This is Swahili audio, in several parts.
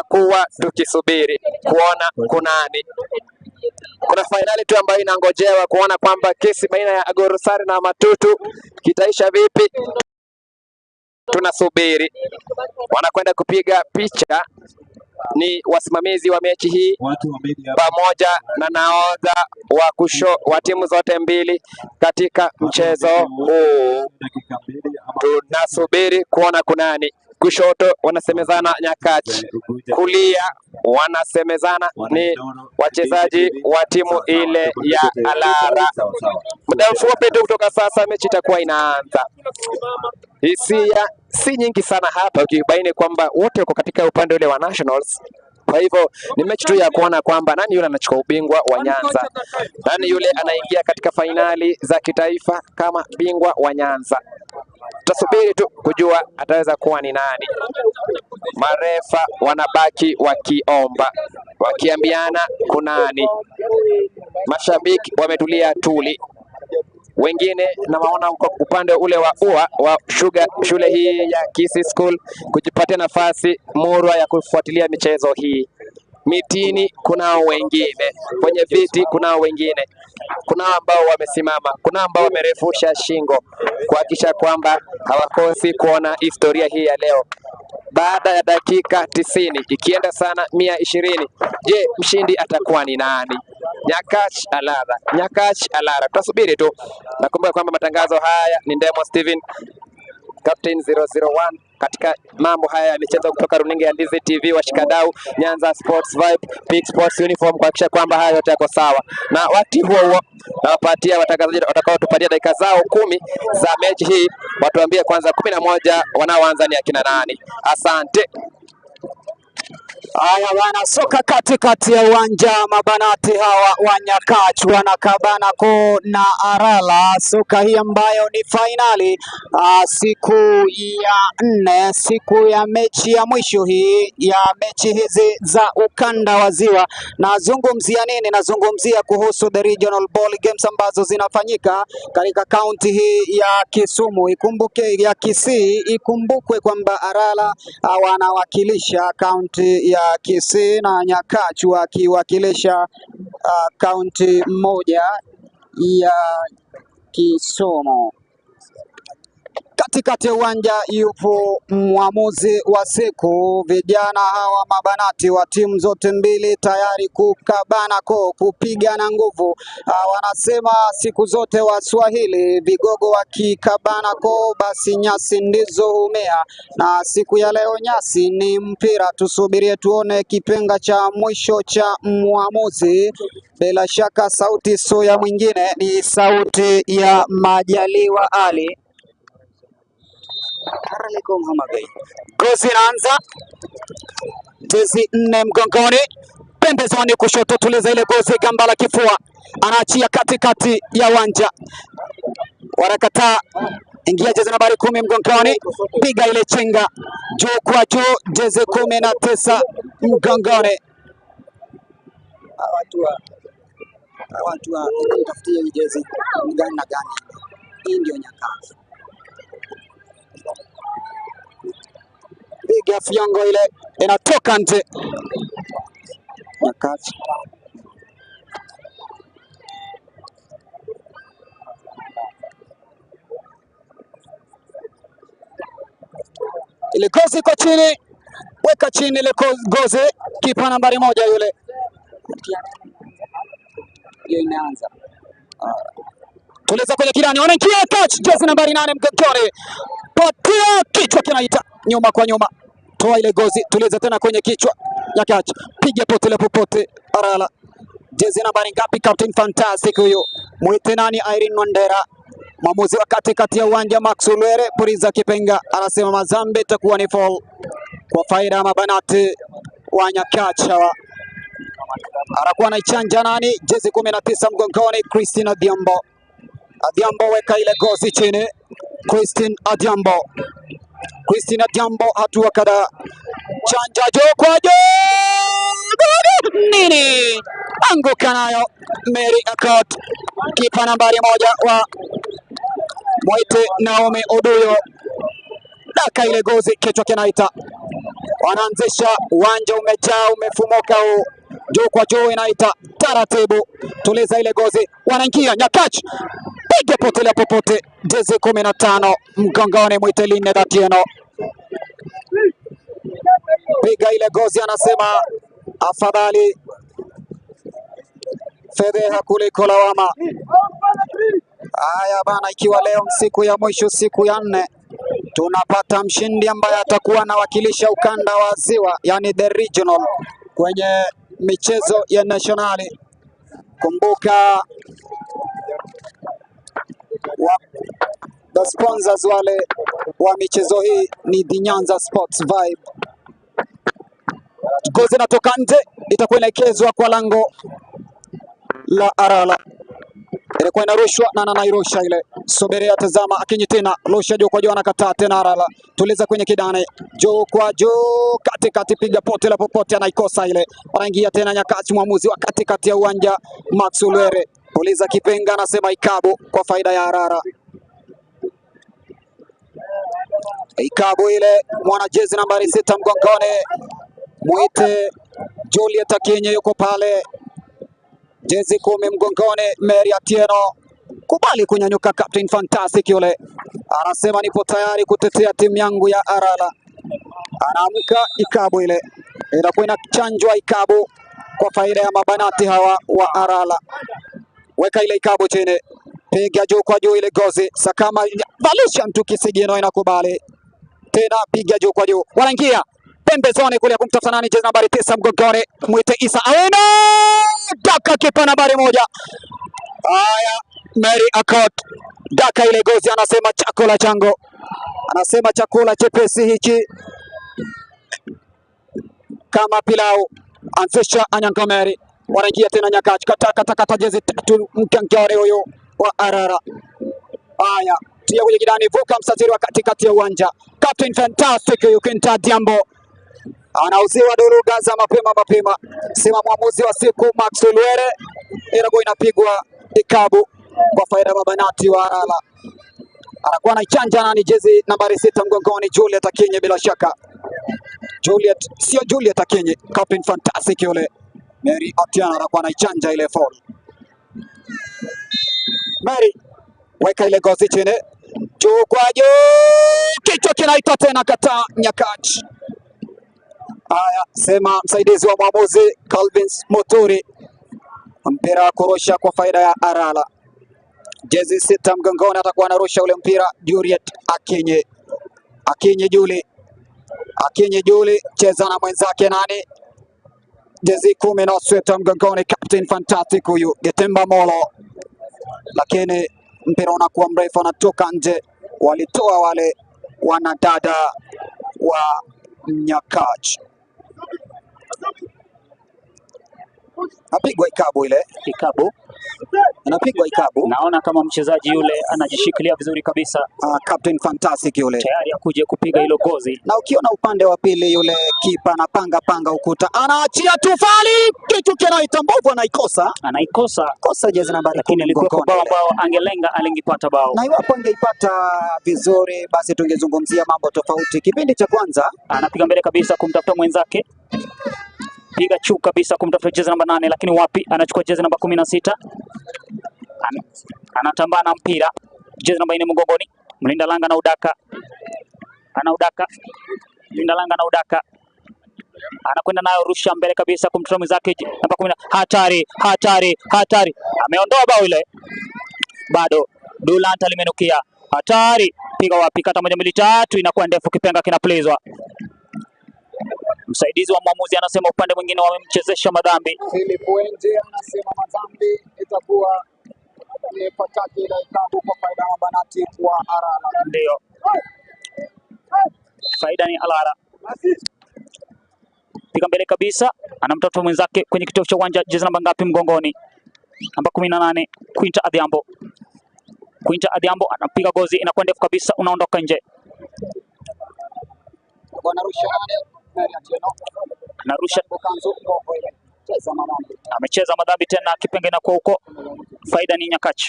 Tutakuwa tukisubiri kuona kunani. Kuna fainali tu ambayo inangojewa kuona kwamba kesi baina ya Agorosari na Matutu kitaisha vipi. Tunasubiri, wanakwenda kupiga picha ni wasimamizi wa mechi hii pamoja na nahodha wa kusho wa timu zote mbili katika mchezo huu. Tunasubiri kuona kunani. Kushoto wanasemezana Nyakach, kulia wanasemezana ni wachezaji wa timu ile ya Alara. Muda mfupi tu kutoka sasa mechi itakuwa inaanza. Hisia si nyingi sana hapa, ukibaini kwamba wote wako katika upande ule wa Nationals. Kwa hivyo ni mechi tu ya kuona kwamba nani yule anachukua ubingwa wa Nyanza, nani yule anaingia katika fainali za kitaifa kama bingwa wa Nyanza. Tutasubiri tu kujua ataweza kuwa ni nani. Marefa wanabaki wakiomba, wakiambiana kunani. Mashabiki wametulia tuli, wengine nawaona upande ule wa ua wa shule hii ya Kisii School kujipatia nafasi murwa ya kufuatilia michezo hii. Mitini kunao wengine, kwenye viti kunao wengine, kunao ambao wamesimama, kunao ambao wamerefusha shingo kuhakikisha kwamba hawakosi kuona historia hii ya leo. Baada ya dakika 90 ikienda sana 120, je, mshindi atakuwa ni nani? Nyakach Alara, Nyakach Alara. Tutasubiri tu. Nakumbuka kwamba matangazo haya ni Ndemo Steven, Captain 001 katika mambo haya ya michezo kutoka runinga ya Ndizi TV, washikadau Nyanza Sports Vibe, Peak Sports Uniform, kuhakikisha kwamba haya yote yako sawa. Na wakati huo huo nawapatia watangazaji watakaotupatia dakika zao 10 za mechi hii, watuambie kwanza 11 wanaoanza ni akina nani. Asante. Haya bana, soka katikati ya uwanja, mabanati hawa wa Nyakach wanakabana ko na Arala. Soka hii ambayo ni fainali siku ya 4, siku ya mechi ya mwisho hii ya mechi hizi za ukanda wa Ziwa. Nazungumzia nini? Nazungumzia kuhusu the regional ball games ambazo zinafanyika katika kaunti hii ya Kisumu. Ikumbuke ya Kisii, ikumbukwe kwamba Arala wanawakilisha kaunti ya Kisii na Nyakach wakiwakilisha kaunti moja ya Kisumu. Katikati ya uwanja yupo mwamuzi wa siku. Vijana hawa mabanati wa timu zote mbili tayari kukabana ko kupigana nguvu. Wanasema siku zote Waswahili, vigogo wakikabana ko basi nyasi ndizo humea, na siku ya leo nyasi ni mpira. Tusubirie tuone kipenga cha mwisho cha mwamuzi. Bila shaka sauti sio ya mwingine, ni sauti ya Majaliwa Ali. Gozi inaanza, jezi 4 mgongoni, pembezoni kushoto, tuliza ile gozi, gamba la kifua, anaachia katikati ya uwanja, wanakataa. Ingia jezi nambari 10 mgongoni, piga ile chenga juu kwa juu, jezi 19 mgongoni. Watu wa mtafutie hii jezi gani na gani, hii ndio Nyakach. Piga fyongo ile inatoka nje. Nyakach ile gozi iko chini, weka chini ile gozi, kipa nambari 1 yule. Hiyo inaanza. Tuliza kwenye kirani, wanaingia touch, jezi nambari 8 mgongoni, patia kichwa kinaita nyuma kwa nyuma, toa ile gozi, tuliza tena kwenye kichwa Nyakach, piga pote popote Arala. Jezi nambari ngapi? Captain Fantastic huyo, mwite nani? Irene Wandera. Mwamuzi wa katikati ya uwanja Max Ulwere Puriza Kipenga anasema Mazambe itakuwa ni foul kwa faida ya mabanati wa Nyakach hawa. Anakuwa anaichanja nani? Jezi 19 mgongoni, Christine Adhiambo. Adhiambo weka ile gozi chini. Christine Adhiambo. Christine Adhiambo hatua kadhaa. Chanja juu kwa juu. Nini? Anguka nayo Mary Akot. Kipa nambari 1 wa Mwite Naomi Oduyo. Daka ile gozi, kichwa kinaita. Wanaanzisha, uwanja umejaa, umefumuka huu, juu kwa juu inaita taratibu, tuliza ile gozi, wanaingia Nyakach, piga potelea popote, jezi 15 mgongoni, mwite Line Datieno, piga ile gozi, anasema afadhali fedheha kuliko lawama. Haya bana, ikiwa leo siku ya mwisho, siku ya nne, tunapata mshindi ambaye atakuwa anawakilisha ukanda wa Ziwa, yani the regional, kwenye michezo ya nationali. Kumbuka the sponsors wale wa michezo hii ni The Nyanza Sports Vibe. Gozi inatoka nje, itakuwa inaelekezwa kwa lango la Arala. Ilikuwa inarushwa na anairusha ile. Soberea tazama, Akinyi tena rusha juu kwa juu, anakataa tena Arala. Tuliza kwenye kidane, juu kwa juu, katikati, piga pote la popote, anaikosa ile. Wanaingia tena Nyakach, mwamuzi wa katikati ya uwanja Max Ulwere. Puliza kipenga, anasema ikabu kwa faida ya Arara. Ikabu ile, mwana jezi nambari 6 mgongoni, mwite Juliet Akinyi yuko pale, jezi 10 mgongoni Mary Atieno. Kubali kunyanyuka, Captain Fantastic yule anasema nipo tayari kutetea timu yangu ya Arala. Anaamka ikabu ile, inakuwa inachanjwa ikabu kwa faida ya mabanati hawa wa Arala. Weka ile ikabu chini, piga juu kwa juu ile gozi, sakama valisha mtu kisigino, inakubali tena, piga juu kwa juu, wanaingia pembezoni kule kumtafuta nani, jezi nambari 9 mgongoni, mwite Isa Awino, daka kipa nambari 1. Haya, Mary Akot daka ile gozi, anasema chakula changu, anasema chakula chepesi hichi kama pilau. Anzisha Anyango Mary, wanaingia tena Nyakach, kata kata kata, jezi 3 mgongoni huyu wa Arara. Haya, tia kwenye kidani, vuka msatiri wa katikati ya uwanja. Captain Fantastic huyu Quinta Diambo anauziwa duruga za mapema mapema. Sema mwamuzi wa siku Max Ulwere, inakuwa inapigwa ikabu kwa faida ya mabanati wa Arala. Anakuwa anaichanja nani, jezi nambari 6 mgongoni Juliet Akinyi, bila shaka Juliet, sio Juliet Akinyi, Captain Fantastic yule. Mary Atieno anakuwa anaichanja ile foul. Mary weka ile gozi chini, juu kwa juu, kichwa kinaita tena, kataa Nyakach. Haya, sema msaidizi wa mwamuzi Calvin Moturi, mpira wa kurusha kwa faida ya Arala. Jezi 6 mgongoni atakuwa anarusha ule mpira Juliet Akinyi. Akinyi Juli, Akinyi Juli cheza na mwenzake nani, jezi 10 na sweta mgongoni, Captain Fantastic huyu Getemba Molo, lakini mpira unakuwa mrefu, anatoka nje. Walitoa wale wanadada wa Nyakach. Apigwa ikabu ile, Ikabu anapigwa ikabu. Naona kama mchezaji yule anajishikilia vizuri kabisa, Captain Fantastic yule tayari akuje kupiga hilo gozi. Na ukiona upande wa pili yule kipa anapanga panga ukuta, anaachia tufali, kitu kinaita mbovu, anaikosa, Anaikosa, kosa jezi nambari lakini 10 ilikuwa mgongoni bao ile. ambao angelenga alingipata bao. Na iwapo angeipata vizuri, basi tungezungumzia mambo tofauti. Kipindi cha kwanza Anapiga mbele kabisa kumtafuta mwenzake, piga chu kabisa kumtafuta jezi namba 8, lakini wapi, anachukua jezi namba 16. Anatambaa na mpira, jezi namba 4 mgongoni, mlinda langa na udaka, anaudaka, mlinda langa na udaka, anakwenda nayo rusha mbele kabisa kumtafuta mwenzake namba 10. Hatari, hatari, hatari, ameondoa bao ile, bado Dulanta limenukia, hatari, piga wapi, kata 1 2 3, inakuwa ndefu, kipenga kinapulizwa. Msaidizi wa mwamuzi anasema upande mwingine wamemchezesha madhambi. Philip Wenje anasema madhambi itakuwa ni pataki ile ikabu kwa faida ya mabanati wa Arala. Ndio faida ni Alara, piga mbele kabisa, anamtafuta mwenzake kwenye kitovu cha uwanja, jezi namba ngapi mgongoni? Namba 18 Quinta Adhiambo. Quinta Adhiambo anapiga gozi, inakuwa ndefu kabisa, unaondoka nje. Wanarusha nani? Mary Atieno. Anarusha, Bukanzu mbovu ile. Cheza madhambi. amecheza madhambi tena, kipenga inakuwa huko, faida ni Nyakach.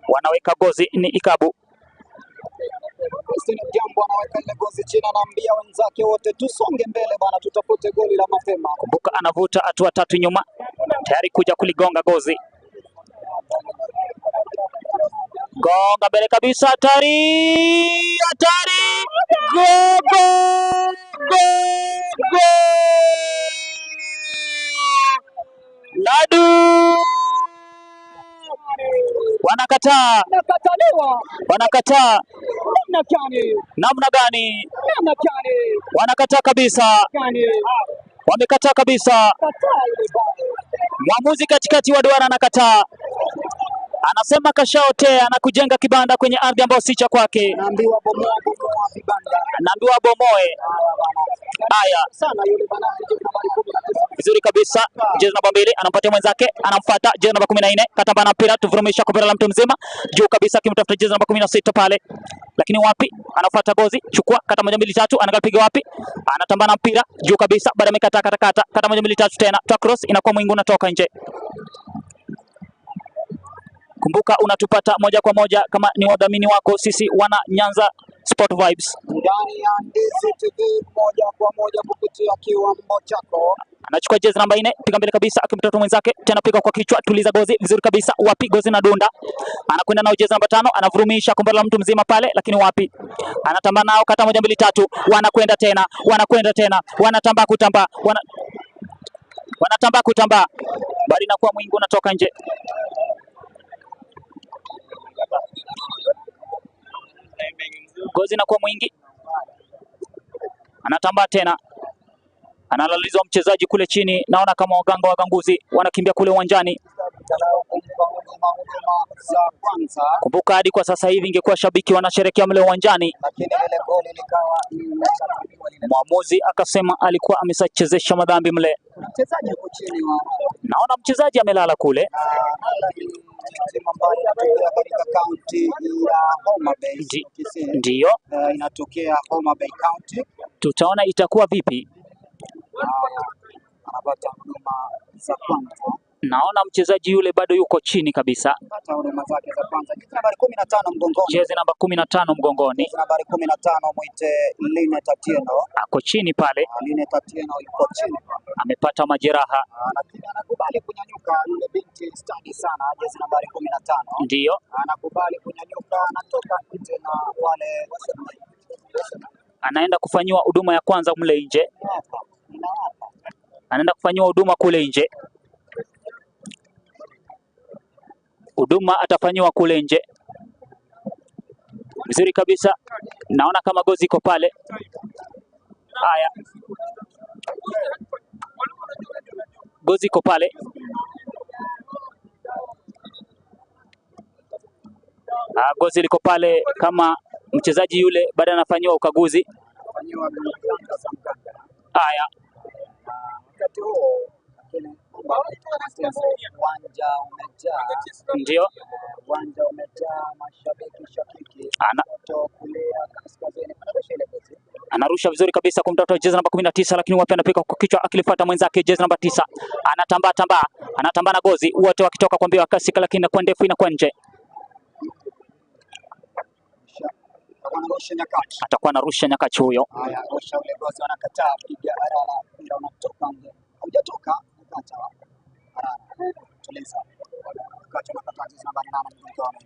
Wanaweka gozi ni Ikabu. Christine Odhiambo anaweka ile gozi chini, anaambia wenzake wote tusonge mbele bana, tutafute goli la mapema. Kumbuka anavuta hatua tatu nyuma, tayari kuja kuligonga gozi. Gonga mbele kabisa, hatari, hatari, go go go go! Ladu wanakataa, Nakataliwa wanakataa. namna gani? Namna gani? Namna gani? Wanakataa kabisa, Gani? wamekataa kabisa. Kataa ile bao. Mwamuzi katikati wa duara anakataa, anasema kashaotea na kujenga kibanda kwenye ardhi ambayo si cha kwake. Naambiwa bomoa bomoa vibanda. Naambiwa bomoe. Haya bana. Haya, Sana yule bana jezi nambari 19. vizuri kabisa. Jezi namba 2 anampatia mwenzake, anamfuata jezi namba 14, katamba na mpira, tuvurumisha kwa mpira la mtu mzima juu kabisa, akimtafuta jezi namba 16 pale, lakini wapi, anafuata gozi, chukua kata 1 2 3, anapiga wapi, anatamba na mpira juu kabisa, baada amekata kata kata kata 1 2 3 tena, toa cross, inakuwa mwingi unatoka nje. Kumbuka unatupata moja kwa moja kama ni wadhamini wako sisi wana Nyanza Sport Vibes. Ndani ya Ndizi TV moja kwa moja kupitia kiwambo chako. Anachukua jezi namba 4, piga mbele kabisa, akimtoto mwenzake tena, piga kwa kichwa, tuliza gozi vizuri kabisa, wapi gozi na dunda, anakwenda nao jezi namba 5, anavurumisha kombe la mtu mzima pale, lakini wapi, anatamba nao kata 1 2 3, wanakwenda tena, wanakwenda tena, wanatamba kutamba, wanatamba kutamba, bali inakuwa mwingi unatoka nje. Gozi inakuwa mwingi, anatamba tena, analalizwa mchezaji kule chini. Naona kama waganga waganguzi wanakimbia kule uwanjani. Angalau kumpa huduma za kwanza, Kumbuka hadi kwa sasa hivi ingekuwa shabiki wanasherekea mle uwanjani, lakini lile goli likawa limekataliwa lile. mwamuzi akasema alikuwa ameshachezesha madhambi mle. Mchezaji yuko chini wa Naona mchezaji amelala kule. na ni timu ambayo inatokea katika kaunti ya Homa Bay. Kisii. Ndiyo, Inatokea Homa Bay County. tutaona itakuwa vipi. Anapata huduma za kwanza, Naona mchezaji yule bado yuko chini kabisa, pata huduma zake za kwanza. Jezi nambari 15 mgongoni, jezi namba 15 mgongoni, jezi nambari 15 mwite Linet Atieno. ako chini pale, Linet Atieno yuko chini, amepata majeraha. Lakini anakubali kunyanyuka. Yule binti stadi sana, jezi nambari 15 Ndiyo, anakubali kunyanyuka, anatoka nje na wale anaenda kufanyiwa huduma ya kwanza mle nje, anaenda kufanyiwa huduma kule nje, huduma atafanyiwa kule nje vizuri kabisa. Naona kama gozi iko pale. Haya, gozi iko pale. Gozi liko pale kama mchezaji yule baada anafanyiwa ukaguzi. Haya, wakati huo uwanja umejaa, ndio uwanja umejaa mashabiki shakiki, kushoto, kulia, kaskazini. Anarusha ile gozi. Anarusha vizuri kabisa kumtafuta jezi namba 19, lakini wapi, anapiga kwa kichwa akilifuata mwenzake jezi namba 9, anatambaa tambaa, anatambaa na gozi, wote wakitoka kwa mbio kasi, lakini inakuwa ndefu, inakuwa nje. Anarusha Nyakach. Atakuwa anarusha Nyakach huyo. Haya, rusha ule gozi, wanakataa, piga Arara, mpira unatoka nje. Haujatoka, Nyakach Arara. Tuliza. Nyakach anakataa jezi nambari 8 mgongoni.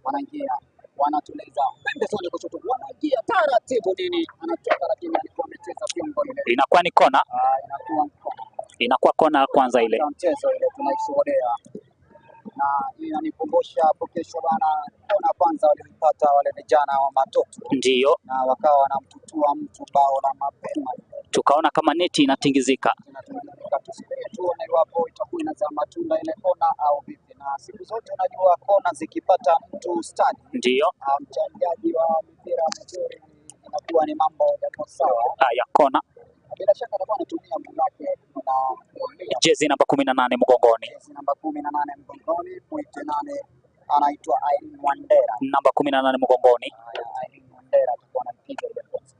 Wanaingia, wanatuliza. Pembezoni kushoto, wanaingia taratibu nini? Anatoka lakini alikuwa amecheza fiongo ile. Inakuwa ni kona. Inakuwa ni kona. Inakuwa kona ya kwanza ile. Ya mchezo ile tunaishuhudia. Na hii inanikumbusha hapo kesho bana, kona kwanza walioipata wale vijana wa Matoto. Ndiyo. Na wakawa wanamtutua mtu bao la mapema. Tukaona kama neti inatingizika. Inatingizika. Tusubiri tuone iwapo itakuwa inazaa matunda ile kona au vipi. Na siku zote unajua kona zikipata mtu stadi, Ndiyo. mchangiaji wa mipira mzuri, inakuwa ni mambo yako sawa. Haya, kona. Bila shaka atakuwa anatumia mguu wake na kulia. Jezi namba 18 mgongoni. Jezi namba 18 mgongoni, mwite nane, anaitwa Irene Wandera. Namba 18 mgongoni. Haya, Irene Wandera atakuwa anaipiga ile kosa.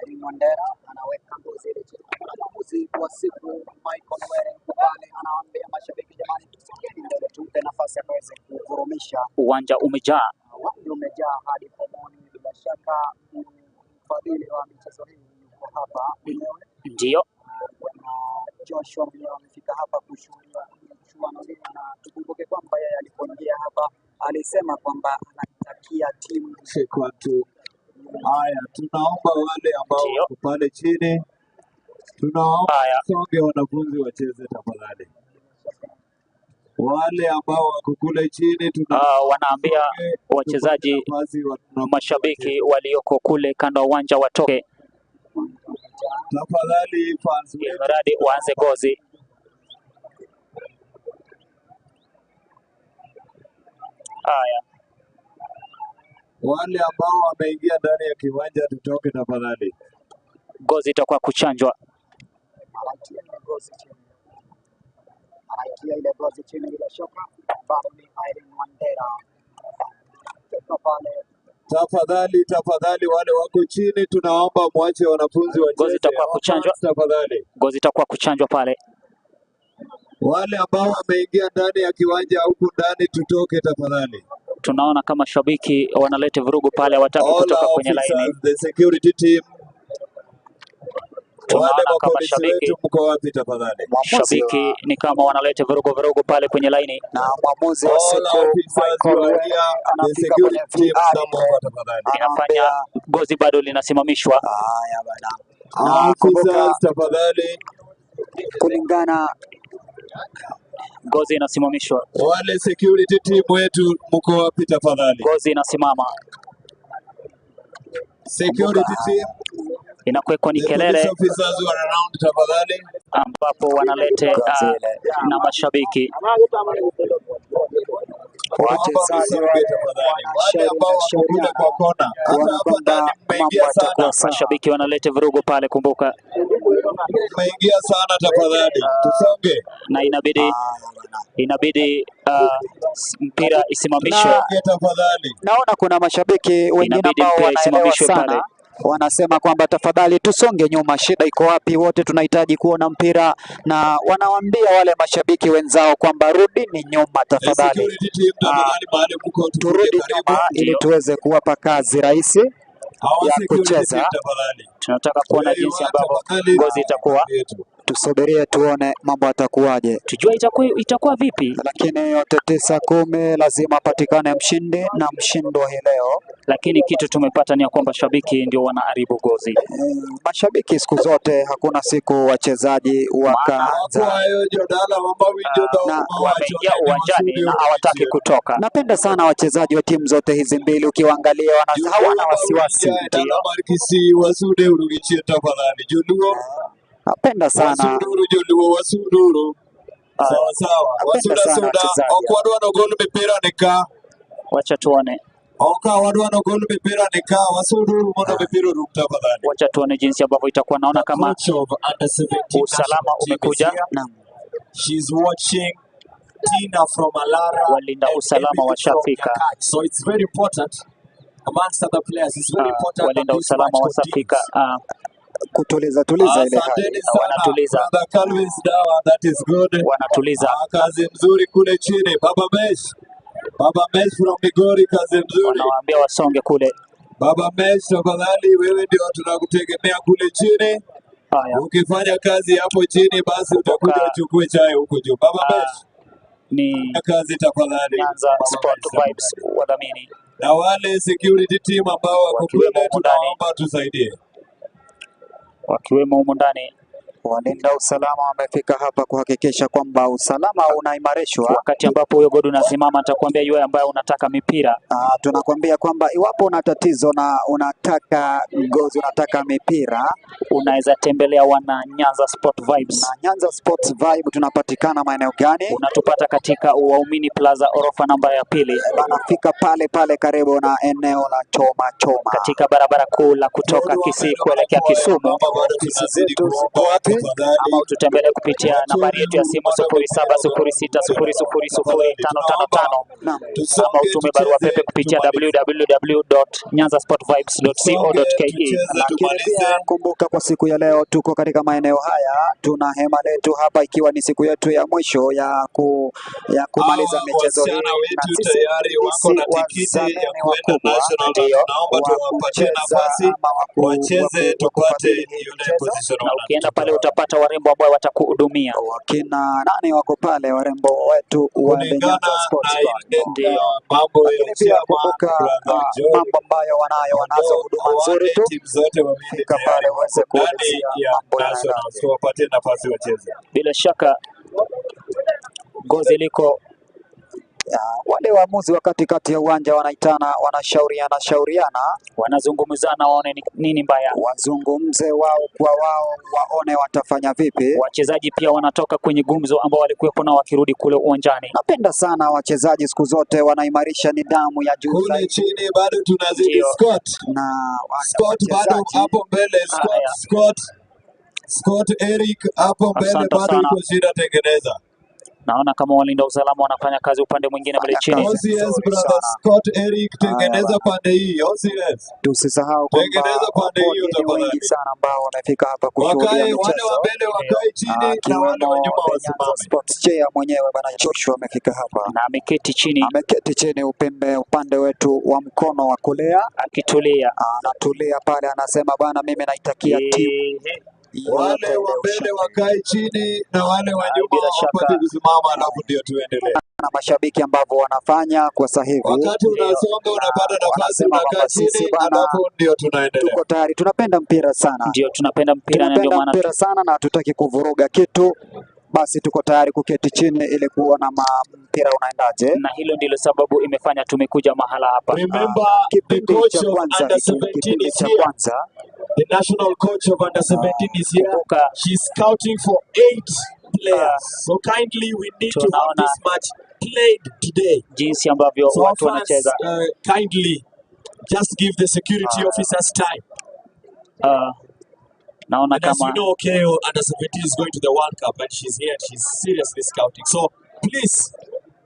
Irene Wandera anaweka ngozi ile chini. Kuna mwamuzi wa siku Michael Were yuko pale, anawaambia mashabiki, jamani, tusongeni mbele tumpe nafasi akaweze kuvurumisha. Uwanja umejaa. Uwanja umejaa hadi pomoni. Bila shaka mfadhili wa michezo hii yuko hapa mwenyewe, Ndio Bwana Joshua mwenyewe amefika hapa kushuhudia michuano hii, na tukumbuke kwamba yeye alipoingia hapa alisema kwamba anaitakia timu Shekwatu. Haya, tunaomba wale ambao Ndio. wako pale chini, tunaomba Haya. songe, wanafunzi wacheze tafadhali. Wale ambao wako kule chini, tuna Wanaambia songe, tupate wachezaji, nafasi wanafunzi mashabiki wacheze walioko kule kando ya uwanja watoke, tafadhali. Fans ili wetu mradi waanze tunaomba gozi. Haya, wale ambao wameingia ndani ya kiwanja tutoke tafadhali. gozi itakuwa kuchanjwa. anaitia ile gozi chini, anaitia ile gozi chini, bila shaka bado ni Irene Wandera toka pale. Tafadhali, tafadhali, wale wako chini tunaomba mwache wanafunzi Gozi wacheze. itakuwa Our kuchanjwa, fans tafadhali. gozi itakuwa kuchanjwa pale. Wale ambao wameingia ndani ya kiwanja huku ndani tutoke tafadhali. Tunaona kama shabiki wanaleta vurugu pale, hawataki All kutoka our kwenye laini. officers, the security team, wale Tunaona kama mapolisi shabiki wetu mko wapi tafadhali? Mwamuzi wa shabiki ni kama wanaleta vurugu vurugu pale kwenye laini. na mwamuzi wa All siku officers you Michael are Were here, the anafika kwenye security team VR come ile, over tafadhali. Inafanya anaambia gozi bado linasimamishwa. haya bana, na kumbuka Officers tafadhali, kulingana Gozi inasimamishwa, wale security team wetu mko wapi tafadhali? gozi inasimama, Security kumbuka team, inakuwekwa ni the police kelele officers who are around tafadhali. ambapo wanalete gozi ile na mashabiki Tunaomba wachezaji msonge wale tafadhali. Wale ambao wako kule wanashauriana kwa kona, hata kuona hapa kwamba ndani mambo mmeingia yatakuwa sana, sawa. mashabiki wanalete vurugu pale, kumbuka, mmeingia sana tafadhali, tusonge, na inabidi Haya bana, inabidi mpira isimamishwe, na tusonge tafadhali. naona kuna mashabiki wengine inabidi ambao mpira wanaelewa isimamishwe pale. sana, wanasema kwamba tafadhali tusonge nyuma, shida iko wapi? Wote tunahitaji kuona mpira, na wanawaambia wale mashabiki wenzao kwamba rudini nyuma The tafadhali, security team Ah, tafadhali, mahali mko tukuje turudi karibu. nyuma ili Ndio tuweze kuwapa kazi rahisi Our ya security team kucheza. tafadhali, tunataka kuona where you jinsi are ambavyo tafadhali, gozi itakuwa, yetu. Tusubirie tuone mambo yatakuwaje, tujue itakuwa vipi, lakini yote 9 10 lazima apatikane mshindi na mshindwa hii leo. lakini kitu tumepata ni ya kwamba shabiki ndio wanaharibu gozi, Mashabiki siku zote, hakuna siku wachezaji maana wakaanza Wakwayo jodala wamawinjo na wameingia dhok uwanjani mawachone na hawataki ni kutoka. napenda sana wachezaji wa timu zote hizi mbili, ukiwaangalia Joluo hawana wasiwasi. mawinja e dala Ndio mar Kisii wasude uru gi chien tafadhali. Joluo Napenda sana, wasuduru, joluo wasuduru. Sawa sawa, napenda wasuda sana suda, wachezaji ok wadwa nogol mipira ni ka, wacha tuone, ok wadwa nogol mipira ni ka, wasuduru mondo mipira orum tafadhali. wacha tuone jinsi ambavyo itakuwa. Naona The kama coach of under 17 usalama national team is umekuja, here. Naam. She's watching Tina from Alara walinda and usalama Emily from washafika. Nyakach. So it's very important amongst other players. It's very important that Walinda this usalama match washafika. continues. Kutuliza tuliza ile hali. Asanteni sana Wanatuliza, brother Calvin Dawa, that is good. wanatuliza, Kazi mzuri kule chini, Baba Mesh, Baba Mesh from Migori, kazi mzuri. wanawaambia wasonge kule. Baba Mesh, tafadhali, wewe ndio tunakutegemea kule chini. Haya, Ukifanya kazi hapo chini, basi utakuja kumbuka uchukue chai huku juu. Baba Mesh, ni kazi tafadhali. Nyanza Baba Sport Mesh, Vibes tafadhali. wadhamini Na wale security team ambao wako wakiwemo kule, humu ndani, tunaomba tusaidie. wakiwemo humu ndani. Walinda usalama wamefika hapa kuhakikisha kwamba usalama unaimarishwa. Wakati ambapo huyo godi unasimama, nitakuambia yule ambaye unataka mipira Tunakwambia kwamba iwapo una tatizo na unataka ngozi, unataka mipira, unaweza tembelea wana Nyanza Sport Vibes. na Nyanza Sports Vibe tunapatikana maeneo gani? Unatupata katika Waumini Plaza, orofa namba ya pili, Bana, fika pale pale karibu na eneo la Choma Choma. katika barabara kuu la kutoka Jodu Kisii wameenda kuelekea manakuwa Kisumu. mama, bado Ofisi tunazidi zetu ziko kuomba wapi? Tafadhali Ama ututembelee kupitia nambari yetu ya simu 0706000555 Naam. ama tusonge, utume barua tucheze, pepe kupitia tumalize. www.nyanzasportvibes.co.ke. Tucheze, Lakini tumalize. pia kumbuka, kwa siku ya leo tuko katika maeneo haya, tuna hema letu hapa, ikiwa ni siku yetu ya mwisho ya kumaliza Hawa michezo hii, wasichana na wetu sisi tayari wako si na tikiti ya wazamini kuenda wakubwa national, na Ndio. tunaomba wa tuwapatie kucheza nafasi ama wacheze, wa tupate kufadhili hii yule michezo. position Na ukienda pale wanatutoa. utapata warembo ambao watakuhudumia. Wakina nani wako pale, warembo wetu wa The Kulingana Nyanza Sports na Vibe. ile Ndio. mambo ya Lakini pia chairman kumbuka, brother Joy, mambo ambayo wanazo huduma nzuri wale tu. timu zote wawili Fika tayari pale uweze wako ndani kuulizia ya mambo nationals, yanaendaje. tuwapatie nafasi wacheze. Bila shaka gozi liko Ya, wale waamuzi wa katikati ya uwanja wanaitana, wanashauriana shauriana, wanazungumzana waone ni nini mbaya. wazungumze wao kwa wao, waone watafanya vipi. Wachezaji pia wanatoka kwenye gumzo ambao walikuwepo nao wakirudi kule uwanjani. Napenda sana wachezaji siku zote wanaimarisha nidhamu ya juu Kule zaidi, chini bado tunazidi Ndio. Scott, na Scott bado wachezaji hapo mbele, Scott, Haya, Scott, Scott Eric hapo mbele asante bado sana. iko shida, tengeneza. Naona kama walinda usalama wanafanya kazi upande mwingine mle fanya chini. kazi OCS nzuri brother sana. Scott Eric, Haya tengeneza bana, pande hii. OCS tusisahau kwamba tengeneza wapo pande hiyo wageni wengi tafadhali. sana ambao wamefika hapa kushuhudia Wakae wale wa michezo, mbele wakae chini na wale wa akiwemo nyuma The Nyanza wasimame. Sports Chair mwenyewe bana Joshua amefika hapa, Na ameketi chini ameketi chini upembe upande wetu wa mkono wa kulia, akitulia. anatulia pale, anasema bana, mimi naitakia timu Ehe. yoyote Wale ile wa mbele ushindi. wakae chini na wale wa nyuma Bila wapate shaka kusimama, alafu ndio tuendelee. Na mashabiki ambavyo wanafanya kwa sasa hivi, Wakati ndio. unasonga unapata nafasi, wanasema unakaa kwamba sisi chini, bana alafu ndio tunaendelea. tuko tayari, tunapenda mpira sana, Ndio tunapenda mpira na ndio tunapenda maana mpira sana na hatutaki kuvuruga kitu, basi tuko tayari kuketi chini ili kuona mpira unaendaje. na hilo ndilo sababu imefanya tumekuja mahala hapa. Remember, the Kipindi coach cha of kwanza under hiki, 17 kipindi is cha here. kwanza The national coach of under 17 is here. Kumbuka She's scouting for 8 players. So kindly, we need to have tunaona this match played today. jinsi ambavyo So our watu fans, wanacheza. kindly just give the security officers time. Naona And as you kama know, KO under 17 is going to the World Cup and she's here and she's seriously scouting. So please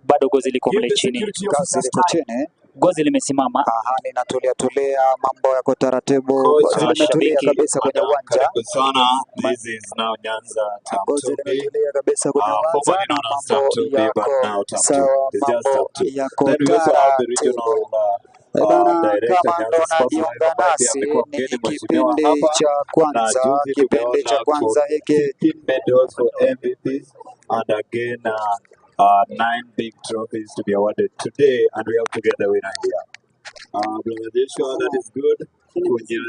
bado gozi liko give mle the chini, security kazi officers liko time. chini, gozi limesimama. hali inatulia tulia, mambo yako taratibu, Coach gozi limetulia Mashabiki kabisa kwenye Madam, uwanja, karibu sana. This is now Nyanza term gozi 2B. limetulia kabisa kwenye uwanja Formerly na known as term mambo 2B, but yako now term 2. sawa, It's just term mambo 2. yako Then we also have the regional taratibu. Eh bana, director kama ndo Nyanza Sports Live unajiunga ambaye pia nasi, amekuwa ni mgeni mheshimiwa kipindi hapa, cha na kwanza, juzi kipindi cha tumeona for kwanza hiki 15 medals for MVPs and again 9 big trophies to be awarded today, and we have to get the winner here. Brother Joshua, that is good. Kwenye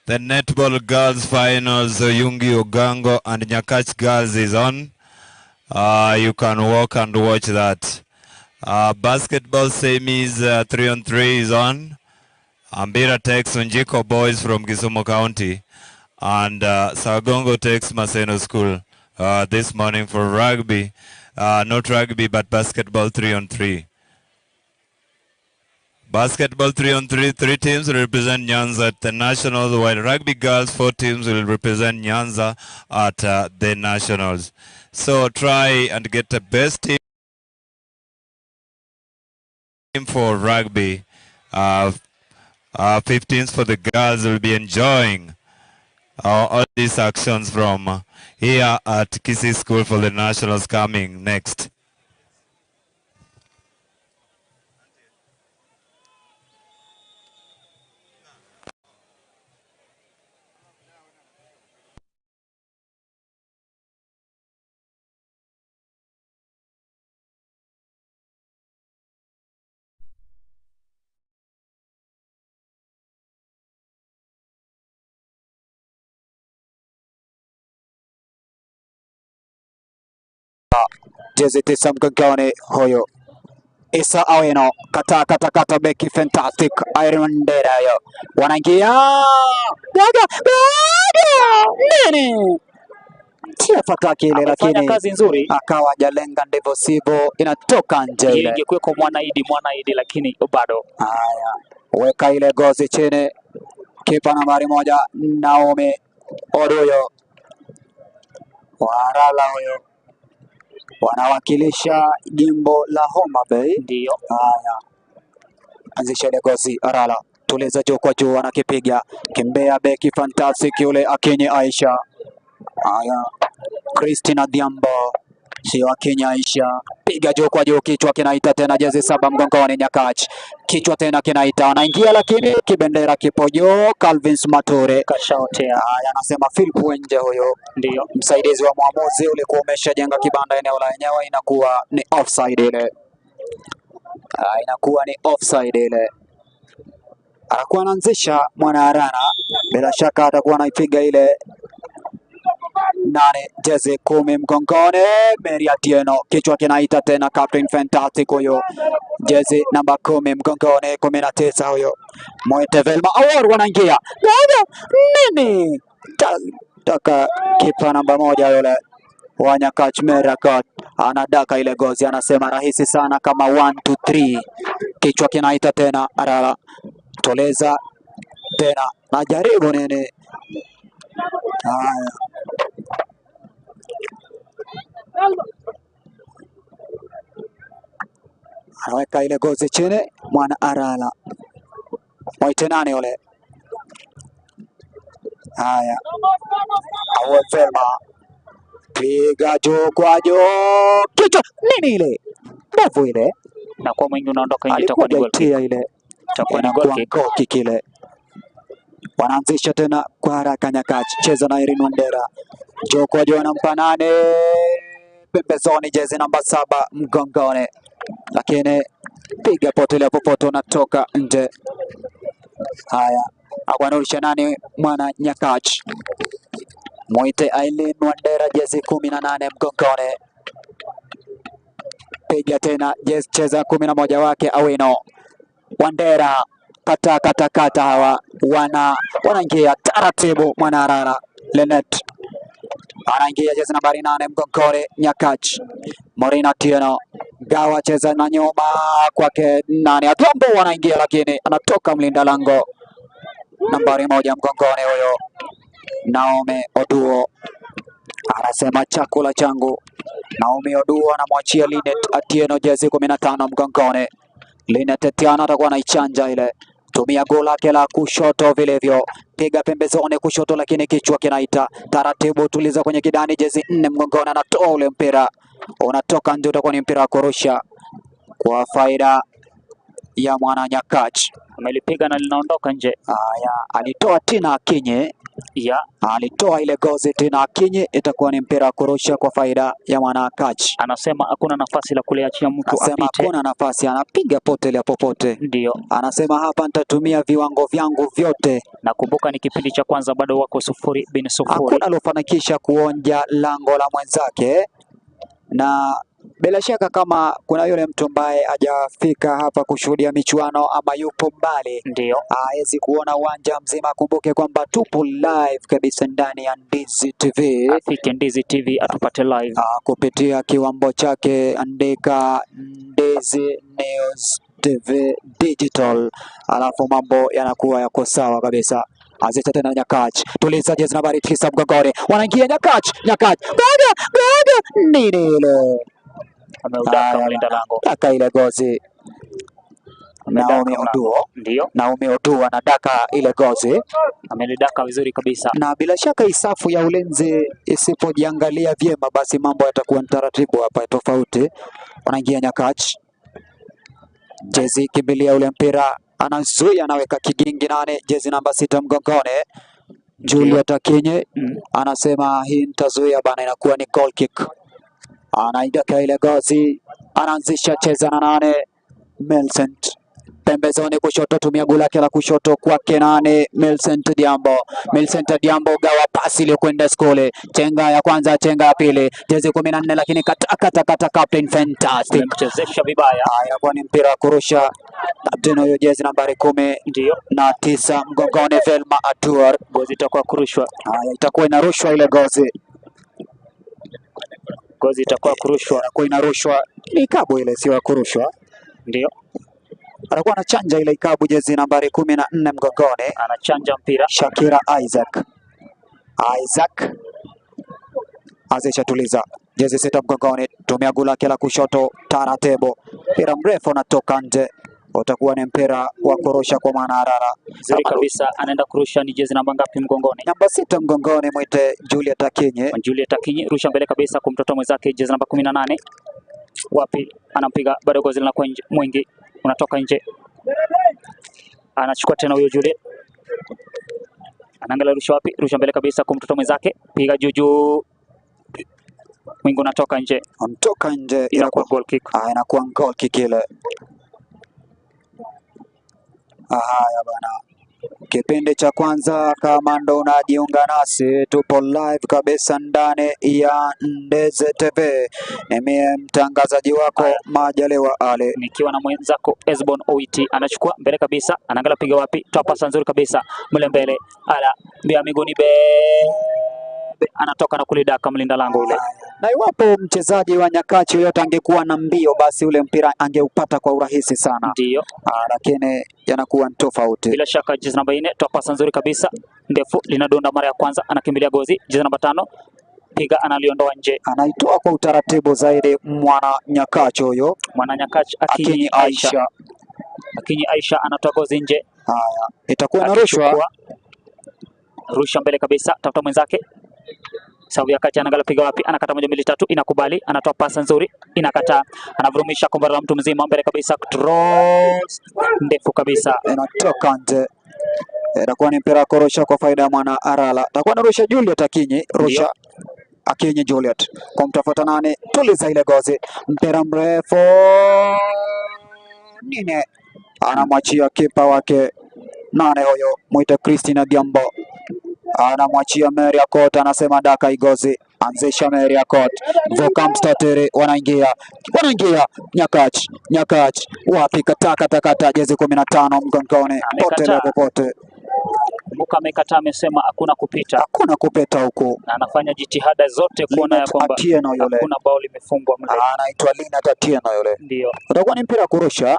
The netball girls finals, Oyungi Ogango and Nyakach girls is on. You can walk and watch that. Basketball semis 3-on-3 is on. Ambira takes Unjiko boys from Kisumu County, and Sagongo takes Maseno School this morning for rugby. Not rugby, but basketball 3-on-3. Basketball 3-on-3, 3 teams will represent Nyanza at the Nationals, while rugby girls, 4 teams will represent Nyanza at the Nationals. So try and get the best team for rugby. 15s for the girls will be enjoying all these actions from here at Kisii School for the Nationals coming next. Jezi 9 mgongoni huyo Isa Aweno, kata kata kata, beki fantastic Irene Wandera hiyo, wanaingia gaga gaga nini tia fataki ile, Amefanya lakini kazi nzuri. akawa hajalenga ndivyo sivyo, inatoka nje Hiyo ile. ingekuweko Mwanaidi Mwanaidi, lakini bado Haya, weka ile gozi chini, kipa nambari 1 Naomi Oduyo Warala huyo, wanawakilisha jimbo la Homa Bay. ndio Haya, anzisha ile gozi Arala, tuliza juu kwa juu, anakipiga kimbea beki fantastic yule Akinyi Aisha. Haya, Christina Dhiambo sio Akinyi Aisha, piga juu kwa juu, kichwa kinaita tena, jezi 7 mgongoni Nyakach, kichwa tena kinaita, anaingia lakini kibendera kipo juu. Calvin Mature kashaotea, haya, anasema Philip Wenje huyo ndio msaidizi wa mwamuzi, ulikuwa umeshajenga kibanda eneo la enyewe, inakuwa ni offside ile. Inakuwa ni offside ile. Anakuwa anaanzisha Mwanaharana, bila shaka atakuwa anaipiga ile 8, jezi 10 mgongoni Mary Atieno, kichwa kinaita tena Captain Fantastic huyo, jezi namba 10 mgongoni, 19 huyo Mwete Velma Awor, wanaingia gaga nini taka kipa namba 1 yule wa Nyakach Merakat anadaka ile gozi, anasema rahisi sana kama 1 2 3, kichwa kinaita tena Arala, toleza tena, najaribu nini. Haya, anaweka ile gozi chini, mwana Arala mwite nani yule? Haya, Awe Velma piga juu kwa juu, kichwa nini ile mbovu ile, na kwa mwingi unaondoka nje, itakuwa alikuwa ni goal kick, jaitia ile, itakuwa ni goal inakuwa kick. goal kick ile. Wanaanzisha tena kwa haraka Nyakach, cheza na Irene Wandera, juu kwa juu, anampa nane pembezoni, jezi namba 7 mgongoni, lakini piga potelea popote, unatoka nje. Haya, akwanurusha nani mwana Nyakach, mwite Aileen Wandera, jezi 18 mgongoni, piga tena jezi, cheza 11 wake Awino Wandera, kata kata kata, hawa wanaingia taratibu. Mwana Arara Lenet anaingia jezi nambari 8 mgongoni Nyakach, Morina Tieno gawa cheza na nyuma kwake nani Adhiambo wanaingia, lakini anatoka mlinda lango nambari 1 mgongoni huyo Naomi Oduo anasema chakula changu. Naomi Oduo anamwachia Linet Atieno jezi 15 mgongoni. Linet Atieno atakuwa anaichanja ile, tumia goli lake la kushoto vilivyo, piga pembezoni kushoto, lakini kichwa kinaita taratibu, tuliza kwenye kidani, jezi 4 mgongoni, anatoa ule mpira unatoka nje, utakuwa ni mpira wa kurusha kwa faida ya mwana Nyakach. Amelipiga na linaondoka nje Haya, alitoa Tina Akinyi, ya alitoa ile gozi Tina Akinyi, itakuwa ni mpira wa kurusha kwa faida ya mwana Nyakach. anasema hakuna nafasi la kuliachia mtu Anasema apite, hakuna nafasi, anapiga potelea popote. ndio. Anasema hapa nitatumia viwango vyangu vyote. Nakumbuka ni kipindi cha kwanza bado wako 0-0. Hakuna aliofanikisha kuonja lango la mwenzake, na bila shaka kama kuna yule mtu ambaye hajafika hapa kushuhudia michuano ama yupo mbali Ndio hawezi kuona uwanja mzima, akumbuke kwamba tupo live kabisa ndani ya Ndizi TV afike Ndizi TV atupate live. Kupitia kiwambo chake, andika Ndizi News TV Digital, alafu mambo yanakuwa yako sawa kabisa. Azita tena Nyakach, tuliza jezi nambari 9 mgongoni, wanaingia Nyakach, Nyakach goga goga, nini ile Ameudaka Haya, mlinda lango, daka ile gozi Amedaka Naomi mlango. Oduo, Ndio Naomi Oduo anadaka ile gozi, amelidaka vizuri kabisa. na bila shaka isafu ya ulinzi isipojiangalia vyema, basi mambo yatakuwa ni taratibu hapa tofauti. Wanaingia Nyakach, jezi kimbilia ule mpira, anazuia, anaweka kigingi nane, jezi namba 6 mgongoni Juliet Akinyi anasema hii nitazuia bana, inakuwa ni goal kick. Anaidaka ile gozi, anaanzisha cheza na nane Millicent. Pembezoni kushoto, tumia gula lake la kushoto kwake nane Millicent Diambo. Millicent Diambo gawa pasi iliyokwenda skole. Chenga ya kwanza, chenga ya pili, jezi 14, lakini kata kata kata, captain fantastic. Amemchezesha vibaya. Haya, inakuwa ni mpira wa kurusha. Captain huyo jezi nambari kumi Ndio na tisa mgongoni, Velma Atuar. gozi itakuwa kurushwa, Haya, itakuwa inarushwa ile gozi, gozi itakuwa kurushwa. itakuwa inarushwa ni ikabu ile, sio ya kurushwa. Ndio Atakuwa anachanja ile ikabu, jezi nambari 14 mgongoni, anachanja mpira. Shakira Isaac. Isaac Azisha tuliza jezi 6 mgongoni, tumia gula lake la kushoto taratibu, mpira mrefu unatoka nje, utakuwa ni mpira wa kurusha kwa maana Arara. Nzuri kabisa, anaenda kurusha. Ni jezi namba ngapi mgongoni? Namba 6 mgongoni, mwite Juliet Akinyi. Juliet Akinyi, rusha mbele kabisa kumtotoa mwenzake jezi namba 18. Wapi anampiga bado, gozi linakuwa nje, mwingi unatoka nje, anachukua tena huyo Juliet, anaangalia rusha wapi, rusha mbele kabisa kumtotoa mwenzake, piga juu juu, mwingi unatoka nje, Antoka nje, inakuwa goal kick. Inakuwa goal kick ile. Haya bana, kipindi cha kwanza, kama ndo unajiunga nasi, tupo live kabisa ndani ya Ndeze TV. Ni mie mtangazaji wako Majaliwa Ali. Nikiwa na mwenzako Esbon Oiti, anachukua mbele kabisa, anaangalia piga wapi, toa pasa nzuri kabisa mle mbele, ala mbia miguuni be, anatoka na kulidaka mlinda lango ule. Na iwapo mchezaji wa Nyakachi yoyote angekuwa na mbio, basi ule mpira angeupata kwa urahisi sana, Ndio lakini yanakuwa ni tofauti. bila shaka jezi namba 4 toa pasa nzuri kabisa ndefu, linadonda mara ya kwanza, anakimbilia gozi. Jezi namba 5 piga, analiondoa nje. Anaitoa kwa utaratibu zaidi mwana Nyakachi huyo, Mwana Nyakachi Akinyi Akinyi Aisha, Aisha. Akinyi Aisha anatoa gozi nje, Haya, itakuwa inarushwa akichukua rusha mbele kabisa, tafuta mwenzake sababu ya kati, anaangalia piga wapi, anakata moja mbili tatu, inakubali, anatoa pasa nzuri, inakataa, anavurumisha kombora la mtu mzima mbele kabisa, cross ndefu kabisa. Inatoka nje, itakuwa ni mpira wa kurusha kwa faida ya mwana Arala. Itakuwa narusha Juliet Akinyi, rusha Akinyi Juliet kwa mtafuta nane, tuliza ile gozi, mpira mrefu nine, anamwachia kipa wake nane huyo, mwite Christina Diambo, anamwachia Mary Akot, anasema daka igozi, anzisha Mary Akot, vuka mstatiri, wanaingia wanaingia Nyakach, Nyakach wapi, kata kata kata, jezi 15 mgongoni, pote Amekataa. popote, Kumbuka amekataa, amesema hakuna kupita, hakuna kupeta huku. na anafanya jitihada zote kuona ya Linet kwamba Atieno yule hakuna bao limefungwa mle. anaitwa Linet Atieno yule, Ndio utakuwa ni mpira wa kurusha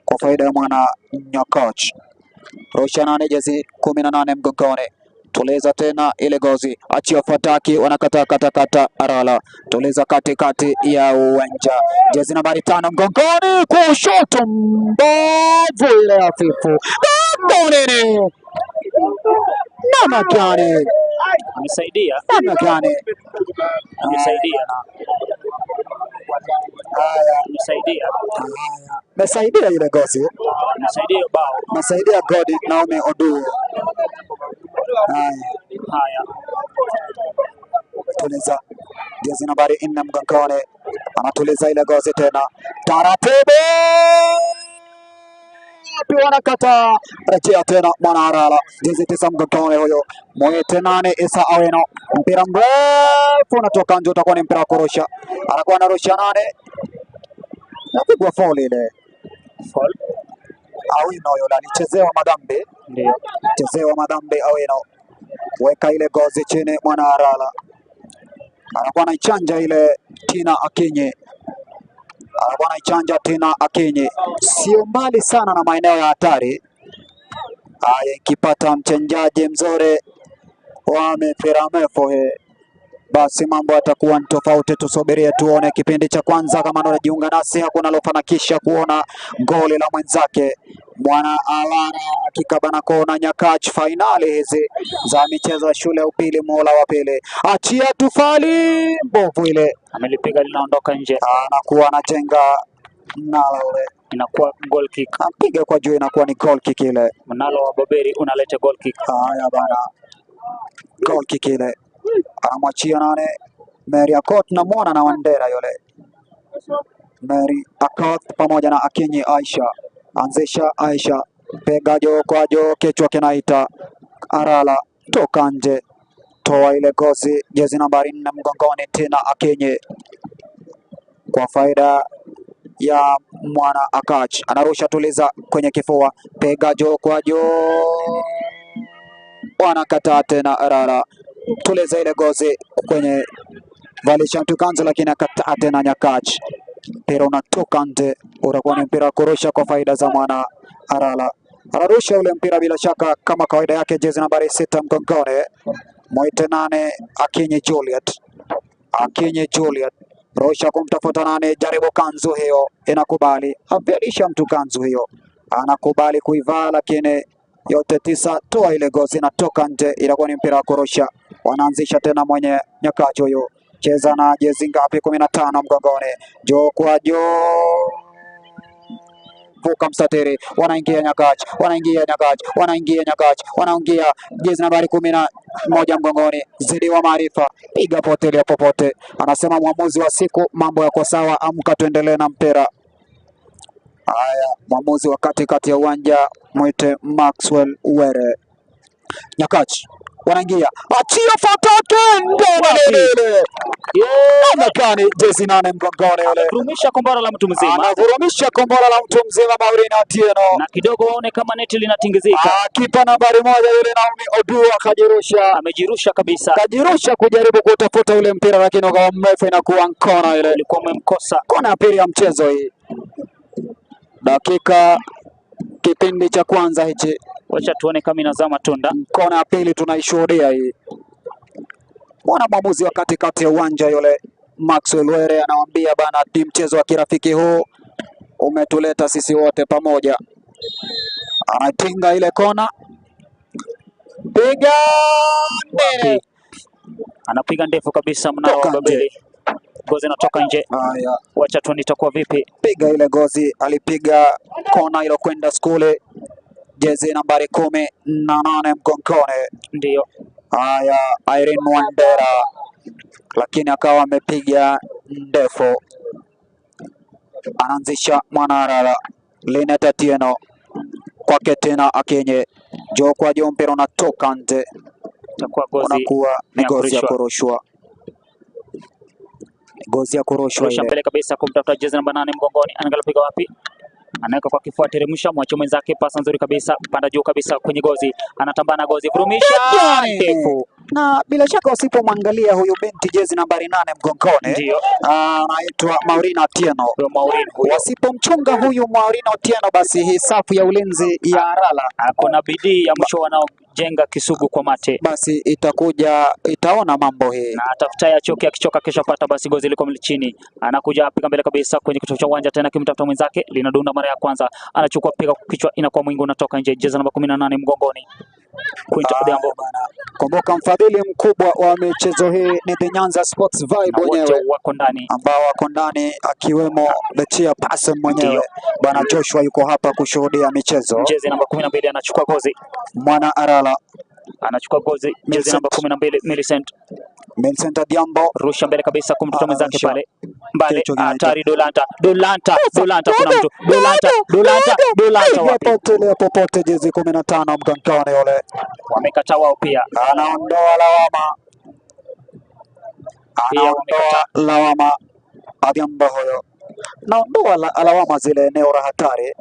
kwa faida ya mwana Nyakach. Rusha nane, jezi 18 mgongoni, tuliza tena ile gozi, achia fataki, wanakata kata kata, Arala tuliza katikati ya uwanja, jezi nambari 5 mgongoni, kushoto mbovu ile hafifu, mgongoni namna gani, amesaidia, namna gani, amesaidia, haya amesaidia, mesaidia ile gozi, amesaidia hiyo bao. mesaidia Godi Naomi Oduo. Haya, Haya, tuliza jezi nambari 4 mgongoni, anatuliza ile gozi tena taratibu, wapi wanakata, rejea tena mwana Arala, jezi 9 mgongoni huyo mwite nane Isa Aweno, mpira mrefu unatoka nje, utakuwa ni mpira wa kurusha, anakuwa anarusha nane, napigwa faul ile. foul Awino yule alichezewa madhambi, ndio chezewa madhambi Awino, weka ile gozi chini, mwana Arala anakuwa anaichanja ile Tina Akinyi, anakuwa anaichanja Tina Akinyi, sio mbali sana na maeneo ya hatari. Haya, ikipata mchenjaji mzuri wa mipira mirefu hii, basi mambo yatakuwa ni tofauti. Tusubirie tuone kipindi cha kwanza. Kama ndo unajiunga nasi, hakuna alofanikisha kuona goli la mwenzake mwana Alara akikabana kona Nyakach. Fainali hizi za michezo ya shule ya upili muhula wa pili, achia tufali mbovu ile, amelipiga linaondoka nje, anakuwa anajenga mnala ule, inakuwa goal kick. ampiga kwa juu, inakuwa ni goal kick ile. Mnalo wa Boberi unaleta goal kick. Haya bana, goal kick ile, anamwachia nane Mary Akot, namwona na Wandera yule Mary Akoth pamoja na Akinyi Aisha. Anzisha Aisha, piga juu kwa juu, kichwa kinaita Arala, toka nje, toa ile gozi, jezi nambari 4 mgongoni, Tina Akinyi kwa faida ya mwana Akach, anarusha tuliza kwenye kifua, piga juu kwa juu, wanakataa tena Arala, tuliza ile gozi kwenye valisha mtu kanzu, lakini akataa tena Nyakach, mpira unatoka nje, utakuwa ni mpira wa kurusha kwa faida za mwana Arala. Anarusha ule mpira bila shaka kama kawaida yake, jezi nambari 6 mgongoni, mwite 8 Akinyi Juliet, Akinyi Juliet rusha kumtafuta 8, jaribu kanzu hiyo, inakubali, avalisha mtu kanzu hiyo, anakubali kuivaa, lakini yote 9, toa ile gozi, inatoka nje, inakuwa ni mpira wa kurusha. Wanaanzisha tena mwenye Nyakach huyo, cheza na jezi ngapi? 15 mgongoni, juu kwa juu, vuka mstatiri, wanaingia Nyakach, wanaingia Nyakach, wanaingia Nyakach, wanaingia jezi nambari 11 mgongoni, zidi wa Maarifa, piga potelea popote, anasema mwamuzi wa siku, mambo yako sawa, amka tuendelee na mpira. Haya, mwamuzi wa katikati ya uwanja mwite Maxwell Were. Nyakach wanaingia, achia fatake ndele Amekani jezi 8 mgongoni yule Vurumisha kombora la mtu mzima anavurumisha kombora la mtu mzima Maureen Atieno, na kidogo waone kama neti linatingizika. Kipa nambari 1 yule Naomi Odua akajirusha, Amejirusha kabisa, kajirusha kujaribu kutafuta ule mpira, lakini ukawa mrefu, inakuwa nkona ile, alikuwa umemkosa. Kona ya pili ya mchezo hii, dakika kipindi cha kwanza hichi, Wacha tuone kama inazaa matunda. Kona ya pili tunaishuhudia hii. Mwana mwamuzi wa katikati ya uwanja yule Maxwell Were anawaambia bana, ni mchezo wa kirafiki huu umetuleta sisi wote pamoja. Anatinga ile kona, piga mbele, Anapiga ndefu kabisa, mnara wa Toka nje. Babeli, gozi inatoka nje. Haya, Wacha tuone itakuwa vipi. piga ile gozi, alipiga kona ilo kwenda skuli, jezi nambari 18 mgongoni. Ndio Haya, Irene Wandera, lakini akawa amepiga ndefu. Anaanzisha Mwanarara, Linet Atieno kwake tena Akinyi, juu kwa juu, mpira unatoka nje, itakuwa gozi unakuwa ni ya gozi ya kurushwa. kurushwa, gozi ya kurushwa Rusha ile. mbele kabisa kumtafuta jezi namba 8 mgongoni, anaangalia piga wapi, anaweka kwa kifua, teremsha, mwache mwenzake, pasa nzuri kabisa, panda juu kabisa kwenye gozi, anatambana na gozi, vurumisha ndefu, Na bila shaka usipomwangalia huyu binti jezi nambari 8 mgongoni, ndio anaitwa Maureen Atieno. huyo Maureen huyo Wasipomchunga huyu Maureen Otieno, basi hii safu ya ulinzi ya Arala ako na bidii ya mwisho wanaojenga kisugu kwa mate basi itakuja itaona mambo hii. na atafutaye achoke, akichoka kesho pata basi gozi liko chini, anakuja apiga mbele kabisa kwenye kitovu cha uwanja tena, akimtafuta mwenzake, linadunda mara ya kwanza, anachukua piga kichwa, inakuwa mwingi, unatoka nje. Jezi namba 18 mgongoni, Quinta Odhiambo Bana, kumbuka mfadhili mkubwa wa michezo hii ni The Nyanza Sports Vibe na wote wenyewe wako ndani. ambao wako ndani akiwemo the chairperson mwenyewe Ndio. Bwana Joshua yuko hapa kushuhudia michezo. Jezi namba 12 anachukua gozi, Mwana Arala anachukua gozi, jezi Millicent. namba 12 Millicent, Millicent Adhiambo rusha mbele kabisa kumtafuta mwenzake Anarusha. pale mbale, Kichwa kinaita. hatari Dolanta, Dolanta, Dolanta, kuna mtu Dolanta, Dolanta, Dolanta, Piga wapi? potelea popote, jezi 15 mgongoni yule Wamekataa wao pia, anaondoa lawama, Pia anaondoa wamekataa. lawama Adhiambo huyo, naondoa lawama zile eneo la hatari,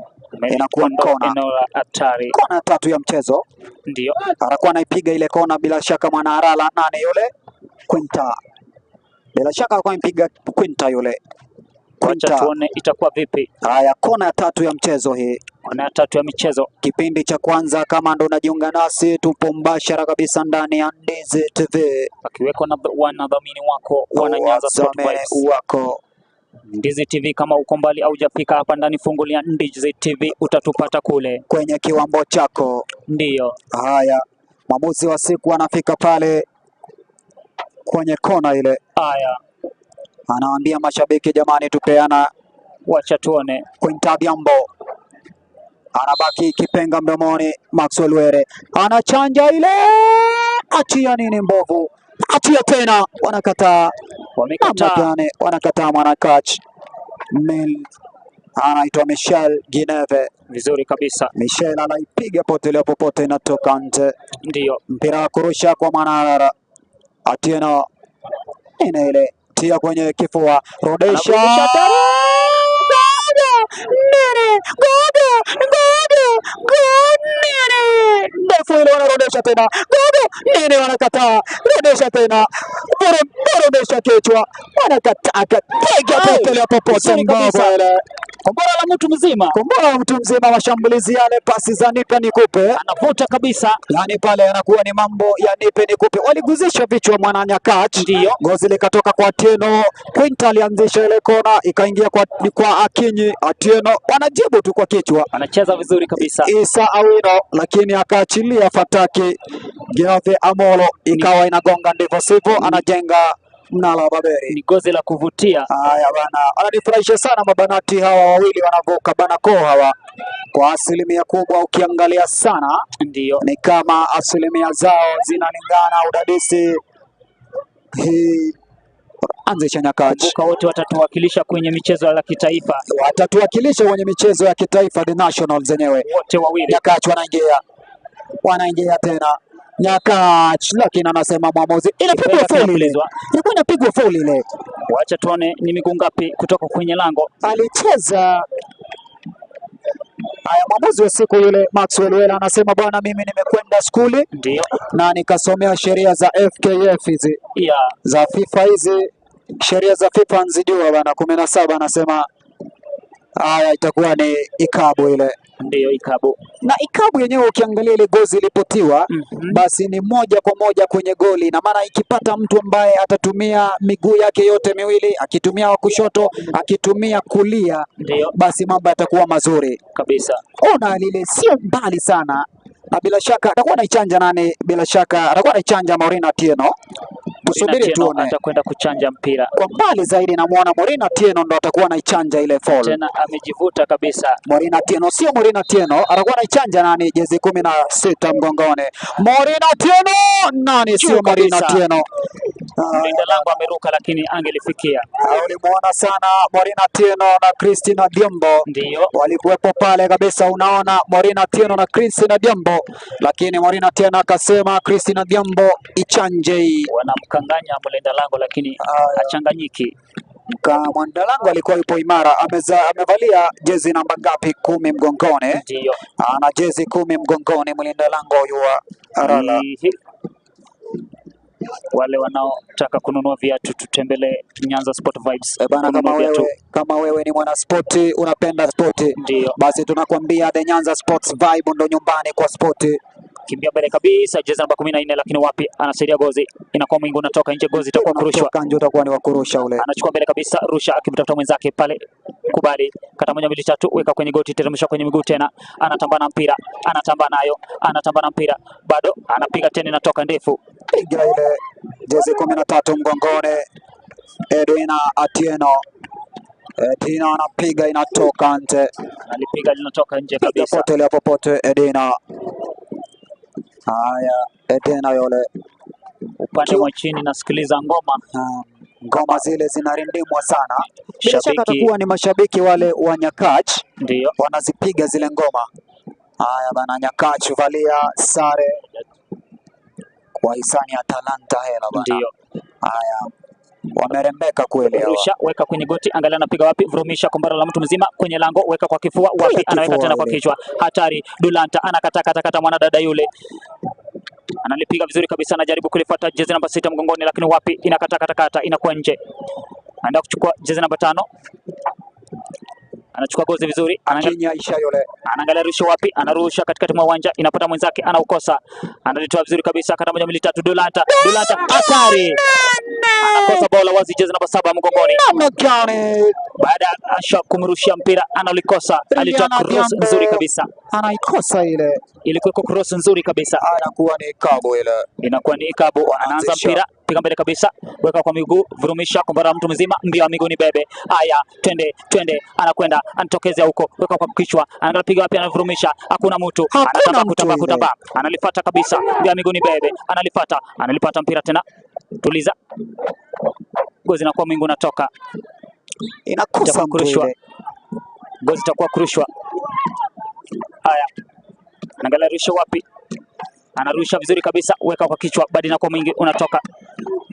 inakuwa Wameondoa kona, eneo la hatari, kona ya tatu ya mchezo. ndio Anakuwa anaipiga ile kona, bila shaka mwana Arala nane yule Quinta, bila shaka alikuwa anaipiga Quinta yule wacha Quinta. tuone itakuwa vipi. Haya, kona ya tatu ya mchezo hii, Kona ya tatu ya michezo. kipindi cha kwanza. Kama ndo unajiunga nasi, tupo mbashara kabisa ndani ya Ndizi TV, Akiweko na wanadhamini wako wana Nyanza Sport wazame Vibes. wako Ndizi TV, kama uko mbali au hujafika hapa ndani, fungulia Ndizi TV utatupata kule. kwenye kiwambo chako. Ndiyo Haya, mwamuzi wa siku anafika pale kwenye kona ile, haya, anawaambia mashabiki, jamani, tupeana. wacha tuone. Quinta Adhiambo anabaki kipenga mdomoni. Maxwell Were anachanja ile, achia nini mbovu, achia tena, wanakataa namna Wamekataa gani? Wanakataa mwanakach Mil anaitwa Michel Gineve. Vizuri kabisa. Michel anaipiga potelea popote, inatoka nje. Ndio. Mpira wa kurusha kwa Mwanarara. Atieno ina ile tia kwenye kifua, rudisha. Anarudisha tena. Nene, gogo, gogo, gogo, nene. Ndefu ile wanarudisha tena. Gogo, nene wanakataa. Rudisha tena. Rudisha kichwa. Wanakataa. Piga Ai, potelea popote vizuri mbovu kabisa. ile. Kombora la mtu mzima. Kombora wa mtu mzima, mashambulizi yale, pasi za nipe nikupe. Anavuta kabisa. Yaani pale yanakuwa ni mambo ya nipe nikupe. Waliguzisha vichwa mwana Nyakach. Ndio. Gozi likatoka kwa Atieno. Quinta alianzisha ile kona ikaingia kwa Akinyi. Atieno wanajibu tu kwa kichwa. Anacheza vizuri kabisa. Isa Awino, lakini akaachilia fataki Geoffrey Amolo, ikawa inagonga ndivyo sivyo, anajenga mnara wa Babeli. Ni gozi la kuvutia. Haya bana, ananifurahisha sana mabanati hawa wawili wanavuka banako hawa kwa asilimia kubwa, ukiangalia sana Ndio. ni kama asilimia zao zinalingana. Udadisi hii anzisha Nyakach Kumbuka wote watatuwakilisha kwenye michezo ya kitaifa. watatuwakilisha kwenye michezo ya kitaifa, the national zenyewe. Wote wawili. Nyakach wanaingia tena Nyakach, lakini anasema mwamuzi inapigwa Kipenda fauli ile, kinapulizwa. ilikuwa inapigwa fauli ile, Wacha tuone ni miguu ngapi kutoka kwenye lango. alicheza. Haya, mwamuzi wa siku yule Maxwell Wela anasema bwana, mimi nimekwenda skuli Ndio. na nikasomea sheria za FKF hizi Ya za FIFA hizi sheria za FIFA nzijua bana. 17 anasema haya, itakuwa ni ikabu ile, ndio ikabu. na ikabu yenyewe ukiangalia ile gozi ilipotiwa basi ni moja kwa moja kwenye goli, na maana ikipata mtu ambaye atatumia miguu yake yote miwili, akitumia wa kushoto, akitumia kulia, Ndio basi mambo yatakuwa mazuri. kabisa. Ona lile sio mbali sana, na bila shaka atakuwa anaichanja nani? Bila shaka atakuwa anaichanja Maureen Atieno. Tusubiri Atieno tuone. atakwenda kuchanja mpira Kwa mbali zaidi namuona Maureen Atieno ndo atakuwa anaichanja ile foul. tena, amejivuta kabisa. Maureen Atieno, sio Maureen Atieno, atakuwa anaichanja nani? Jezi 16 mgongoni. Maureen Atieno nani? Sio Juu Maureen kabisa. Atieno. Mlinda lango ameruka, lakini angelifikia. Ulimuona sana Maureen Atieno na Christina Diombo Ndio walikuwepo pale kabisa, unaona Maureen Atieno na Christina Diombo, lakini Maureen Atieno akasema Christina Diombo ichanje hii. wanamkanganya mlinda lango, lakini hachanganyiki. Mwandalango alikuwa yupo imara, amevalia jezi namba ngapi? 10 mgongoni. Ndio Ana jezi 10 mgongoni mlinda lango huyu wa Arala. Ihi. Wale wanaotaka kununua viatu tutembelee Nyanza Sport Vibes. E bana, Kununua kama viatu. wewe ni mwanaspoti unapenda spoti, Ndio basi tunakwambia The Nyanza Sports Vibe ndo nyumbani kwa spoti. kimbia mbele kabisa, jezi namba 14, lakini wapi, anasaidia gozi, inakuwa mwingi, unatoka nje, gozi itakuwa kurushwa. Unatoka nje utakuwa ni wa kurusha ule. Anachukua mbele kabisa, rusha akimtafuta mwenzake pale, kubali, kata moja mbili tatu, weka kwenye goti, teremsha kwenye miguu tena, anatamba na mpira, anatamba nayo, anatamba na mpira, bado anapiga tena, inatoka ndefu. Piga ile jezi 13 mgongoni, Edwina Atieno. Edina anapiga inatoka nje, Alipiga linatoka nje piga kabisa. potelea popote Edina. Haya, Edina yule. Upande wa chini nasikiliza ngoma. Ngoma zile zinarindimwa sana. Bila shaka Shabiki. atakuwa ni mashabiki wale wa Nyakach Ndio wanazipiga zile ngoma. Haya bana, Nyakach valia sare kwa hisani ya Talanta hela bana. ndio Haya, wamerembeka kweli hawa. rusha, weka kwenye goti, angalia anapiga wapi, vurumisha kombora la mtu mzima kwenye lango, weka kwa kifua, wapi, Kule anaweka kifua tena kwa ile. kichwa, hatari. Dulanta anakata kata kata, mwanadada yule analipiga vizuri kabisa, anajaribu kulifuata jezi namba 6 mgongoni, lakini wapi, inakata kata kata, inakuwa nje. Anaenda kuchukua jezi namba 5, anachukua gozi vizuri, anaangalia Kinya Aisha yule. anaangalia rusha wapi, anarusha katikati mwa uwanja, inapata mwenzake, anaukosa, analitoa vizuri kabisa, kata moja mbili tatu, Dulanta, Dulanta, hatari, anakosa bola wazi, jezi namba 7 mgongoni. Namna gani Baada ya Asha kumrushia mpira analikosa, alitoa Liliana cross Odhiambo nzuri kabisa, anaikosa ile, ilikuwa cross nzuri kabisa, anakuwa ni kabu ile. inakuwa ni ikabu. Anaanza Wanaanzisha. mpira, piga mbele kabisa, weka kwa miguu, vurumisha kombora mtu mzima, mbio ya miguu ni bebe. Haya, twende twende, anakwenda anatokezea huko, weka kwa kichwa, anapiga wapi, anavurumisha, hakuna mtu, Hakuna anatamba mtu kutamba ile. kutamba, analifata kabisa, mbio ya miguu ni bebe, analifata, analipata mpira tena, tuliza gozi, inakuwa mwingi unatoka, Inakosa Itakuwa mtu kurushwa. ile. Gozi itakuwa kurushwa. Haya, anaangalia rusha wapi, anarusha vizuri kabisa, weka kwa kichwa, bado inakuwa mwingi, unatoka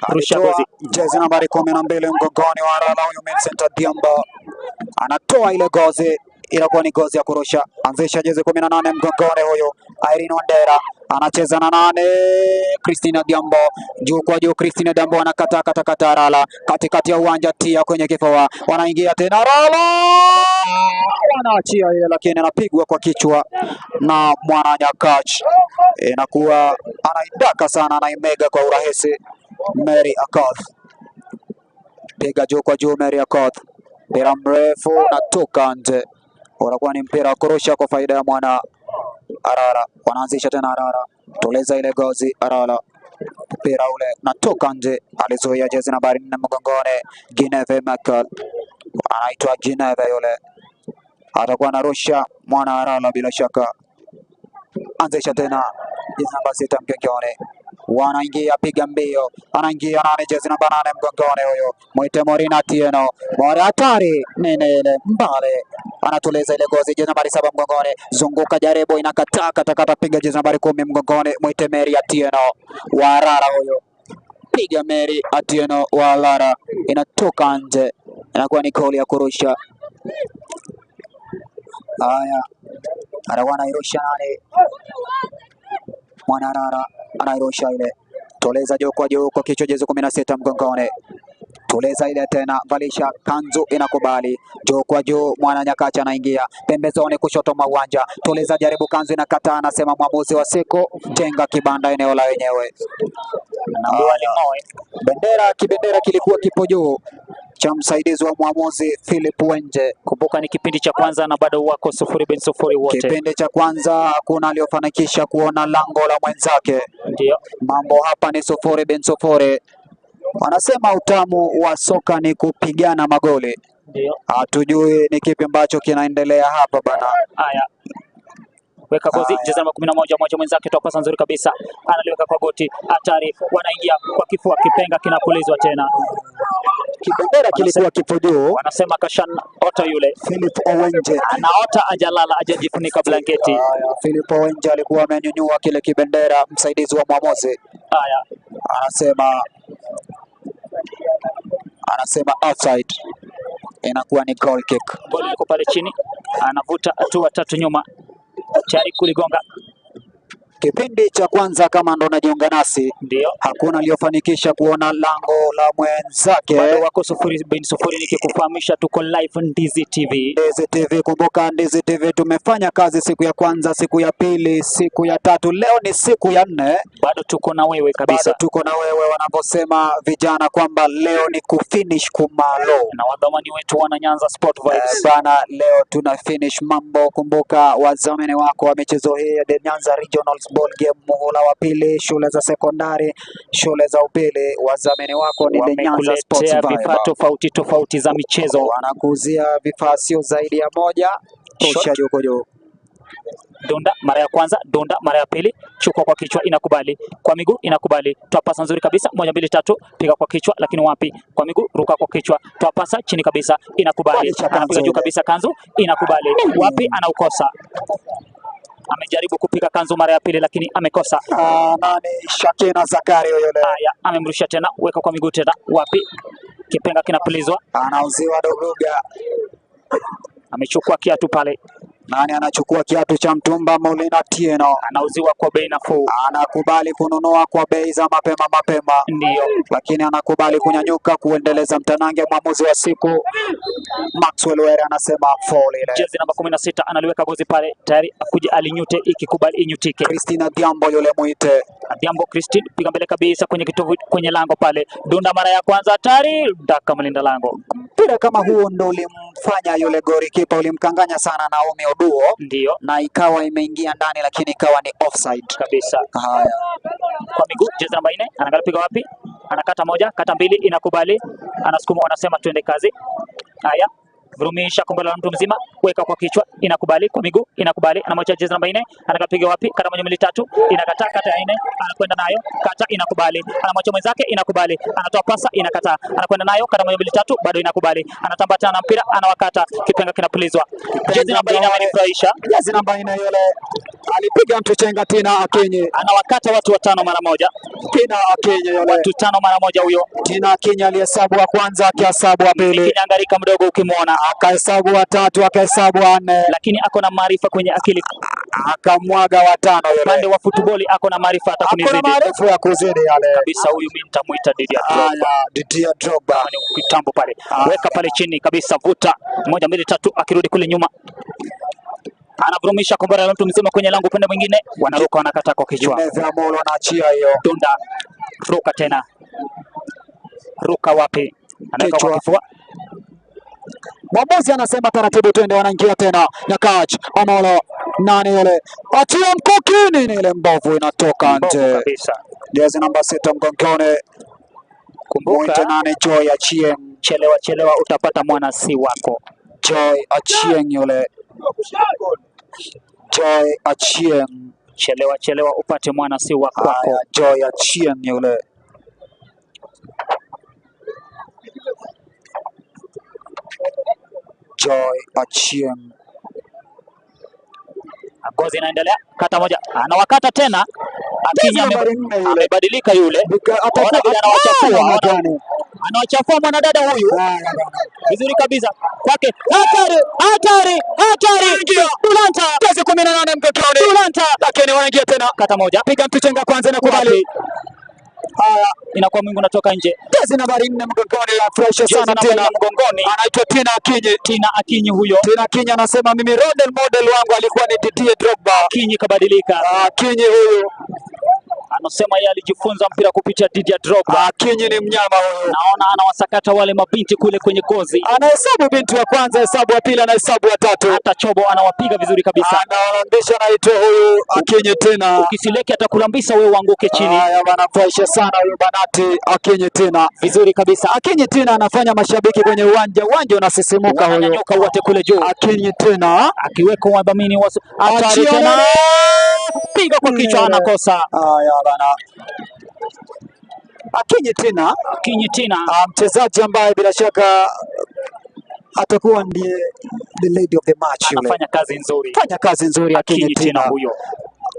rusha Alitoa gozi. jezi nambari 12 mgongoni wa Arala, huyu Vincent Adhiambo anatoa ile gozi, inakuwa ni gozi ya kurusha. Anzisha jezi 18 mgongoni huyu Irene Wandera anacheza na 8 Christina Adhiambo, juu kwa juu. Christina Adhiambo anakata kata kata Arala katikati ya uwanja, tia kwenye kifua, wanaingia tena Arala wanaachia ile, lakini anapigwa kwa kichwa na mwana Nyakach, inakuwa anaidaka sana, anaimega kwa urahisi. Mary Akoth piga juu kwa juu, Mary Akoth, mpira mrefu natoka nje, unakuwa ni mpira wa kurusha kwa faida ya mwana Arara. Wanaanzisha tena Arara, tuliza ile gozi Arara, mpira ule natoka nje, alizuia jezi nambari 4 mgongoni Gineve Michael, anaitwa Gineve yule, atakuwa anarusha mwana Arara bila shaka. Anzisha tena jezi namba 6 mgongoni, wanaingia piga mbio, anaingia 8 jezi namba 8 mgongoni huyo mwite Morina Tieno, Mora hatari nene ile mbale, anatuliza ile gozi, jezi nambari 7 mgongoni, zunguka jaribu, inakataa katakata, piga jezi nambari 10 mgongoni, mwite Mary Atieno wa Arara huyo, piga Mary Atieno wa Arara, inatoka nje, inakuwa ni goli ya kurusha. Haya, anakuwa anairusha nani? Mwanarara anairusha ile, toleza juu kwa juu kwa kichwa, jezi 16 mgongoni, tuliza ile tena, valisha kanzu inakubali, juu kwa juu, mwana Nyakacha anaingia pembezoni kushoto mwa uwanja, tuliza jaribu, kanzu inakataa, anasema mwamuzi wa siku, jenga kibanda eneo la wenyewe. Naambiwa ling'oe. Bendera kibendera kilikuwa kipo juu cha msaidizi wa mwamuzi Philip Wenje. Kumbuka ni kipindi cha kwanza na bado wako 0-0 wote. Kipindi cha kwanza hakuna aliyofanikisha kuona lango la mwenzake. Ndio Mambo hapa ni 0-0. Wanasema utamu wa soka ni kupigana magoli. ndio. Hatujui ni kipi ambacho kinaendelea hapa bana. Haya, weka gozi, Haya. jezi namba 11 mmoja mwenzake, toa pasa nzuri kabisa, analiweka kwa goti, hatari, wanaingia kwa kifua, kipenga kinapulizwa tena. Kibendera kilikuwa kipo juu. Wanasema kashan ota yule Philip Owenje. anaota, ajalala, ajajifunika blanketi. Haya, Philip Owenje alikuwa amenyunyua kile kibendera, msaidizi wa mwamuzi Haya, anasema offside, inakuwa ni goal kick. goli liko pale chini, anavuta hatua tatu nyuma, tayari kuligonga. Kipindi cha kwanza, kama ndo unajiunga nasi, Ndio hakuna aliyofanikisha kuona lango la mwenzake. bado wako 0-0, nikikufahamisha tuko live Ndizi TV. Ndizi TV, kumbuka Ndizi TV tumefanya kazi siku ya kwanza, siku ya pili, siku ya tatu, leo ni siku ya nne. Bado tuko na wewe kabisa. Bado tuko na wewe, wanavyosema vijana kwamba leo ni kufinish kumalo. Na wadhamani wetu wana Nyanza Sport Vibes. Bana, leo tuna finish mambo. Kumbuka wadhamini wako wa michezo hii ya The Nyanza Regional Ball Game, muhula wa pili, shule za sekondari, shule za upili, wadhamini wako ni The Nyanza Sports Wamekuletea Vibe. vifaa tofauti tofauti za michezo. Wanakuuzia vifaa sio zaidi ya moja. Tosha juu kwa juu. Dunda mara ya kwanza, dunda mara ya pili, chukua kwa kichwa inakubali, kwa miguu inakubali, toa pasa nzuri kabisa, moja mbili tatu, piga kwa kichwa, lakini wapi? Kwa miguu, ruka kwa kichwa, toa pasa chini kabisa, inakubali, Balisha kanzu anapiga juu ile. kabisa, kanzu inakubali, wapi? Anaukosa. Amejaribu kupiga kanzu mara ya pili, lakini amekosa. Nani Shakina Zakari yule Haya, amemrusha tena, weka kwa miguu tena, wapi? Kipenga kinapulizwa, anauziwa Doruga. amechukua kiatu pale, Nani anachukua kiatu cha mtumba? Molina Tieno anauziwa kwa bei nafuu. anakubali kununua kwa bei za mapema mapema, Ndiyo, lakini anakubali kunyanyuka kuendeleza mtanange. Mwamuzi wa siku Maxwell Were anasema foul ile. jezi namba 16 analiweka gozi pale tayari akuja alinyute, ikikubali inyutike. Christina Diambo yule muite Adhiambo Christine piga mbele kabisa kwenye kitovu, kwenye lango pale, dunda mara ya kwanza, hatari, daka mlinda lango. mpira kama huo ndo ulimfanya yule golikipa, ulimkanganya sana Naomi Oduo Ndiyo na ikawa imeingia ndani, lakini ikawa ni offside. kabisa, Haya, kwa miguu, jezi namba 4 anaangalia piga wapi, anakata moja, kata mbili, inakubali, anasukuma, wanasema tuende kazi. Haya, Vurumisha kombe la mtu mzima, weka kwa kichwa, inakubali kwa miguu, inakubali, anamwacha jezi namba 4, anakapiga wapi? Kata moja mbili tatu, inakataa, kata ya 4, anakwenda nayo, kata inakubali, anamwacha mwenzake, inakubali, anatoa pasa, inakataa, anakwenda nayo, kata moja mbili tatu, bado inakubali, anatamba tena na mpira, anawakata, kipenga kinapulizwa. Jezi namba 4 amenifurahisha. Jezi namba 4 yule alipiga mtu chenga Tina Akinyi. Anawakata watu watano mara moja. Tina Akinyi yule. Watu tano mara moja huyo. Tina Akinyi alihesabu wa kwanza, akihesabu wa pili. Kinyangarika mdogo ukimwona. Akahesabu wa tatu, akahesabu wa nne. Lakini ako na maarifa kwenye akili. Akamwaga wa tano yule. Upande wa futuboli ako na maarifa hata Ako na kunizidi. maarifa ya kuzidi yale. Kabisa huyu mimi nitamuita Didier Drogba. Haya, Didier Drogba. Ni kitambo pale. Weka pale chini kabisa, vuta. 1 2 3, akirudi kule nyuma. Anavurumisha kombora la mtu mzima kwenye lango upande mwingine, wanaruka wanakata kwa kichwa. Meza Molo anaachia hiyo. Dunda, ruka tena. Ruka wapi? Anaweka kwa Kichwa. kifua. Mwamuzi anasema taratibu, twende, wanaingia tena. Nyakach Amolo, nani yule? Achia mkuki, nini ile mbovu inatoka Mbovu nje. kabisa. Jezi namba 6 mgongoni. Kumbuka Mwite nani? Joy Achieng. Chelewa chelewa utapata mwana si wako. Joy Achieng yule. Joy Achieng. Chelewa chelewa upate mwana si wa kwako. Haya, Joy Achieng yule. Joy Achieng. Ngozi inaendelea, kata moja, anawakata tena. Akinyi Jezi nambari 4 yule. amebadilika yule. Ona vile anawachafua, ona. Anawachafua mwanadada huyu. Vizuri kabisa. Kwake hatari, hatari, hatari. Dulanta. Jezi 18 mgongoni. Dulanta. Lakini wanaingia tena. Kata moja. Piga mtu chenga kwanza na kubali. Wapi? Haya, Inakuwa mwingi unatoka nje. Jezi nambari 4 mgongoni ya fresh Jezi sana nambari tena. 4 mgongoni. Anaitwa Tina Akinyi. Tina Akinyi huyo. Tina Akinyi anasema mimi role model wangu alikuwa ni Didier Drogba. Akinyi kabadilika. Akinyi huyu. Anasema yeye alijifunza mpira kupitia Didier Drogba. Akinyi ni mnyama huyu. Naona anawasakata wale mabinti kule kwenye gozi. Anahesabu binti wa kwanza, hesabu wa pili, anahesabu wa tatu. Hata Chobo anawapiga vizuri kabisa. Anawarambisha, anaitwa huyu Akinyi tena. Ukisileki atakulambisa wewe uanguke chini. Haya bana, furahisha sana huyu banati Akinyi tena. Vizuri kabisa. Akinyi tena anafanya mashabiki kwenye uwanja, uwanja unasisimuka huyu. Wananyanyuka wote kule juu. Akinyi tena. Akiweko wadhamini wa hatari Achia tena. nene. Piga kwa kichwa anakosa. Haya bana. Akinyi tena. Akinyi tena. Mchezaji ambaye bila shaka atakuwa ndiye the lady of the match yule. Anafanya kazi nzuri. Fanya kazi nzuri Akinyi Akinyi tena tena huyo.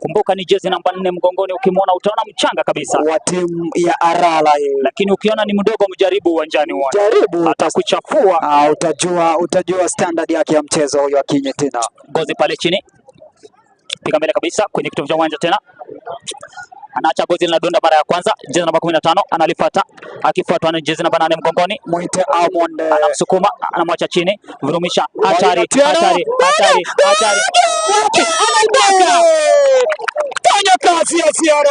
Kumbuka ni jezi namba 4 mgongoni, ukimwona utaona mchanga kabisa. Wa timu ya Arala yeye. Lakini ukiona ni mdogo mjaribu uwanjani uone. Jaribu atakuchafua. Utajua standard yake ya mchezo huyo Akinyi tena. Gozi pale chini. Piga mbele kabisa kwenye kitovu cha uwanja tena. Anaacha gozi linadonda mara ya kwanza, jezi namba 15 analifuata, akifuatwa na jezi namba 8 mgongoni. Mwite Amond. Anamsukuma, anamwacha chini, vurumisha, hatari, Otieno. hatari, hatari, hatari. Anaibaka. Fanya kazi ya ziada.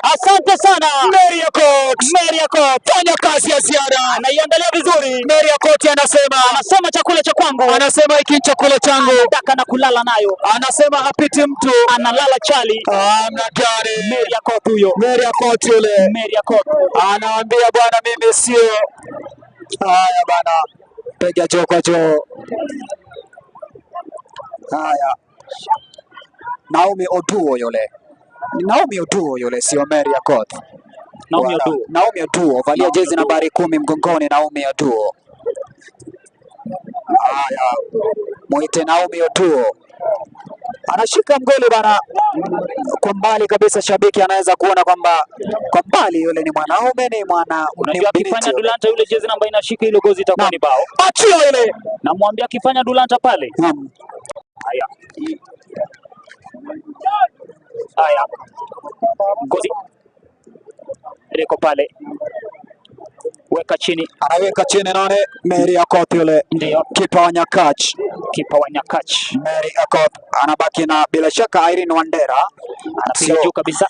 Asante sana. Mary Akot. Mary Akot. Fanya kazi ya ziada. Anaiangalia vizuri. Mary Akot anasema, anasema chakula cha kwangu. Anasema hiki ni chakula changu. Anataka na kulala nayo. Anasema hapiti mtu. Analala chali. Amna gari. Mary Akot huyo. Mary Akot yule. Mary Akot. Anaambia bwana mimi sio. Haya bana. Piga choo kwa choo. Haya. Naomi Oduo yule. Ni Naomi Oduo yule, sio Mary Akot. Naomi Wala. Oduo. Naomi Oduo, valia Naomi jezi Oduo. nambari 10 mgongoni Naomi Oduo. Haya. Muite Naomi Oduo. Anashika mgoli bana. Kwa mbali kabisa shabiki anaweza kuona kwamba kwa mbali yule ni mwanaume, ni mwana, ni Unajua binti akifanya yule. Dulanta yule jezi namba inashika ile gozi itakuwa ni bao. Achia ile. Namwambia akifanya Dulanta pale. Naam. Haya. Haya. Gozi liko pale. Weka chini. Anaweka chini nane Mary Akot yule. Ndio. Kipa wa Nyakach. Kipa wa Nyakach. Mary Akot anabaki na bila shaka Irene Wandera. Anapiga juu kabisa.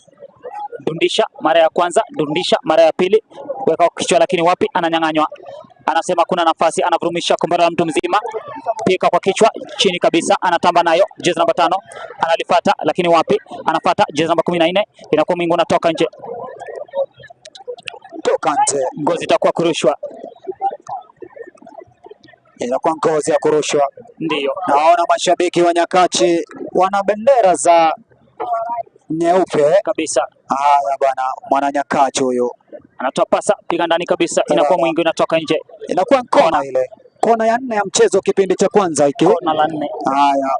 Dundisha mara ya kwanza, dundisha mara ya pili, weka kichwa lakini wapi, ananyang'anywa. Anasema kuna nafasi, anavurumisha kombora la mtu mzima, pika kwa kichwa chini kabisa, anatamba nayo jezi namba 5 analifuata lakini wapi, anafuata jezi namba 14, inakuwa mingi, unatoka nje. Toka nje. Ngozi itakuwa kurushwa. Inakuwa ngozi ya kurushwa. Ndiyo. Naona mashabiki wa Nyakachi wana bendera za nyeupe kabisa. Haya bwana, mwana Nyakachi huyu anatoa pasa, piga ndani kabisa, inakuwa mwingi, inatoka nje, inakuwa kona ile, kona ya nne ya mchezo, kipindi cha kwanza hiki, kona la nne. Haya,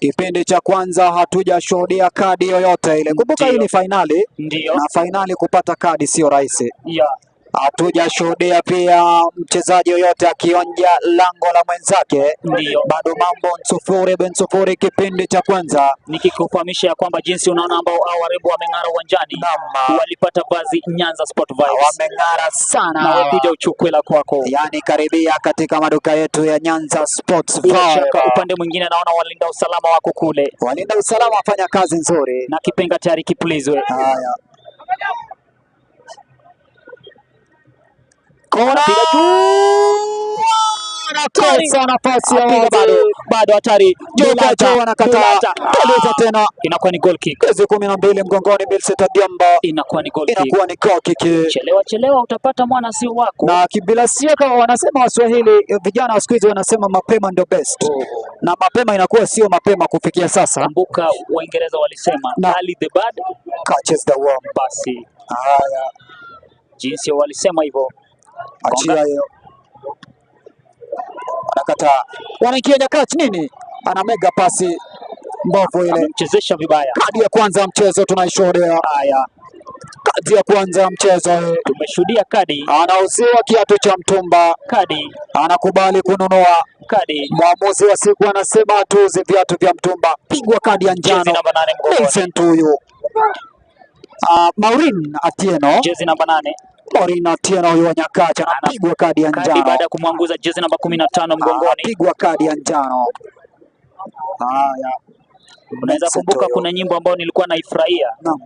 kipindi cha kwanza hatujashuhudia kadi yoyote ile. Kumbuka hii ni fainali, ndio, na fainali kupata kadi sio rahisi. Yeah. Hatujashuhudia pia mchezaji yoyote akionja lango la mwenzake. Ndio. Bado mambo 0-0 kipindi cha kwanza. Nikikufahamisha ya kwamba jinsi unaona ambao hao warembo wameng'ara uwanjani, walipata vazi Nyanza Sport Vibes. Wameng'ara sana. Na wakuja uchukue la kwako. Yani karibia katika maduka yetu ya Nyanza Sports Bila Vibes. shaka upande mwingine naona walinda usalama wako kule. Walinda usalama wafanya kazi nzuri. Na kipenga tayari kipulizwe. Haya. Kona anakosa nafasi ya wazi. Bado hatari. Joe anakataa. Tuliza tena. Inakuwa ni goal kick. Jezi 12 mgongoni Milseta Diamba. Inakuwa ni goal kick. Inakuwa ni goal kick. Chelewa chelewa utapata mwana sio wako. Na bila shaka wanasema Waswahili, vijana wa siku hizi wanasema mapema ndio best. Na mapema inakuwa sio mapema kufikia sasa. Kumbuka Waingereza walisema early the bird catches the worm. Basi. Haya. Jinsi walisema hivyo. Achia hiyo. Anakataa. Wanaingia Nyakach nini? Anamega pasi mbovu ile. Amemchezesha vibaya. Kadi ya kwanza ya mchezo tunaishuhudia. Haya. Kadi ya kwanza ya mchezo. Tumeshuhudia kadi. Anauziwa kiatu cha mtumba. Kadi. Anakubali kununua. Kadi. Mwamuzi wa siku anasema atuuze viatu vya mtumba. Pigwa kadi ya njano. Jezi namba 8 mgongoni. Vincent huyu. Maureen Atieno. Jezi namba 8. Maureen Atieno huyu wa Nyakach anapigwa kadi ya njano. Baada ya kumwanguza jezi namba 15 mgongoni. Anapigwa kadi ya njano. Haya. Unaweza kumbuka kuna nyimbo ambayo nilikuwa naifurahia. Naam.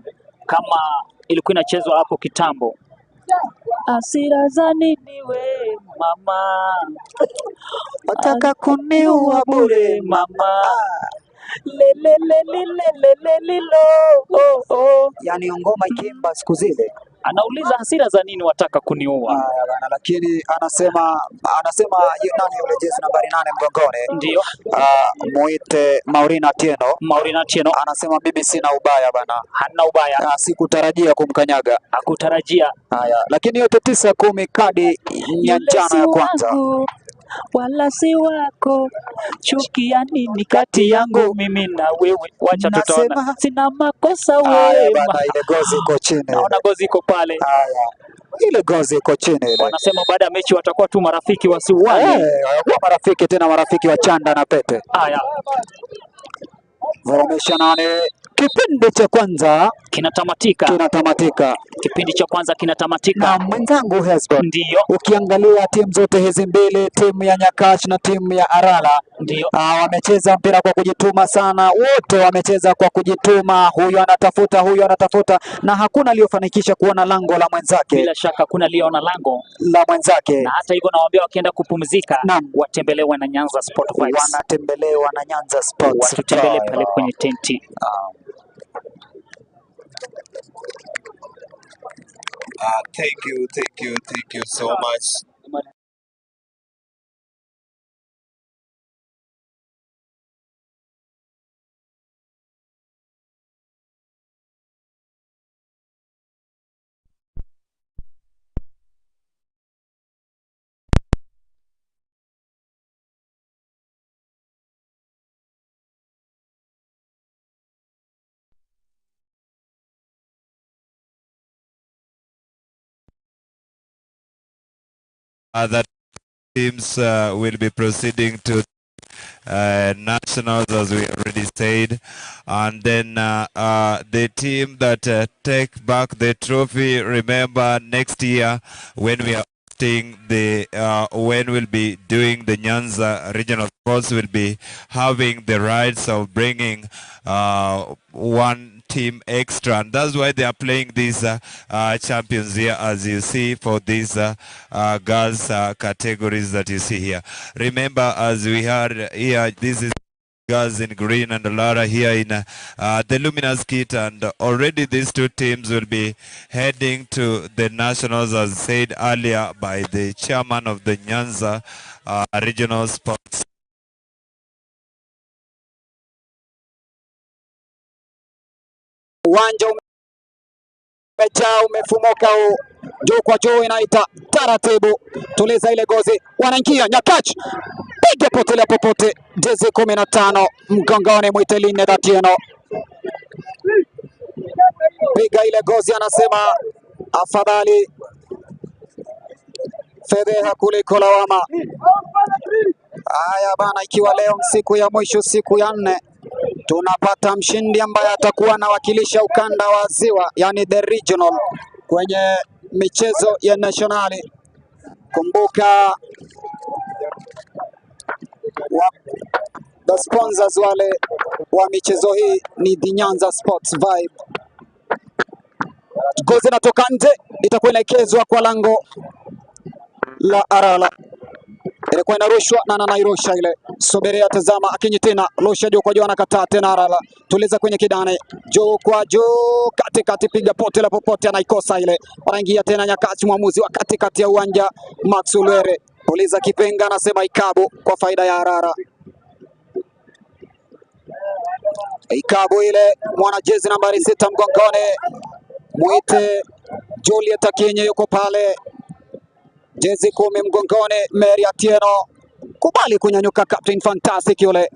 Kama ilikuwa inachezwa hapo kitambo. Hasira za nini we mama? Wataka kuniua bure mama. Le le le le le le le lo. Oh, oh. Yani ngoma ikiimba siku zile. Anauliza hasira za nini wataka kuniua? Haya bana, lakini anasema nani yule jezi nambari 8 mgongoni? Ndio. Muite Maureen Atieno. Maureen Atieno anasema mimi sina ubaya bana. Hana ubaya. Sikutarajia kumkanyaga. Hakutarajia. Haya, lakini yote 9 10 kadi ya njano ya kwanza. Wala si wako, chukia nini kati yangu mimi na wewe? Wacha tutaona, sina makosa wewe. Bana, ile gozi iko chini. Naona gozi iko pale. Haya, ile gozi iko chini ile. Wanasema baada ya mechi watakuwa tu marafiki wasiuane. Watakuwa marafiki tena, marafiki wa chanda na pete. Haya. Voromesha 8. Kipindi cha kwanza kinatamatika. Kinatamatika. Kipindi cha kwanza kinatamatika. Na mwenzangu Hesbon. Ndio. Ukiangalia timu zote hizi mbili, timu ya Nyakach na timu ya Arala, ndio, wamecheza mpira kwa kujituma sana. Wote wamecheza kwa kujituma, huyu anatafuta, huyu anatafuta, na hakuna aliyofanikisha kuona lango la mwenzake. Bila shaka hakuna aliyeona lango la mwenzake. Na hata hivyo nawaambia wakienda kupumzika, watembelewe na Nyanza Sport Vibes. Wanatembelewa na Nyanza Sports. Watutembelee pale kwenye tenti. Thank you so much. Other teams will be proceeding to nationals, as we already said, and then the team that take back the trophy, remember next year when we are hosting the when we'll be doing the Nyanza Regional Sports, will be having the rights of bringing one team extra, and that's why they are playing these champions here, as you see, for these girls categories that you see here. Remember, as we are here, this is Girls in green and Alara here in the Luminous kit, and already these two teams will be heading to the nationals, as said earlier by the chairman of the Nyanza Regional Sports. Uwanja umejaa, umefumuka huu, juu kwa juu, inaita taratibu, tuliza ile gozi, wanaingia Nyakach, piga potelea popote, jezi 15 mgongoni, mwite Line Atieno, piga ile gozi, anasema afadhali fedheha kuliko lawama. Haya bana, ikiwa leo siku ya mwisho, siku ya nne, tunapata mshindi ambaye atakuwa anawakilisha ukanda wa Ziwa, yani the regional, kwenye michezo ya nationali. Kumbuka the sponsors wale wa michezo hii ni The Nyanza Sports Vibe. Gozi inatoka nje, itakuwa inaelekezwa kwa lango la Arala. Ilikuwa inarushwa na anairusha ile. Subiria, tazama, Akinyi tena rusha juu kwa juu, anakataa tena Arala, tuliza kwenye kidane, juu kwa juu, katikati, piga pote la popote, anaikosa ile. Wanaingia tena Nyakach, mwamuzi wa katikati ya uwanja Max Ulwere puliza kipenga, anasema ikabu kwa faida ya Arara. Ikabu ile, mwana jezi nambari 6 mgongoni, mwite Juliet Akinyi yuko pale, jezi 10 mgongoni Mary Atieno, kubali kunyanyuka. Captain Fantastic yule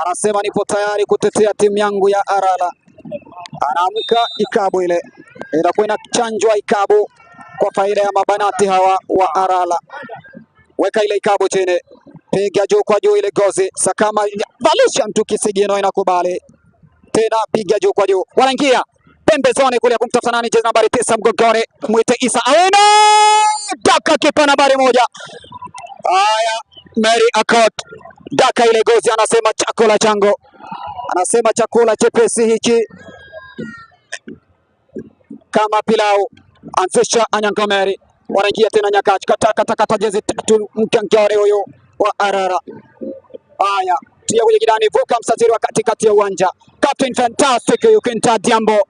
anasema nipo tayari kutetea timu yangu ya Arala. Anaamka ikabu ile, inakuwa inachanjwa ikabu kwa faida ya mabanati hawa wa Arala. Weka ile ikabu chini, piga juu kwa juu ile gozi, sakama valisha mtu kisigino, inakubali tena, piga juu kwa juu, wanaingia pembezoni kule kumtafuta nani, jezi nambari 9 mgongoni, mwite Isa Awino, daka kipa nambari 1. Haya, Mary Akot daka ile gozi, anasema chakula chango, anasema chakula chepesi hichi kama pilau. Anzisha Anyango Mary, wanaingia tena Nyakach, kata kata kata, jezi 3 mgongoni huyu wa Arara. Haya, tia kwenye kidani, vuka msajili wa katikati ya uwanja, Captain Fantastic huyu Quinta Diambo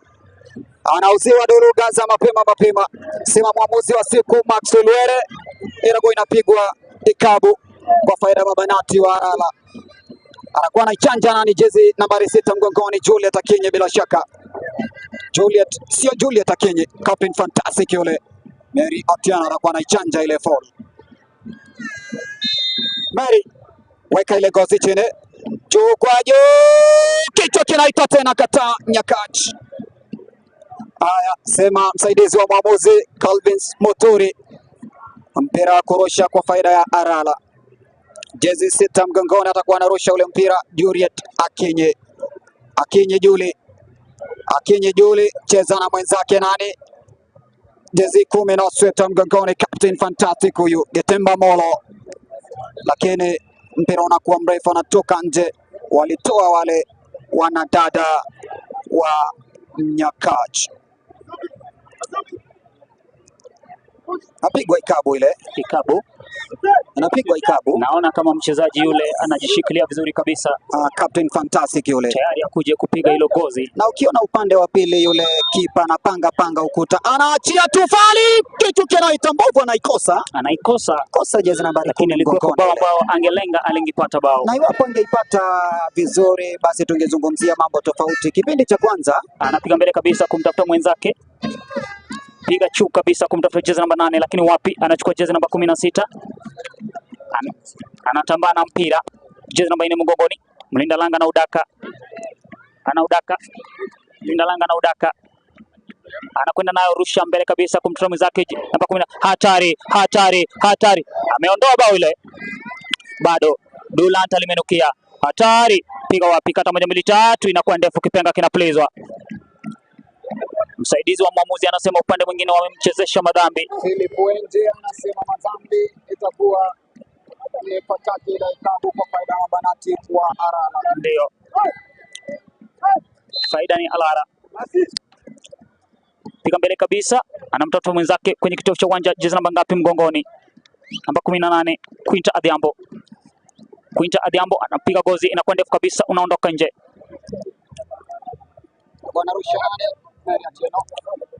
anauziwa duruga za mapema mapema. Sema mwamuzi wa siku Max Ulwere, inakuwa inapigwa ikabu kwa faida ya mabanati wa Arala. Anakuwa anaichanja nani, jezi nambari 6 mgongoni, Juliet Akinyi, bila shaka Juliet, sio Juliet Akinyi, Captain Fantastic yule. Mary Atieno anakuwa anaichanja ile fall. Mary weka ile gozi chini, juu kwa juu, kichwa kinaita tena, kataa Nyakach. Haya, sema msaidizi wa mwamuzi Calvin Muturi, mpira wa kurusha kwa faida ya Arala. Jezi 6 mgongoni atakuwa anarusha ule mpira Juliet Akinyi. Akinyi Juli, Akinyi Juli cheza na mwenzake nani, jezi 10 na sweta mgongoni, Captain Fantastic huyu Getemba Molo, lakini mpira unakuwa mrefu, anatoka nje. Walitoa wale wanadada wa Nyakach. Napigwa ikabu ile, Ikabu, anapigwa ikabu. naona kama mchezaji yule anajishikilia vizuri kabisa, Captain Fantastic yule, tayari akuje kupiga hilo gozi. na ukiona upande wa pili yule kipa anapanga panga ukuta, anaachia tufali, kitu kinaita mbovu, anaikosa Anaikosa, kosa jezi nambari lakini 10 alikuwa mgongoni bao ile. ambao angelenga alingipata bao. Na iwapo angeipata vizuri, basi tungezungumzia mambo tofauti. Kipindi cha kwanza Anapiga mbele kabisa kumtafuta mwenzake, piga chu kabisa kumtafuta jezi namba 8, lakini wapi, anachukua jezi namba 16. Anatambaa na mpira, jezi namba 4 mgongoni, mlinda langa na udaka, anaudaka, mlinda langa na udaka, anakwenda nayo rusha mbele kabisa kumtafuta mwenzake namba 10. Hatari, hatari, hatari, ameondoa bao ile, bado Dulanta limenukia, hatari, piga wapi, kata 1 2 3, inakuwa ndefu, kipenga kinapulizwa. Msaidizi wa mwamuzi anasema upande mwingine wamemchezesha madhambi. Philip Wenje anasema madhambi itakuwa ni pataki la ikabu kwa faida ya mabanati wa Arala. Ndio faida ni Alara, piga mbele kabisa, anamtafuta mwenzake kwenye kitovu cha uwanja, jezi namba ngapi mgongoni? Namba 18 Quinta Adhiambo. Quinta Adhiambo anapiga gozi, inakuwa ndefu kabisa, unaondoka nje. Bwana rusha nane Mary Atieno.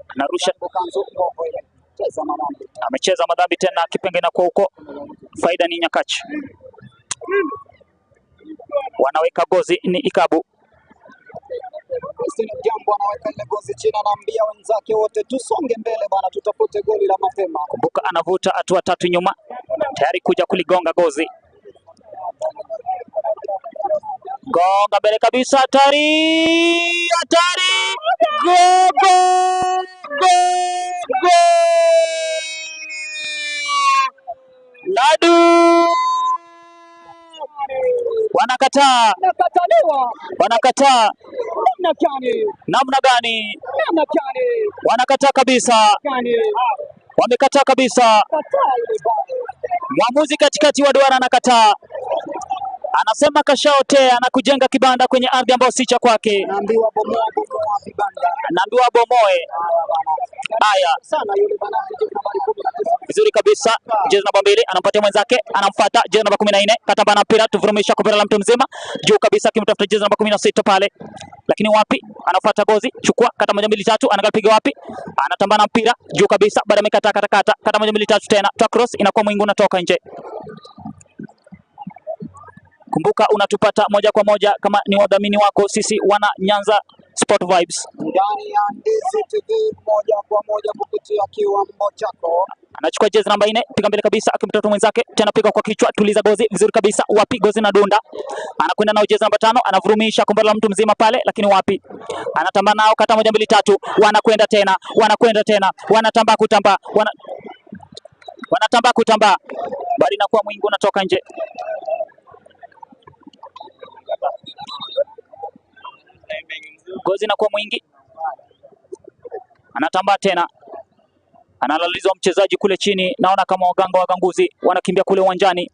Anarusha, Bukanzu Ngongo ile. Cheza madhambi. Amecheza madhambi tena, kipenge inakuwa huko, faida ni Nyakach. Wanaweka gozi ni Ikabu. Christine Odhiambo anaweka ile gozi chini, anaambia wenzake wote tusonge mbele bana, tutafute goli la mapema. Kumbuka anavuta hatua tatu nyuma, tayari kuja kuligonga gozi. Gonga mbele kabisa, hatari, hatari, go, go, go, go! Ladu wanakataa, Nakataliwa wanakataa. Namna gani? Namna gani? Namna gani? Wanakataa kabisa, Gani? Wamekataa kabisa. Kataa ile bao. Mwamuzi katikati wa duara anakataa, anasema kashaotea na kujenga kibanda kwenye ardhi ambayo si cha kwake. Naambiwa bomoa, bomoa vibanda. Anaambiwa bomoe. Haya bana. Haya, Sana yule bana jezi nambari 19. Vizuri kabisa. Jezi namba 2 anampatia mwenzake, anamfuata jezi namba 14, katamba na mpira, tuvurumisha kwa la mtu mzima juu kabisa, akimtafuta jezi namba 16 pale, lakini wapi, anafuata gozi, chukua kata moja mbili tatu, anapiga wapi, anatamba na mpira juu kabisa, baada amekata kata kata kata moja mbili tatu tena, toa cross, inakuwa mwingi unatoka nje. Kumbuka unatupata moja kwa moja kama ni wadhamini wako sisi wana Nyanza Sport Vibes. Ndani ya Ndizi TV moja kwa moja kupitia kiwambo chako. Anachukua jezi namba 4, piga mbele kabisa, akimtoto mwenzake tena, piga kwa kichwa, tuliza gozi vizuri kabisa, wapi gozi na dunda, anakwenda nao jezi namba 5, anavurumisha kombe la mtu mzima pale, lakini wapi, anatamba nao kata moja mbili tatu, wanakwenda tena, wanakwenda tena, wanatamba kutamba, wanatamba kutamba, bali inakuwa mwingi unatoka nje. Gozi inakuwa mwingi, anatambaa tena, analalizwa mchezaji kule chini. Naona kama waganga waganguzi wanakimbia kule uwanjani.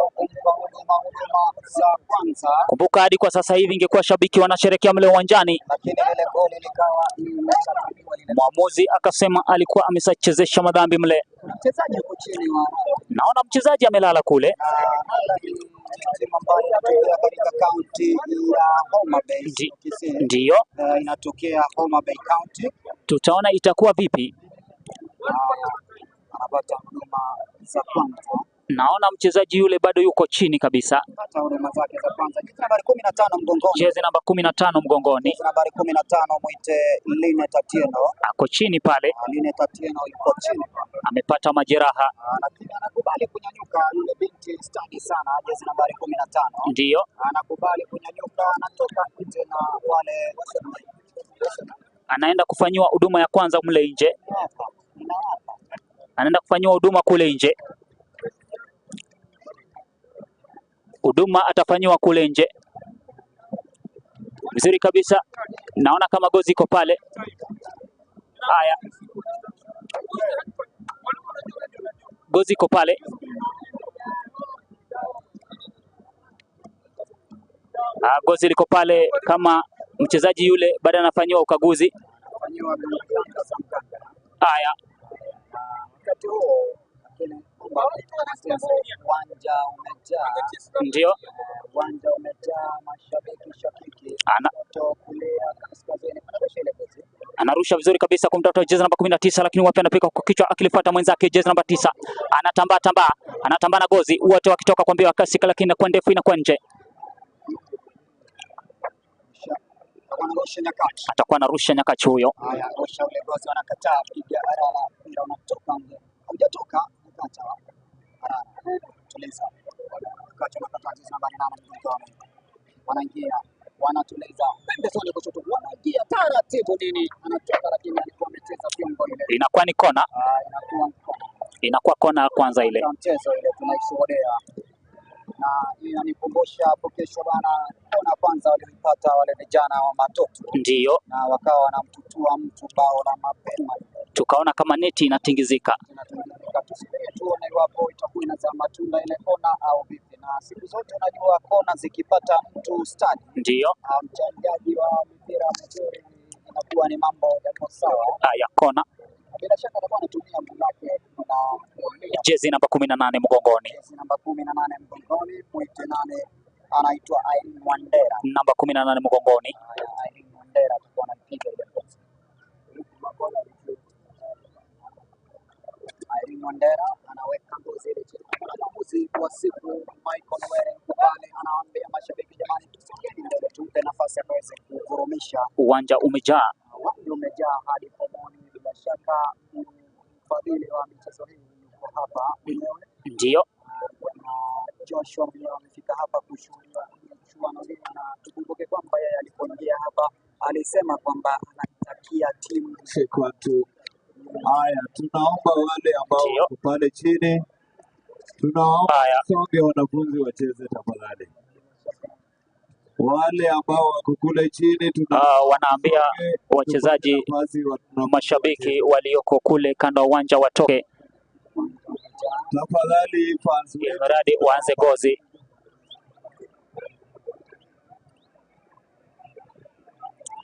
Huduma za kwanza, Kumbuka hadi kwa sasa hivi ingekuwa shabiki wanasherekea mle uwanjani, lakini lile goli likawa limeshatiliwa lile. Mwamuzi akasema alikuwa ameshachezesha madhambi mle. Kuna mchezaji yuko chini wa Naona mchezaji amelala kule. Arara ni timu ambayo inatokea katika kaunti ya Homa Bay, Kisii. Ndiyo, Inatokea Homa Bay County. Tutaona itakuwa vipi. Anapata huduma za kwanza. Naona mchezaji yule bado yuko chini kabisa. Pata huduma zake za kwanza. Jezi nambari 15 mgongoni. Jezi namba 15 mgongoni. Jezi nambari 15 mwite Linet Atieno. Ako chini pale. Linet Atieno yuko chini. Amepata majeraha. Lakini anakubali kunyanyuka yule binti stadi sana, jezi nambari 15. Ndiyo. Anakubali kunyanyuka, anatoka nje na wale Anaenda kufanyiwa huduma ya kwanza mle nje. Anaenda kufanyiwa huduma kule nje. Huduma atafanyiwa kule nje. Vizuri kabisa. Naona kama gozi iko pale. Haya. Gozi iko pale. Gozi liko pale kama mchezaji yule baada anafanyiwa ukaguzi. Haya. Wakati huo uwanja umejaa. Ndio. Uwanja umejaa mashabiki shakiki. Anarusha vizuri kabisa kumtafuta jezi namba 19, lakini wapi anapiga kwa kichwa akilifuata mwenzake jezi namba 9. Anatambaa tambaa, anatambaa na gozi, wote wakitoka kwa mbio ya kasi, lakini inakuwa ndefu, inakuwa nje. Atakuwa anarusha Nyakach huyo. Haya, rusha ule gozi, wanakataa, piga Arara, mpira unatoka nje. Haujatoka, ukata. Arara, tuliza. Ukata, unakataa jezi nambari 8 mgongoni. Wanaingia, wanatuliza. Pembezoni kushoto, wanaingia taratibu nini? Anatoka lakini alikuwa amecheza fiongo ile. Inakuwa ni kona. Inakuwa ni kona. Inakuwa kona ya kwanza ile. Mchezo ile tunaishuhudia. Na hii inanikumbusha hapo kesho bana, kona kwanza walioipata wale vijana wa Matoto. Ndiyo. Na wakawa wanamtutua mtu bao la mapema. Tukaona kama neti inatingizika. Inatingizika. Tusubiri tuone iwapo itakuwa inazaa matunda ile kona au vipi. Na siku zote unajua kona zikipata mtu stadi. Ndiyo. Mchangiaji wa mipira mzuri inakuwa ni mambo yako sawa. Haya, kona. Bila shaka atakuwa anatumia mguu wake. Bwana Jezi namba 18 mgongoni, jezi namba 18 mgongoni, mwite nane, anaitwa Irene Wandera. Namba 18 mgongoni. Haya, Irene Wandera atakuwa anaipiga ile gozi. Irene Wandera anaweka gozi ile chini. Kuna mwamuzi wa siku Michael Were yuko pale, anawaambia mashabiki, jamani, tusongeni mbele, tumpe nafasi akaweze kuvurumisha. Uwanja umejaa. Uwanja umejaa hadi pomoni. Bila shaka mfadhili wa michezo hii yuko hapa mwenyewe. Ndiyo, Bwana Joshua mwenyewe amefika hapa kushuhudia michuano hii, na tukumbuke kwamba yeye alipoingia hapa alisema kwamba anaitakia timu Chekwatu. Haya, tunaomba wale ambao Ndiyo. wako pale chini, tunaomba Haya. songe, wanafunzi wacheze tafadhali. Wale ambao wako kule chini, tuna Wanaambia songe, wachezaji, tupate nafasi wanafunzi mashabiki wacheze walioko kule kando ya uwanja watoke, tafadhali. Fans ili wetu mradi waanze gozi.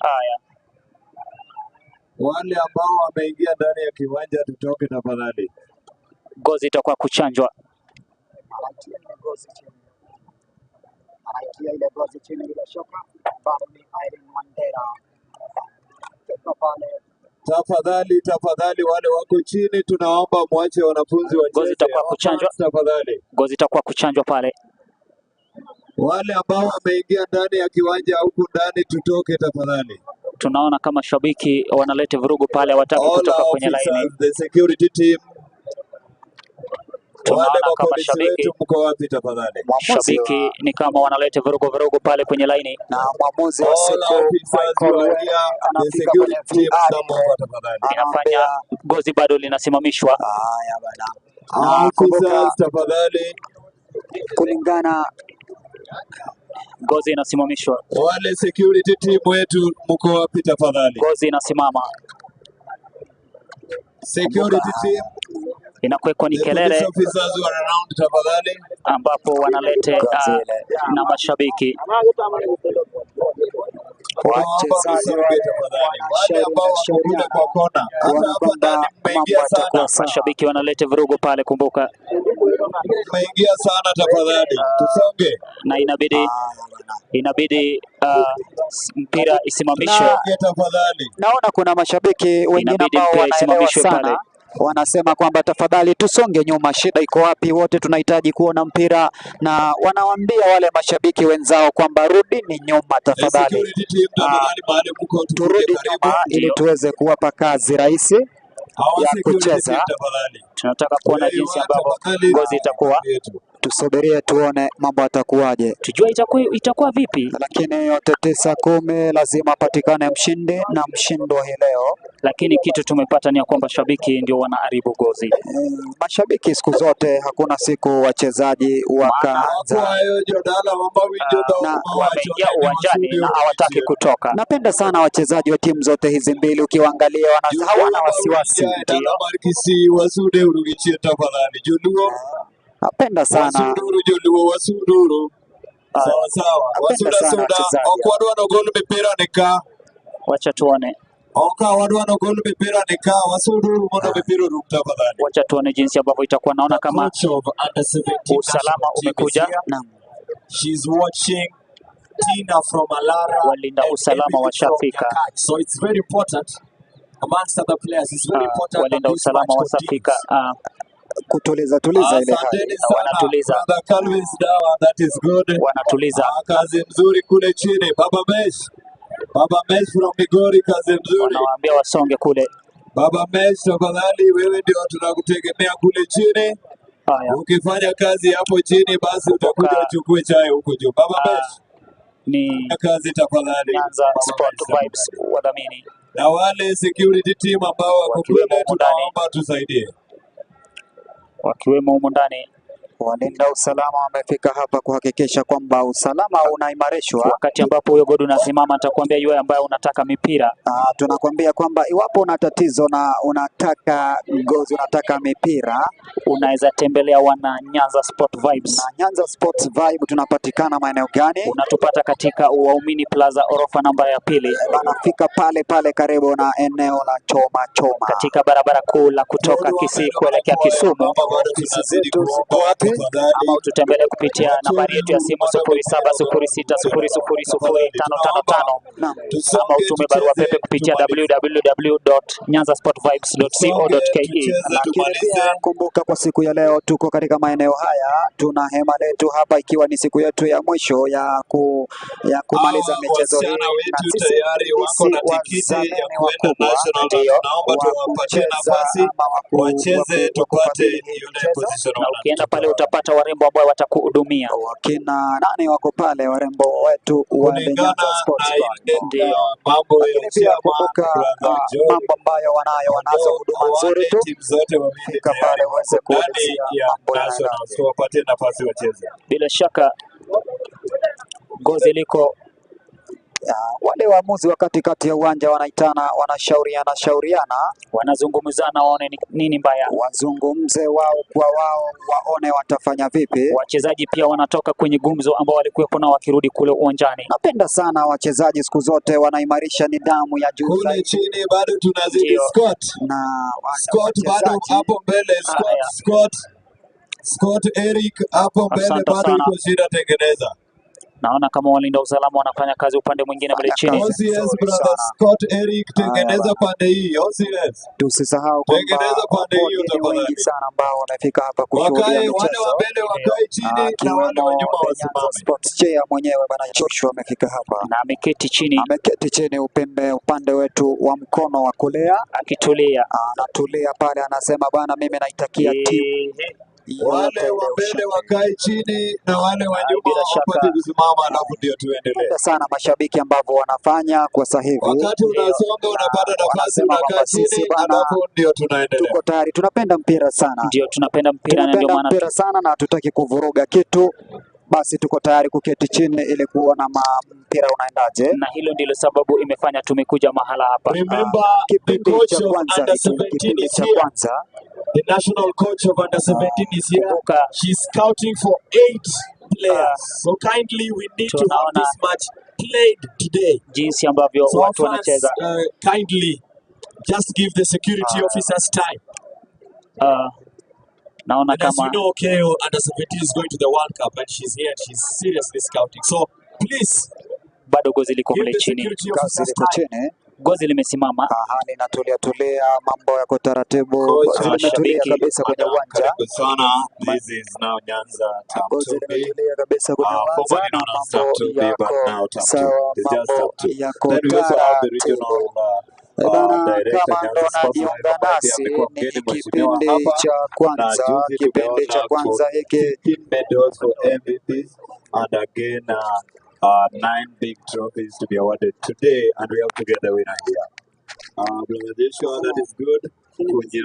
Haya, wale ambao wameingia ndani ya kiwanja tutoke tafadhali. Gozi itakuwa kuchanjwa. Anaitia ile gozi chini, anaitia ile gozi chini, bila shaka bado ni Irene Wandera toka pale. Tafadhali, tafadhali, wale wako chini tunaomba mwache wanafunzi Gozi wacheze. itakuwa Our kuchanjwa, fans, tafadhali. Gozi itakuwa kuchanjwa pale. Wale ambao wameingia ndani ya kiwanja huku ndani tutoke tafadhali. Tunaona kama shabiki wanaleta vurugu pale, hawataki All kutoka our kwenye laini. officers, the security team, wale Tunaona kama mapolisi shabiki wetu mko wapi tafadhali? Mwamuzi wa shabiki ni kama wanaleta vurugu vurugu pale kwenye laini. na mwamuzi wa All siku officers Michael you are Were here, the anafika kwenye security team VR come ile over tafadhali. Inafanya anaambia gozi bado linasimamishwa. haya bana, na kumbuka Officers tafadhali, kulingana Gozi inasimamishwa, wale security team wetu mko wapi tafadhali? gozi inasimama, Security team, inakuwekwa ni the police kelele officers who are around tafadhali. ambapo wanalete gozi ile na mashabiki Tunaomba wachezaji msonge wale tafadhali. Wale ambao wako kule wanashauriana kwa kona, hata kuona hapa kwamba ndani mambo mmeingia yatakuwa sana, sawa. mashabiki wanaleta vurugu pale, kumbuka, mmeingia sana tafadhali, tusonge, na inabidi Haya bana, inabidi mpira isimamishwe, na tusonge tafadhali. naona kuna mashabiki wengine inabidi ambao mpira wanaelewa isimamishwe pale. sana, wanasema kwamba tafadhali tusonge nyuma, shida iko wapi? Wote tunahitaji kuona mpira, na wanawaambia wale mashabiki wenzao kwamba rudini nyuma The tafadhali, security team Ah, tafadhali, mahali mko tukuje turudi karibu. nyuma ili Ndio tuweze kuwapa kazi rahisi Our ya security team kucheza. tafadhali, tunataka kuona where you jinsi are ambavyo tafadhali, gozi itakuwa, yetu. Tusubirie tuone mambo atakuwaje, tujue itakuwa vipi, lakini yote 9 10 lazima apatikane mshindi na mshindwa hii leo. lakini kitu tumepata ni ya kwamba shabiki ndio wanaharibu gozi, Mashabiki siku zote, hakuna siku wachezaji wakaanza Wakwayo jodala mawinjo dhok na mawacho wameingia ni uwanjani wasudi na hawataki kutoka. Napenda sana wachezaji wa timu zote hizi mbili, ukiwaangalia Joluo hawana wasiwasi. mawinja e dala mar Kisii wasude uru gi chien tafadhali. Joluo Napenda sana, wasuduru, joluo wasuduru. Sawa sawa, napenda wasuda sana suda, wachezaji ok wadwa nogol mipira ni ka, Wacha tuone, ok wadwa nogol mipira ni ka, wasuduru mondo mipira orum tafadhali. wacha tuone jinsi ambavyo itakuwa. Naona The kama coach of under 17 usalama national team is umekuja, here. Naam. She's watching Tina from Alara walinda and usalama Emily from washafika. Nyakach. So it's very important amongst other players. It's very important that Walinda this usalama match washafika. continues. Kutuliza tuliza ile hali. Asanteni sana Wanatuliza. brother Calvin Dawa, that is good. Wanatuliza. Kazi mzuri kule chini, Baba Mesh, Baba Mesh from Migori, kazi mzuri. Wanawaambia wasonge kule. Baba Mesh, tafadhali, wewe ndio tunakutegemea kule chini. Haya, Ukifanya kazi hapo chini, basi utakuja Kumbuka, uchukue chai huku juu. Baba Mesh, ni fanya kazi tafadhali. Nyanza Baba Sport Mesh, Vibes tafadhali. wadhamini Na wale security team ambao wako wakiwemo kule, humu ndani, tunaomba tusaidie. wakiwemo humu ndani. Walinda usalama wamefika hapa kuhakikisha kwamba usalama unaimarishwa. Wakati ambapo huyo godi unasimama, nitakwambia yule ambaye unataka mipira. Tunakwambia kwamba iwapo una tatizo na unataka gozi, unataka mipira, unaweza tembelea wana Nyanza Sport Vibes. Na Nyanza Sports Vibe tunapatikana maeneo gani? Unatupata katika Waumini Plaza, orofa namba ya pili. Bana, fika pale pale karibu na eneo la Choma Choma, katika barabara kuu la kutoka Kisii kuelekea Kisumu. Wapi? Ama ututembelee kupitia nambari yetu ya simu 0706000555 ama utume barua pepe kupitia www.nyanzasportvibes.co.ke. Lakini pia kumbuka, kwa siku ya leo tuko katika maeneo haya, tuna hema letu hapa, ikiwa ni siku yetu ya mwisho ya kumaliza Hawa michezo hii, wasichana na wetu sisi tayari wako na tikiti ya wazamini kuenda wakubwa national. ndio Naomba wa tuwapatie kucheza nafasi ama wacheze, wa tupate kufadhili hii yule michezo. position Na ukienda pale utapata warembo ambao watakuhudumia. Wakina nani wako pale, warembo wetu wa The kulingana Nyanza Sports na Vibe. ile Ndio. mambo ya Lakini pia chama kumbuka, brother Joy mambo ambayo wanayo, wanazo huduma nzuri wale tu. timu zote wawili Fika tayari pale uweze wako ndani kuulizia ya mambo nationals, yanaendaje. so wapatie nafasi wacheze. Bila shaka gozi liko Wale waamuzi wa katikati ya uwanja wanaitana, wanashauriana shauriana, wanazungumzana waone ni nini mbaya. Wazungumze wao kwa wao, waone watafanya vipi. Wachezaji pia wanatoka kwenye gumzo ambao walikuwepo nao wakirudi kule uwanjani. Napenda sana wachezaji siku zote wanaimarisha nidhamu ya juu Kule zaidi. chini bado tunazidi Ndio. Scott. Na Scott bado wachezaji hapo mbele, Scott, Haya. Scott, Scott Eric hapo mbele Asante bado sana. iko shida, tengeneza. Naona kama walinda usalama wanafanya kazi upande mwingine mle Fanya chini. kazi OCS nzuri brother sana. Scott Eric, Haya tengeneza bana. pande hii OCS. Tusisahau kwamba Tengeneza pande wapo hiyo wageni wengi tafadhali. sana ambao wamefika hapa kushuhudia Wakae wale wa michezo. mbele wakae chini na wale wa Akiwemo nyuma The Nyanza wasimame. Sports Chair mwenyewe bana Joshua amefika hapa, Na ameketi chini ameketi chini upembe upande wetu wa mkono wa kulia, akitulia. Anatulia pale, anasema bana, mimi naitakia timu Ehe. yote Wale ile wa mbele ushindi. wakae chini na wale wa nyuma Bila shaka. wapate kusimama, alafu ndio tuendelee. Napenda sana mashabiki ambavyo wanafanya kwa sasa hivi. Wakati unasonga unapata nafasi, Wanasema unakaa kwamba sisi chini, bana alafu ndio tunaendelea. tuko tayari, tunapenda mpira sana, Ndio tunapenda mpira na ndio tunapenda maana mpira sana na hatutaki kuvuruga kitu, basi tuko tayari kuketi chini ili kuona mpira unaendaje. Na hilo ndilo sababu imefanya tumekuja mahala hapa. Remember the Kipindi coach cha of kwanza under hiki, 17 kipindi is cha here. kwanza. The national coach of under 17 is here. Kumbuka She's scouting for 8 players. So kindly we need to have Tunaona this match played today. jinsi ambavyo So our watu fans, wanacheza. Kindly just give the security officers time. Naona And as kama you know, KO under 17 is going to the World Cup and she's here and she's seriously scouting. So please bado gozi liko give mle the chini. security Kazi officers liko time. chini. Gozi limesimama. Hali inatulia tulia, mambo yako taratibu, Coach, gozi limetulia mashabiki. kabisa kwenye Madam, uwanja. karibu sana. This is now Nyanza term Gozi 2B. limetulia kabisa kwenye uwanja Formerly na known as term mambo 2B, but yako now term 2. sawa, It's just mambo term 2. yako Then we also have the regional taratibu. Eh, bana, director kama ndo Nyanza Sports Live unajiunga ambaye pia nasi, amekuwa ni mgeni mheshimiwa kipindi hapa, cha na kwanza, juzi kipindi cha tumeona kwanza hiki 15 medals for MVPs and again 9 big trophies to be awarded today, and we have to get the winner here. Brother Joshua, that is good. Kunya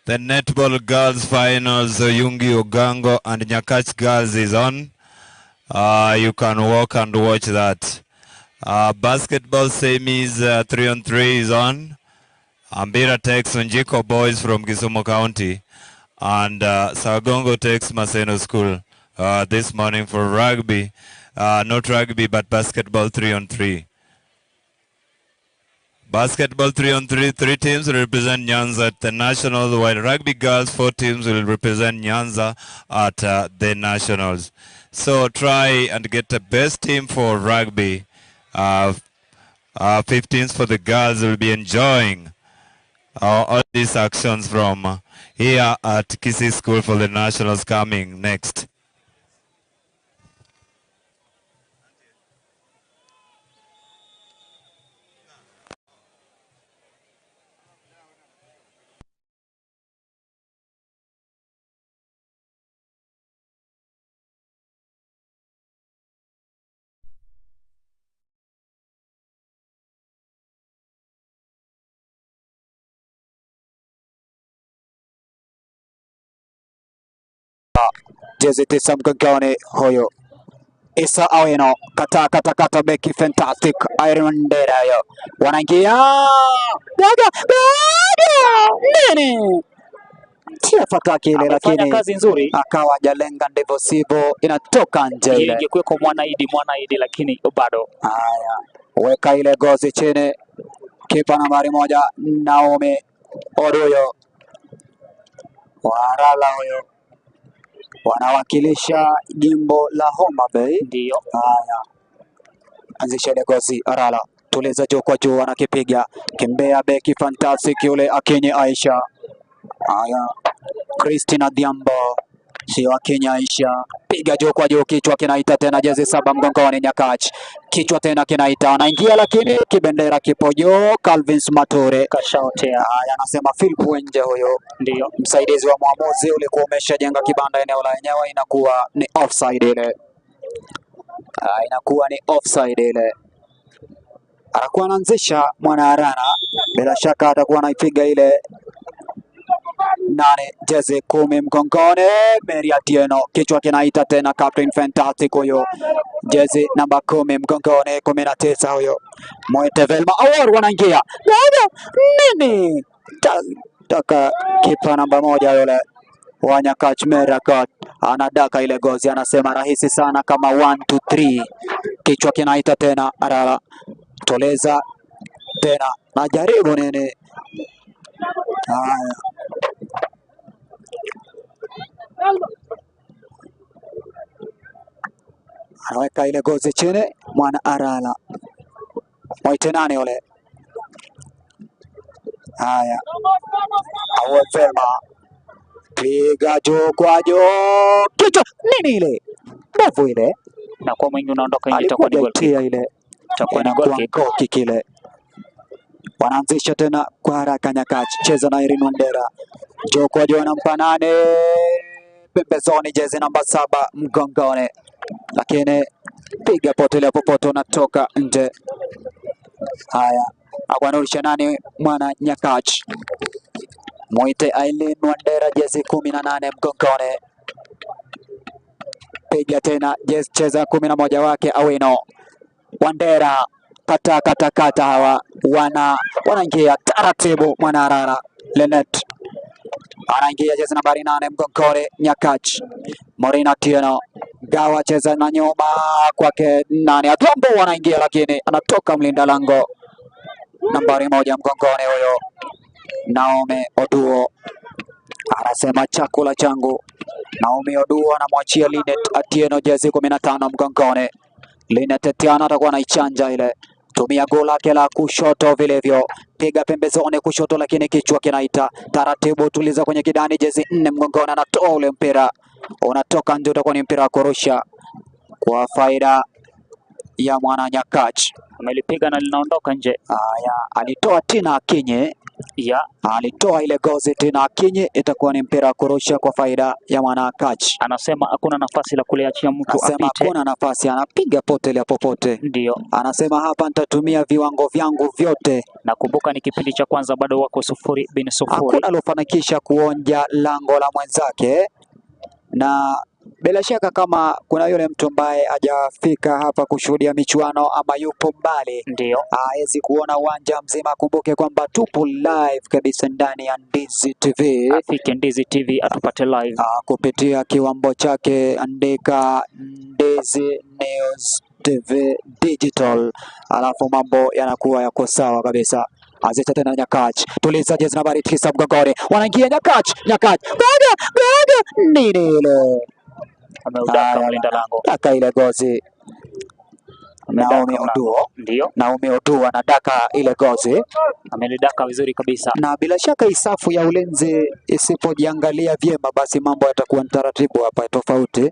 The netball girls finals, Oyungi Ogango and Nyakach girls is on. You can walk and watch that. Basketball semis 3-on-3 is on. Ambira takes Onjiko boys from Kisumu County, and Sagongo takes Maseno School this morning for rugby. Not rugby, but basketball 3-on-3. Basketball 3-on-3, 3 teams will represent Nyanza at the Nationals, while rugby girls, 4 teams will represent Nyanza at the Nationals. So try and get the best team for rugby. 15s for the girls will be enjoying all these actions from here at Kisii School for the Nationals coming next. Jezi 9 mgongoni huyo Isa Aweno, kata kata kata, beki fantastic Irene Wandera hiyo, wanaingia gaga gaga nini tia fataki ile, Amefanya lakini kazi nzuri. akawa hajalenga ndivyo sivyo, inatoka nje Hiyo ile. ingekuweko Mwanaidi Mwanaidi, lakini bado Haya, weka ile gozi chini, kipa nambari 1 Naomi Oduyo Warala huyo wanawakilisha jimbo la Homa Bay. ndio Haya, anzisha ile gozi Arala, tuliza juu kwa juu, anakipiga kimbea beki fantastic yule Akinyi Aisha. Haya, Christina Dhiambo sio Akinyi Aisha, piga juu kwa juu, kichwa kinaita tena, jezi 7 mgongoni Nyakach, kichwa tena kinaita, anaingia lakini kibendera kipo juu. Calvin Mature kashaotea, haya, anasema Philip Wenje huyo ndio msaidizi wa mwamuzi, ulikuwa umeshajenga kibanda eneo la wenyewe, inakuwa ni offside ile. Inakuwa ni offside ile. Anakuwa anaanzisha mwana Arana, bila shaka atakuwa anaipiga ile 8, jezi 10 mgongoni Mary Atieno, kichwa kinaita tena Captain Fantastic huyo, jezi namba 10 mgongoni, 19 huyo Mwete Velma Awor, wanaingia gaga nini taka kipa namba 1 yule wa Nyakach Merakat anadaka ile gozi, anasema rahisi sana kama 1 2 3, kichwa kinaita tena Arala, toleza tena najaribu nini. Haya, anaweka ile gozi chini mwana Arala, mwite nani yule? Haya, awe Velma, piga juu kwa juu, kichwa nini ile mbovu ile, na kwa mwingi unaondoka nje, itakuwa alikuwa ni goal kick, jaitia ile, itakuwa ni goal inakuwa kick. goal kick ile. Wanaanzisha tena kwa haraka Nyakach, cheza na Irene Wandera, juu kwa juu, anampa nane pembezoni, jezi namba 7 mgongoni, lakini piga potelea popote, unatoka nje. Haya, akwanurusha nani mwana Nyakach, mwite Aileen Wandera, jezi 18 mgongoni, piga tena jezi, cheza 11 wake Awino Wandera, kata kata kata, hawa wanaingia taratibu. Mwana Arara Lenet anaingia jezi nambari 8 mgongoni Nyakach. Morina Tieno Gawa cheza na nyuma kwake nani Adhiambo wanaingia, lakini anatoka mlinda lango nambari 1 mgongoni huyo Naomi Oduo anasema chakula changu. Naomi Oduo anamwachia Linet Atieno jezi 15 mgongoni. Linet Atieno atakuwa anaichanja ile, tumia goli lake la kushoto vilivyo, piga pembezoni kushoto, lakini kichwa kinaita taratibu, tuliza kwenye kidani, jezi 4 mgongoni, anatoa ule mpira unatoka nje, utakuwa ni mpira wa kurusha kwa faida ya mwana Nyakach. Amelipiga na linaondoka nje Haya, alitoa Tina Akinyi, ya alitoa ile gozi Tina Akinyi, itakuwa ni mpira wa kurusha kwa faida ya mwana Nyakach. anasema hakuna nafasi la kuliachia mtu Anasema apite, hakuna nafasi, anapiga potelea popote. ndio. Anasema hapa nitatumia viwango vyangu vyote. Nakumbuka ni kipindi cha kwanza bado wako 0-0. Hakuna aliofanikisha kuonja lango la mwenzake, na bila shaka kama kuna yule mtu ambaye hajafika hapa kushuhudia michuano ama yupo mbali Ndio hawezi kuona uwanja mzima, akumbuke kwamba tupo live kabisa ndani ya Ndizi TV afike Ndizi TV atupate live. Kupitia kiwambo chake, andika Ndizi News TV Digital, alafu mambo yanakuwa yako sawa kabisa. Azita tena Nyakach, tuliza jezi nambari 9 mgongoni, wanaingia Nyakach, Nyakach goga goga, nini ile Ameudaka Haya, mlinda lango, daka ile gozi Amedaka Naomi mlango. Oduo, Ndio Naomi Oduo anadaka ile gozi, amelidaka vizuri kabisa. na bila shaka isafu ya ulinzi isipojiangalia vyema, basi mambo yatakuwa ni taratibu hapa tofauti.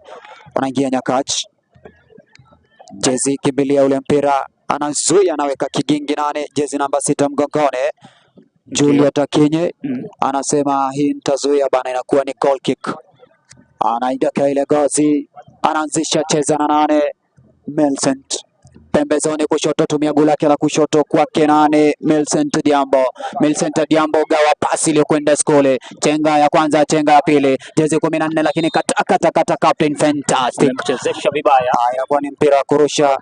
Wanaingia Nyakach, jezi kimbilia ule mpira, anazuia, anaweka kigingi nane, jezi namba 6 mgongoni, Juliet Akinyi anasema hii nitazuia bana, inakuwa ni goal kick. Anaidaka ile gozi, anaanzisha cheza na nane, Millicent Pembezoni kushoto, tumia gula lake la kushoto kwake nane Millicent Diambo. Millicent Diambo gawa pasi iliyokwenda skole. Chenga ya kwanza, chenga ya pili, jezi 14 lakini kata kata kata, captain fantastic. Amemchezesha vibaya. Haya, kwa ni mpira wa kurusha.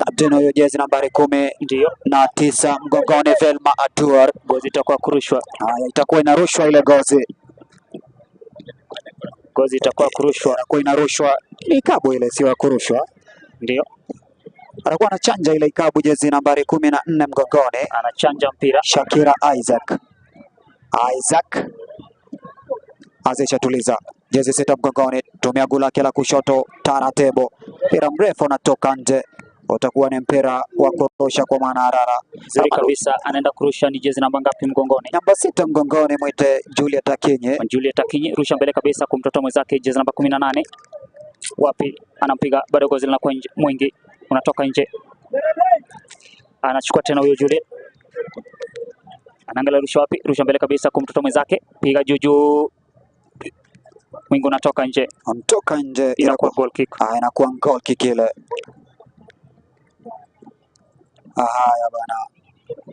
Captain huyo jezi nambari kumi Ndio na tisa mgongoni Velma Atuar. gozi itakuwa kurushwa, Haya, itakuwa inarushwa ile gozi, gozi itakuwa kurushwa. itakuwa inarushwa ni ikabu ile, sio ya kurushwa. Ndio Atakuwa anachanja ile ikabu, jezi nambari 14 mgongoni anachanja mpira. Shakira Isaac. Isaac Azisha tuliza jezi 6 mgongoni, tumia gula lake la kushoto taratibu, mpira mrefu unatoka nje, utakuwa ni mpira wa kurusha kwa maana Arara. Nzuri kabisa, anaenda kurusha. Ni jezi namba ngapi mgongoni? Namba 6 mgongoni, mwite Juliet Akinyi. Juliet Akinyi, rusha mbele kabisa kumtotoa mwenzake jezi namba 18. Wapi anampiga bado, gozi linakuwa nje, mwingi unatoka nje, anachukua tena huyo Juliet, anaangalia rusha wapi, rusha mbele kabisa kumtotoa mwenzake, piga juu juu, mwingi unatoka nje, Ontoka nje, inakuwa goal kick. Inakuwa goal kick ile. Haya bana,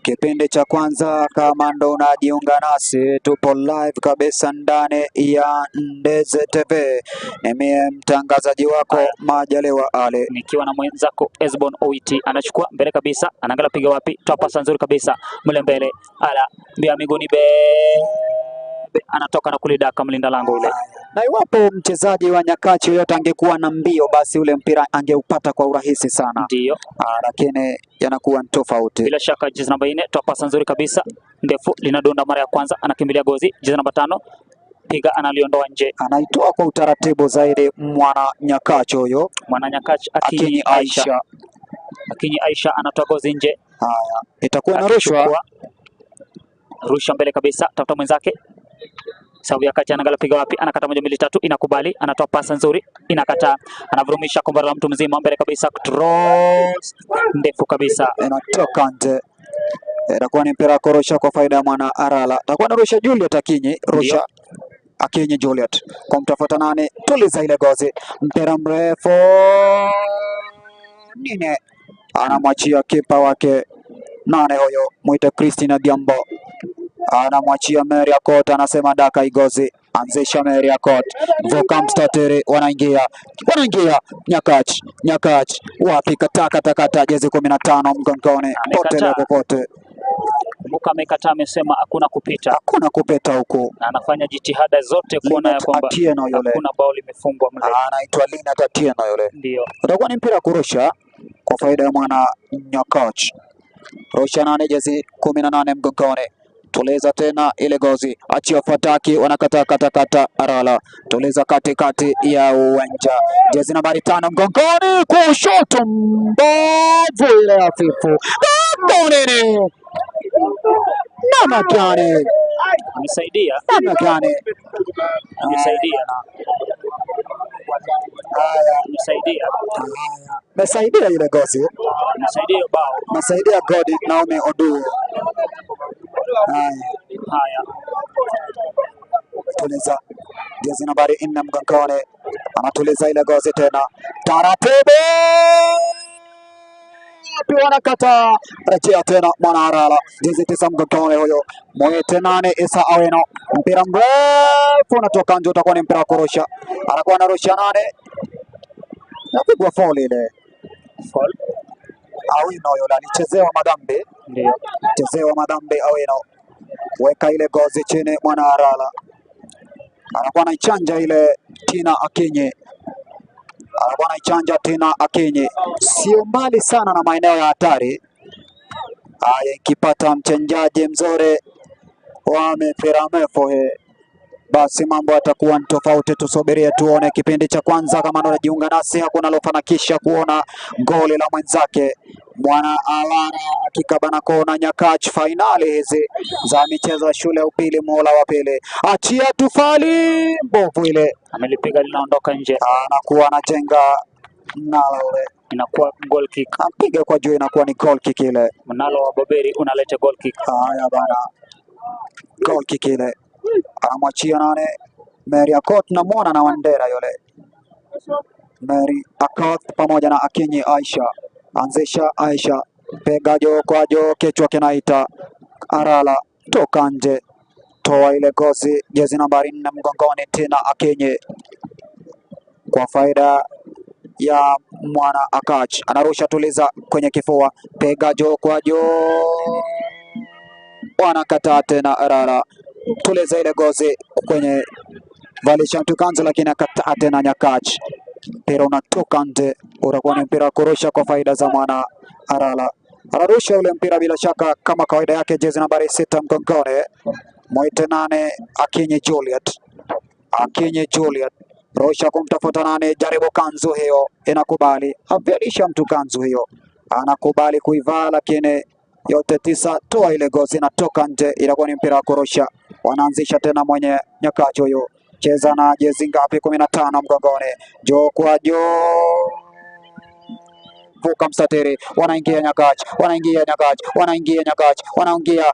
kipindi cha kwanza, kama ndo unajiunga nasi, tupo live kabisa ndani ya Ndeze TV. Ni mie mtangazaji wako Majaliwa Ali. Nikiwa na mwenzako Esbon Owiti, anachukua mbele kabisa, anaangalia piga wapi, toa pasa nzuri kabisa mle mbele, ala mbia miguuni be, anatoka na kulidaka mlinda lango yule. Na iwapo mchezaji wa Nyakachi yoyote angekuwa na mbio, basi ule mpira angeupata kwa urahisi sana. Ndio Lakini yanakuwa ni tofauti. bila shaka jezi namba 4 toa pasa nzuri kabisa ndefu, linadonda mara ya kwanza, anakimbilia gozi. Jezi namba 5 piga, analiondoa nje. Anaitoa kwa utaratibu zaidi mwana Nyakachi huyo Mwana Nyakachi Akinyi Akinyi Aisha, Aisha. Akinyi Aisha anatoa gozi nje, Haya, itakuwa inarushwa. akichukua rusha mbele kabisa, tafuta mwenzake Sabu ya kati, anaangalia piga wapi, anakata moja mbili tatu, inakubali, anatoa pasa nzuri, inakataa, anavurumisha kombora la mtu mzima mbele kabisa, cross ndefu kabisa. Inatoka nje, itakuwa ni mpira wa kurusha kwa faida ya mwana Arala. Itakuwa narusha Juliet Akinyi, rusha Akinyi Juliet kwa mtafuta nane, tuliza ile gozi, mpira mrefu nini, anamwachia kipa wake nane huyo, mwite Christina Diambo, anamwachia Mary Akot, anasema daka igozi, anzisha Mary Akot, vuka mstatiri, wanaingia wanaingia Nyakach, Nyakach wapi, kata kata kata, jezi 15 mgongoni, pote Amekataa. popote, Kumbuka amekataa, amesema hakuna kupita, hakuna kupita huku. na anafanya jitihada zote kuona ya Linet kwamba Atieno yule hakuna bao limefungwa mle. anaitwa Linet Atieno yule, Ndio utakuwa ni mpira wa kurusha kwa faida ya mwana Nyakach. Rusha nane, jezi 18 mgongoni, tuliza tena ile gozi, achia fataki, wanakata kata kata, Arala tuliza katikati ya uwanja, jezi nambari 5 mgongoni, kushoto mbovu ile hafifu, nini namna gani, amesaidia, namna gani! amesaidia, Haya, amesaidia, mesaidia ile gozi, amesaidia hiyo bao. mesaidia godi Naomi Oduo. Haya, Haya, tuliza jezi nambari 4 mgongoni, anatuliza ile gozi tena taratibu, wapi wanakata, rejea tena mwana Arala, jezi 9 mgongoni huyo mwite nane Isa Aweno, mpira mrefu unatoka nje, utakuwa ni mpira wa kurusha, anakuwa anarusha nane, napigwa faul ile. foul Awino yule alichezewa madhambi, ndio chezewa madhambi Awino, weka ile gozi chini, mwana Arala anakuwa anaichanja ile Tina Akinyi, anakuwa anaichanja Tina Akinyi, sio mbali sana na maeneo ya hatari. Haya, ikipata mchenjaji mzuri wa mipira mirefu hii, basi mambo yatakuwa ni tofauti. Tusubirie tuone kipindi cha kwanza. Kama ndo unajiunga nasi, hakuna alofanikisha kuona goli la mwenzake. Mwana Alara akikabana kona Nyakach, fainali hizi za michezo ya shule ya upili muhula wa pili. Achia tufali mbovu ile, amelipiga linaondoka nje, anakuwa anajenga mnala ule, inakuwa goal kick. ampiga kwa juu, inakuwa ni goal kick ile. Mnalo wa Boberi unaleta goal kick. Haya bana, goal kick ile anamwachia nane Mary Akot, namwona na Wandera yule Mary Akot pamoja na Akinyi Aisha. Anzisha Aisha, pega joo kwa joo, kichwa kinaita Arala, toka nje, toa ile gozi, jezi nambari 4 mgongoni, Tina Akinyi kwa faida ya mwana Akach, anarusha tuliza kwenye kifua, pega joo kwa joo, wanakataa tena Arala, tuliza ile gozi kwenye valisha mtu kanzu, lakini akataa tena Nyakach. Mpira unatoka nje, utakuwa ni mpira wa kurusha kwa faida za mwana Arala. Anarusha ule mpira bila shaka kama kawaida yake, jezi nambari 6 mgongoni, mwite 8 Akinyi Juliet, Akinyi Juliet rusha kumtafuta 8, jaribu kanzu hiyo, inakubali. Avalisha mtu kanzu hiyo, anakubali kuivaa, lakini yote 9, toa ile gozi, inatoka nje, inakuwa ni mpira wa kurusha. Wanaanzisha tena mwenye Nyakach huyo, cheza na jezi ngapi? 15 mgongoni, joo kwa joo, vuka mstatiri, wanaingia Nyakach, wanaingia Nyakach, wanaingia Nyakach, wanaingia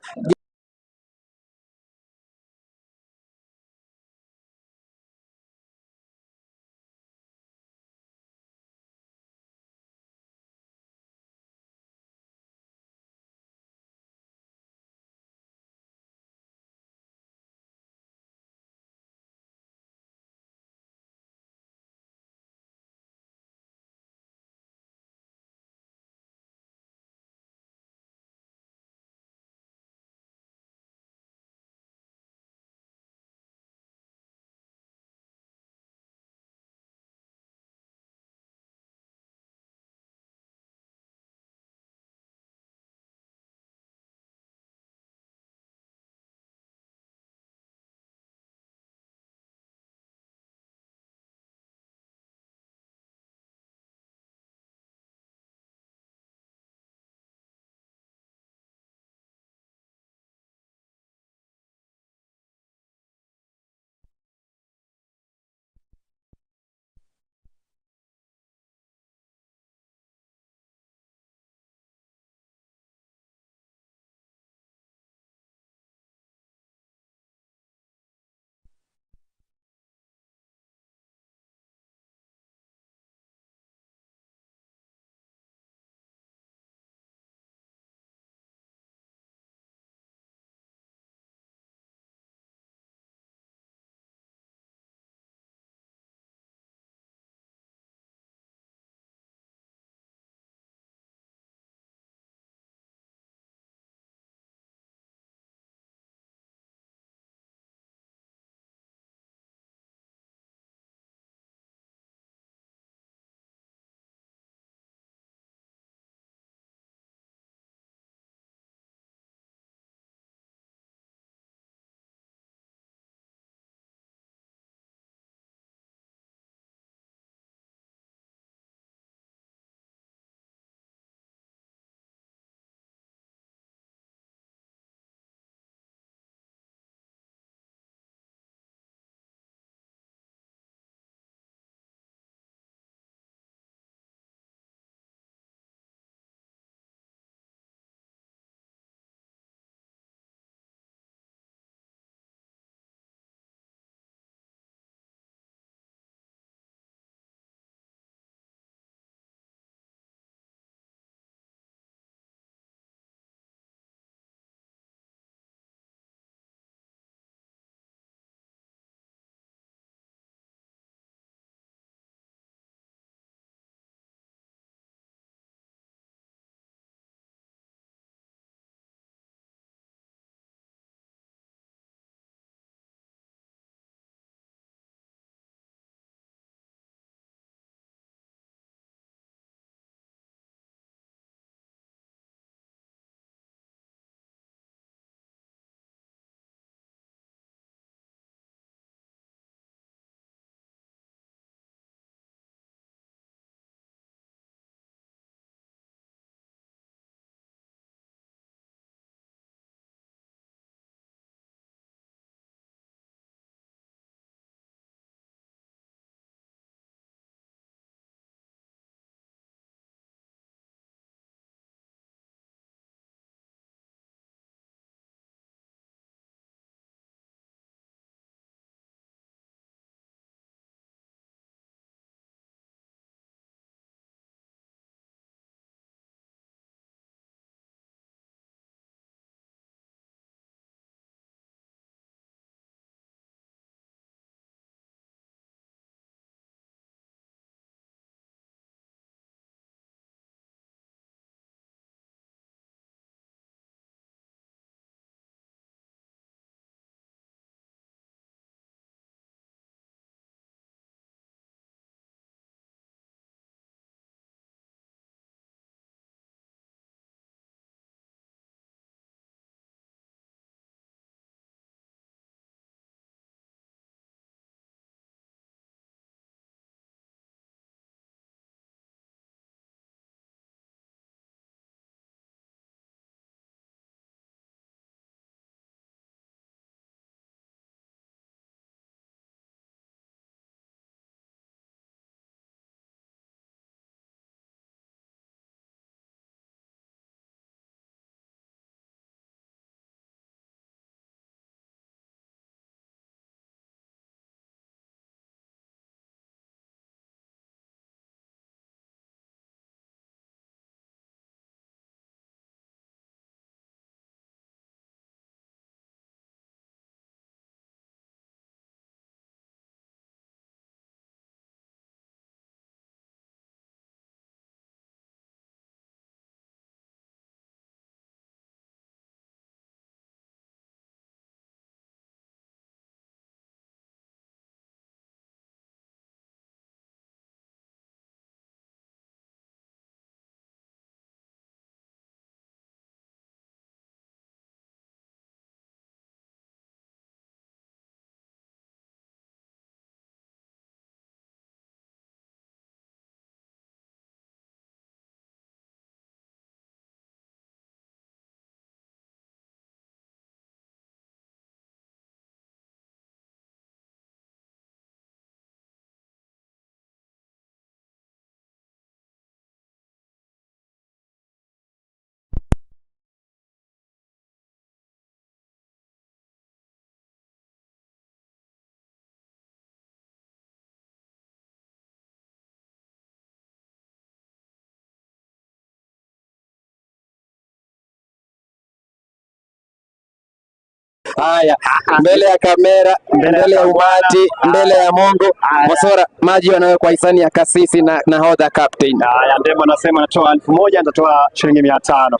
Haya, mbele ya kamera, mbele ya umati, mbele ya Mungu. Mosora, maji wanayo kwa hisani ya kasisi na nahodha captain. Haya, Ndemo anasema natoa 1000, nitatoa shilingi 500.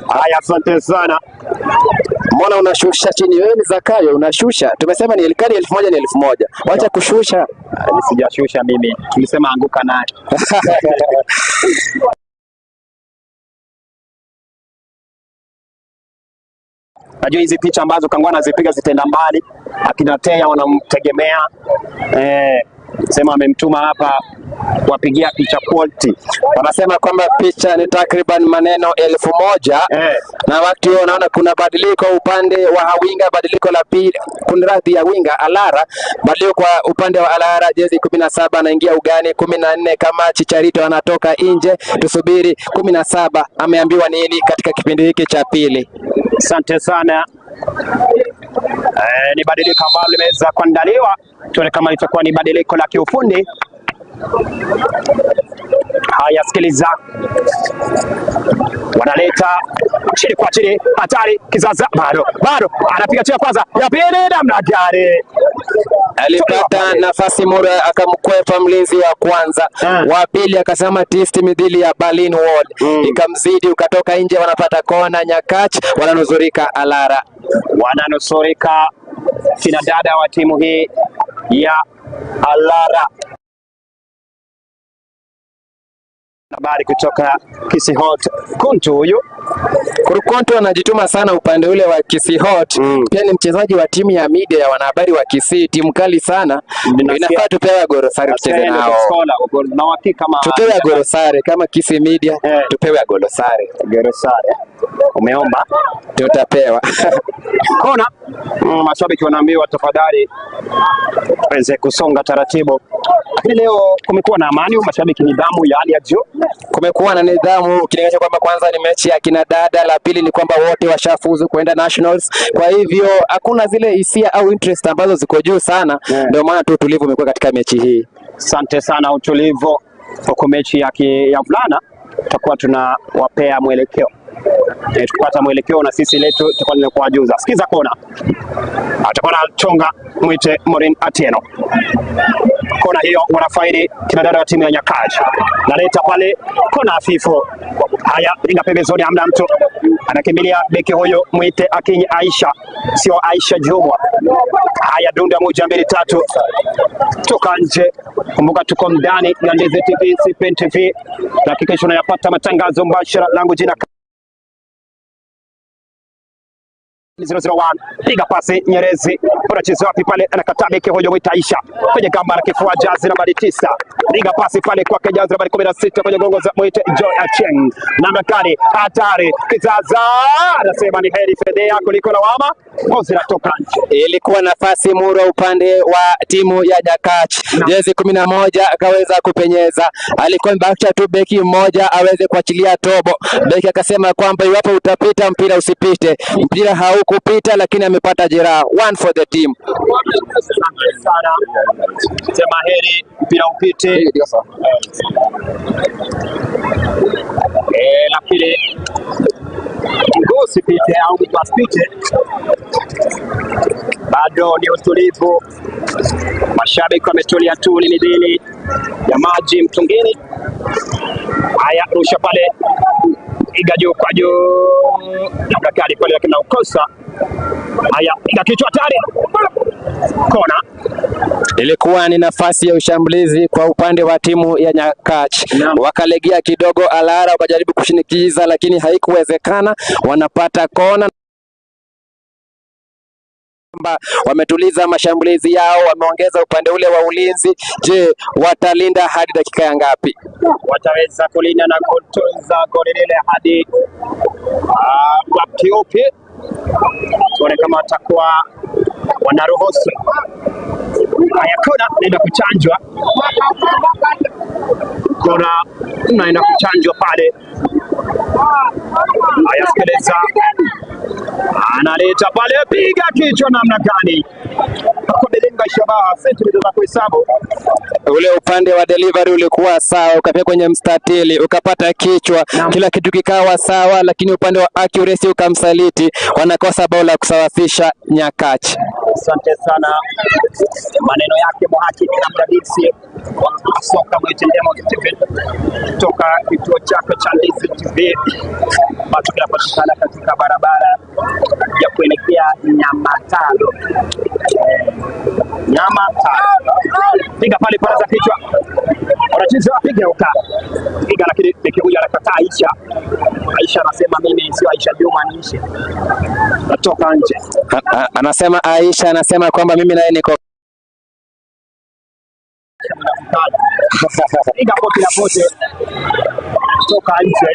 Haya, asante sana. Mbona unashusha chini? Wewe ni Zakayo, unashusha. Tumesema ni elkani 1000 ni 1000. Wacha kushusha. Sijashusha mimi, tulisema anguka naye. Najua hizi picha ambazo Kangwana anazipiga zitaenda mbali, akina Teya wanamtegemea, sema amemtuma hapa wapigia picha quality. Wanasema kwamba picha ni takriban maneno 1000 na wakati huo unaona kuna badiliko upande wa Hawinga, badiliko la pili, kunradhi ya winga Alara, badiliko kwa upande wa Alara, jezi 17 anaingia ugani, 14 kama Chicharito anatoka nje. Tusubiri 17 ameambiwa nini katika kipindi hiki cha pili. Asante sana. Ni badiliko ambalo limeweza kuandaliwa, tuone kama litakuwa ni badiliko la kiufundi. Haya, sikiliza, wanaleta chini kwa chini, hatari kizaza, bado bado anapiga chini ya kwanza, ya pili, namna gani Alipata nafasi mura akamkwepa mlinzi wa kwanza, wa pili akasema tisti midhili ya Berlin Wall, ikamzidi ukatoka nje. Wanapata kona Nyakach, wananuzurika Alara, wananusurika kina dada wa timu hii ya Alara. Habari kutoka Kisii Hot, Kuntu huyu Kurukonto anajituma sana upande ule wa Kisii Hot. Pia ni mchezaji wa timu ya media ya wanahabari wa Kisii, timu kali sana. Inafaa tupewe gorosare tucheze nao. Tupewe gorosare kama Kisii Media, tupewe gorosare. Gorosare. Umeomba? Tutapewa. Kona. Mashabiki wanaambiwa tafadhali waweze kusonga taratibu. Lakini leo kumekuwa na amani, mashabiki nidhamu ya hali ya juu. Kumekuwa na nidhamu ukilinganisha kwamba kwanza ni mechi ya kina dada, la pili ni kwamba wote washafuzu kuenda nationals. Kwa hivyo hakuna zile hisia au interest ambazo ziko juu sana, ndio maana tu utulivu umekuwa katika mechi hii. Asante sana, utulivu huko mechi ya vulana tutakuwa tunawapea mwelekeo. Tukipata mwelekeo na sisi letu tutakuwa tunakuwajuza. Sikiza kona. Atakuwa anachonga mwite Maureen Atieno. Kona hiyo wanafaidi kina dada wa timu ya Nyakach. Naleta pale kona hafifu. Haya, linga pembezoni, hamna mtu. Anakimbilia beki huyo mwite Akinyi Aisha, sio Aisha Jumwa. Haya, dunda 1 2 3. Toka nje. Kumbuka tuko ndani ya Ndizi TV, CPN TV. Hakikisha unayapata matangazo mbashara. Langu jina 001, piga pasi Nyerezi, unacheza wapi pale? Anakataa beki huyo mwita Aisha kwenye gamba la kifua, jazi nambari 9, piga pasi pale kwake jazi nambari 16 kwenye gongo za mwite Joy Acheng. Namna kali hatari, kizaza anasema ni heri fedhea kuliko lawama, ngozi inatoka nje. Ilikuwa nafasi mura upande wa timu ya Nyakach, jezi 11 akaweza kupenyeza, alikuwa amebakisha tu beki mmoja aweze kuachilia tobo. Beki akasema kwamba iwapo utapita mpira usipite, mpira haukupita, lakini amepata jeraha. One for the team. Sana sema heri mpira upite, lakini mguu usipite au mtu asipite. Bado ni utulivu, mashabiki wametulia tu, ni midili ya maji mtungini. Haya, rusha pale, piga juu kwa juu, labda kali pale, lakini naukosa. Haya, piga kichwa, hatari, kona. Ilikuwa ni nafasi ya ushambulizi kwa upande wa timu ya Nyakach. Wakalegea kidogo Alara, wakajaribu kushinikiza lakini haikuwezekana. Wanapata kona. Wametuliza mashambulizi yao, wameongeza upande ule wa ulinzi. Je, watalinda hadi dakika ya ngapi? Wataweza kulinda na kutunza goli lile hadi wakati upi? Tuone kama watakuwa wanaruhusu. Haya, kona naenda kuchanjwa, kona naenda kuchanjwa pale. Haya, sikiliza, analeta pale, piga kichwa namna gani? Amelenga shabaha sentimita za kuhesabu. Ule upande wa delivery ulikuwa sawa, ukafika kwenye mstatili ukapata kichwa, kila kitu kikawa sawa, lakini upande wa accuracy ukamsaliti, wanakosa bao la kusawazisha Nyakach. Asante sana, maneno yake mhakiki na mdadisi wa soka Mwitendemo Stephen kutoka kituo chako cha Ndizi TV ambacho kinapatikana katika barabara ya kuelekea Nyamataro. Nyamataro, piga pale kona za kichwa, wanacheza piga uka piga, lakini beki huyu anakataa. Aisha, Aisha anasema mimi sio Aisha Juma, niishe natoka nje. Anasema Aisha, anasema kwamba mimi naye niko Piga pote na pote toka nje.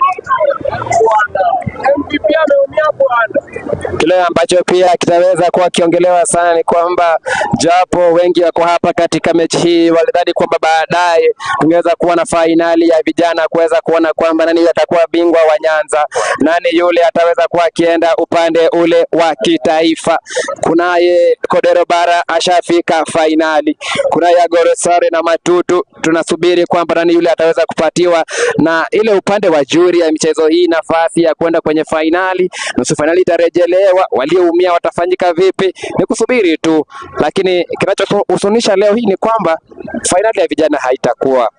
MVP ameumia bwana. Kile ambacho pia kitaweza kuwa kiongelewa sana ni kwamba japo wengi wako hapa katika mechi hii walidhani kwamba baadaye tungeweza kuwa na fainali ya vijana kuweza kuona kwamba nani atakuwa bingwa wa Nyanza, nani yule ataweza kuwa akienda upande ule wa kitaifa. Kunaye Kodero Bara ashafika fainali, kunaye Agorosare na Matutu, tunasubiri kwamba nani yule ataweza kupatiwa na ile upande wa juri ya michezo hii nafasi ya kwenda kwenye fainali. Nusu fainali itarejelewa, walioumia watafanyika vipi? Ni kusubiri tu, lakini kinachohuzunisha leo hii ni kwamba fainali ya vijana haitakuwa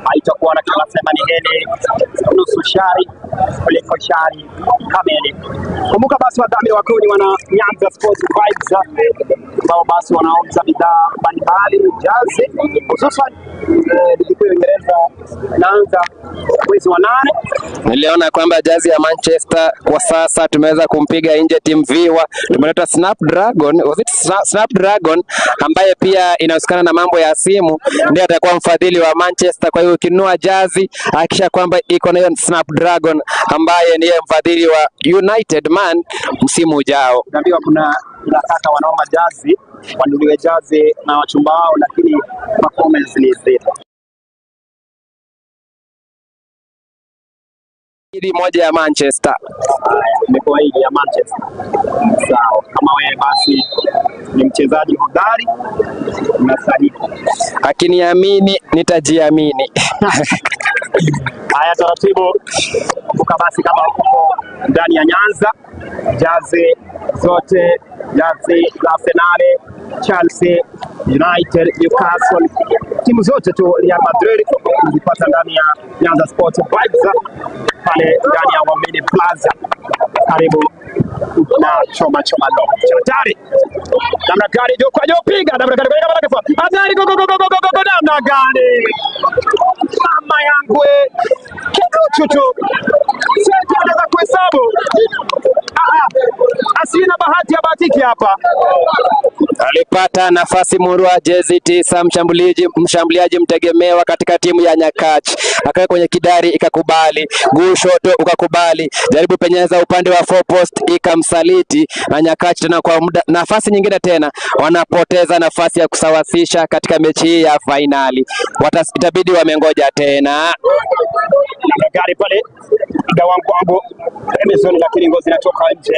Haitakuwa na tunasema ni heri nusu shari kuliko shari kamili. Kumbuka basi wadhamini wakuu ni wana Nyanza Sports Vibes ambao basi wanauza bidhaa mbalimbali jazi, hususan ligi kuu ya Uingereza inaanza mwezi wa 8. Niliona kwamba jazi ya Manchester kwa sasa tumeweza kumpiga nje timu Viwa, tumeleta Snapdragon, was it Snapdragon ambaye pia inahusikana na mambo ya simu, ndiye atakuwa mfadhili wa Manchester. Kwa hiyo ukinunua jazi hakikisha kwamba iko na hiyo Snapdragon ambaye ndiye mfadhili wa United Man msimu ujao. Naambiwa kuna kaka wanaomba jazi wanunuliwe jazi na wachumba wao, lakini performance ni zero. Hili moja ya Manchester. Haya, imekuwa hii ya Manchester. Sawa, kama wewe basi ni mchezaji hodari unastahili. Akiniamini nitajiamini. Haya, taratibu. Kumbuka basi kama uko ndani ya Nyanza, jazi zote, jazi za Arsenal, Chelsea, United, Newcastle, timu zote tu, Real Madrid unazipata ndani ya Nyanza Sports Vibes pale ndani ya Waumini Plaza karibu na choma choma lo. Hatari. Namna gani juu kwa juu piga namna gani kwa kwa hatari go go go go go go namna gani? Mama yangu kiduchu tu. Sasa anaweza kuhesabu. Asina bahati ya bahatiki hapa. Alipata nafasi murua jezi 9 mshambuliaji mtegemewa katika timu ya Nyakach, akawa kwenye kidari ikakubali, gushoto ukakubali, jaribu penyeza upande wa four post ikamsaliti, na Nyakach tena kwa muda nafasi nyingine tena wanapoteza nafasi ya kusawasisha katika mechi hii ya fainali. Itabidi wamengoja tena gari pale gawangu pembezoni, lakini ngozi inatoka nje.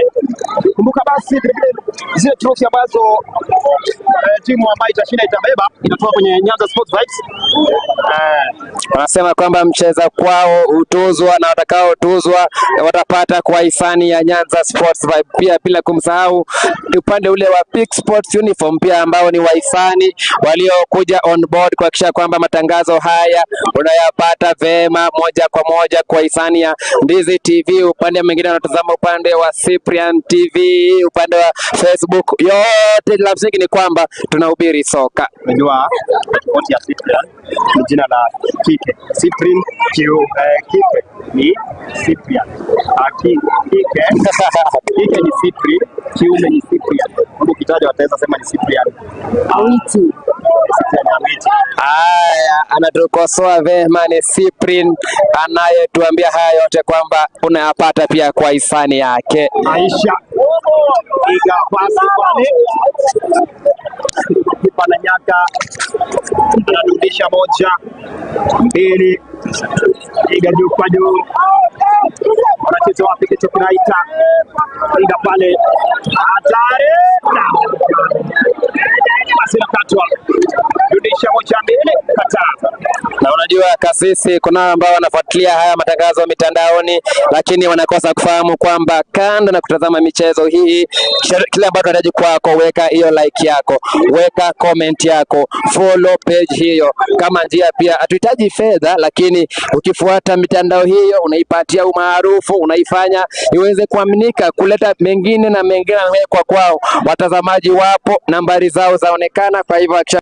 Kumbuka basi vile vile zile trophy ambazo timu ambayo itashinda itabeba inatoka kwenye Nyanza Sports Vibes. Wanasema kwamba mcheza kwao hutuzwa na watakaotuzwa watapata kwa hisani ya Nyanza Sports Vibe. Pia bila kumsahau upande ule wa Peak Sports Uniform pia ambao ni wahisani waliokuja on board kuhakikisha kwamba matangazo haya unayapata vema moja kwa moja kwa hisani ya Ndizi TV. Upande mwingine wanatazama upande wa Cyprian TV, upande wa Facebook. Yote la msingi ni kwamba tunahubiri soka. Unajua tofauti ya Cyprian ni jina la kike. Cyprian kike ni Cyprian. Kike kike ni Cyprian, kiume ni Cyprian. Mungu kitaja wataweza sema ni Cyprian. Awiti. Cyprian Awiti. Haya, anatukosoa vema ni Cyprian anayetuambia haya yote kwamba unayapata pia kwa hisani yake. Aisha piga pasi pale, kipa na nyaka anarudisha moja mbili, piga juu kwa juu, wanacheza Wapi kichwa kinaita piga pale, hatari! Basi nakatwa, rudisha 1-2, kataa. Na unajua kasisi, kuna ambao wanafuatilia haya matangazo mitandaoni, lakini wanakosa kufahamu kwamba kando na kutazama michezo hii, kile ambacho tunahitaji kwako, weka hiyo like yako, weka comment yako, follow page hiyo kama njia. Pia hatuhitaji fedha, lakini ukifuata mitandao hiyo unaipatia umaarufu, unaifanya iweze kuaminika, kuleta mengine na mengine na mengine kwa kwao. Watazamaji wapo, nambari zao zaonekana, kwa hivyo hakikisha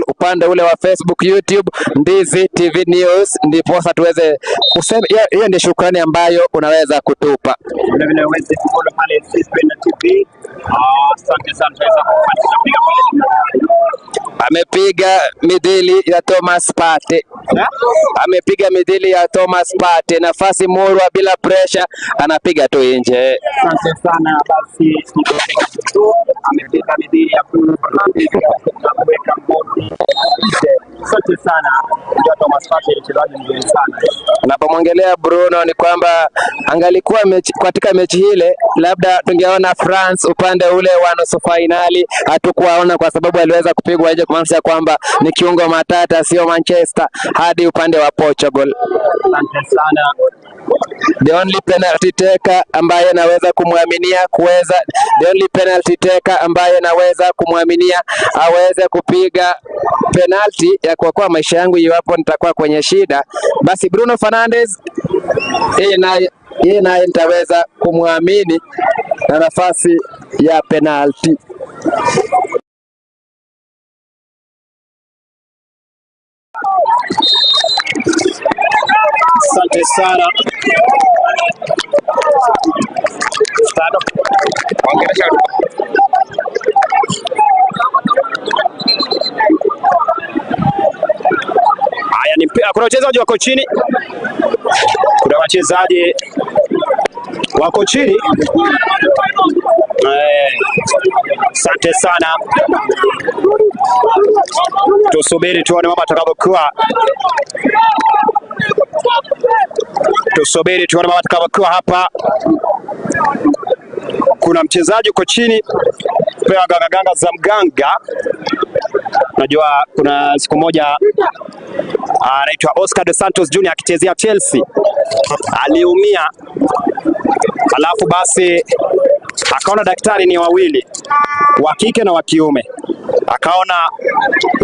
upande ule wa Facebook, YouTube, Ndizi TV News, ndiposa tuweze kusema. Hiyo ndio shukrani ambayo unaweza kutupa. Vile vile uweze kufollow pale Sispen TV. Asante sana, tunaweza kufuatilia piga pale. Amepiga midhili ya Thomas Partey, amepiga midhili ya Thomas Partey, nafasi murwa bila pressure, anapiga tu nje. Asante sana basi, amepiga midhili ya Bruno Fernandes na kuweka mgoli nje. Asante sana, ndio Thomas Partey, mchezaji mzuri sana. Unapomwongelea Bruno ni kwamba angalikuwa mechi, katika mechi ile labda tungeona France upande ule wa nusu fainali, hatukuwaona kwa sababu aliweza kupigwa nje, kumaanisha kwamba ni kiungo matata, sio Manchester hadi upande wa Portugal. Asante sana. The only penalty taker ambaye naweza kumwaminia kuweza, the only penalty taker ambaye naweza kumwaminia aweze kupiga penalty ya kuokoa maisha yangu iwapo nitakuwa kwenye shida, basi Bruno Fernandes, yeye naye nitaweza kumwamini na nafasi ya penalty. Asante sana. Tano. Haya ni mpira. Kuna wachezaji wako chini, kuna wachezaji wako chini. Asante sana, tusubiri tuone mambo atakavyokuwa, tusubiri tuone mambo atakavyokuwa hapa. Kuna mchezaji uko chini, pewa ganga ganga za mganga. Unajua kuna siku moja anaitwa Oscar dos Santos Jr akichezea Chelsea aliumia, alafu basi akaona daktari ni wawili, wa kike na wa kiume, akaona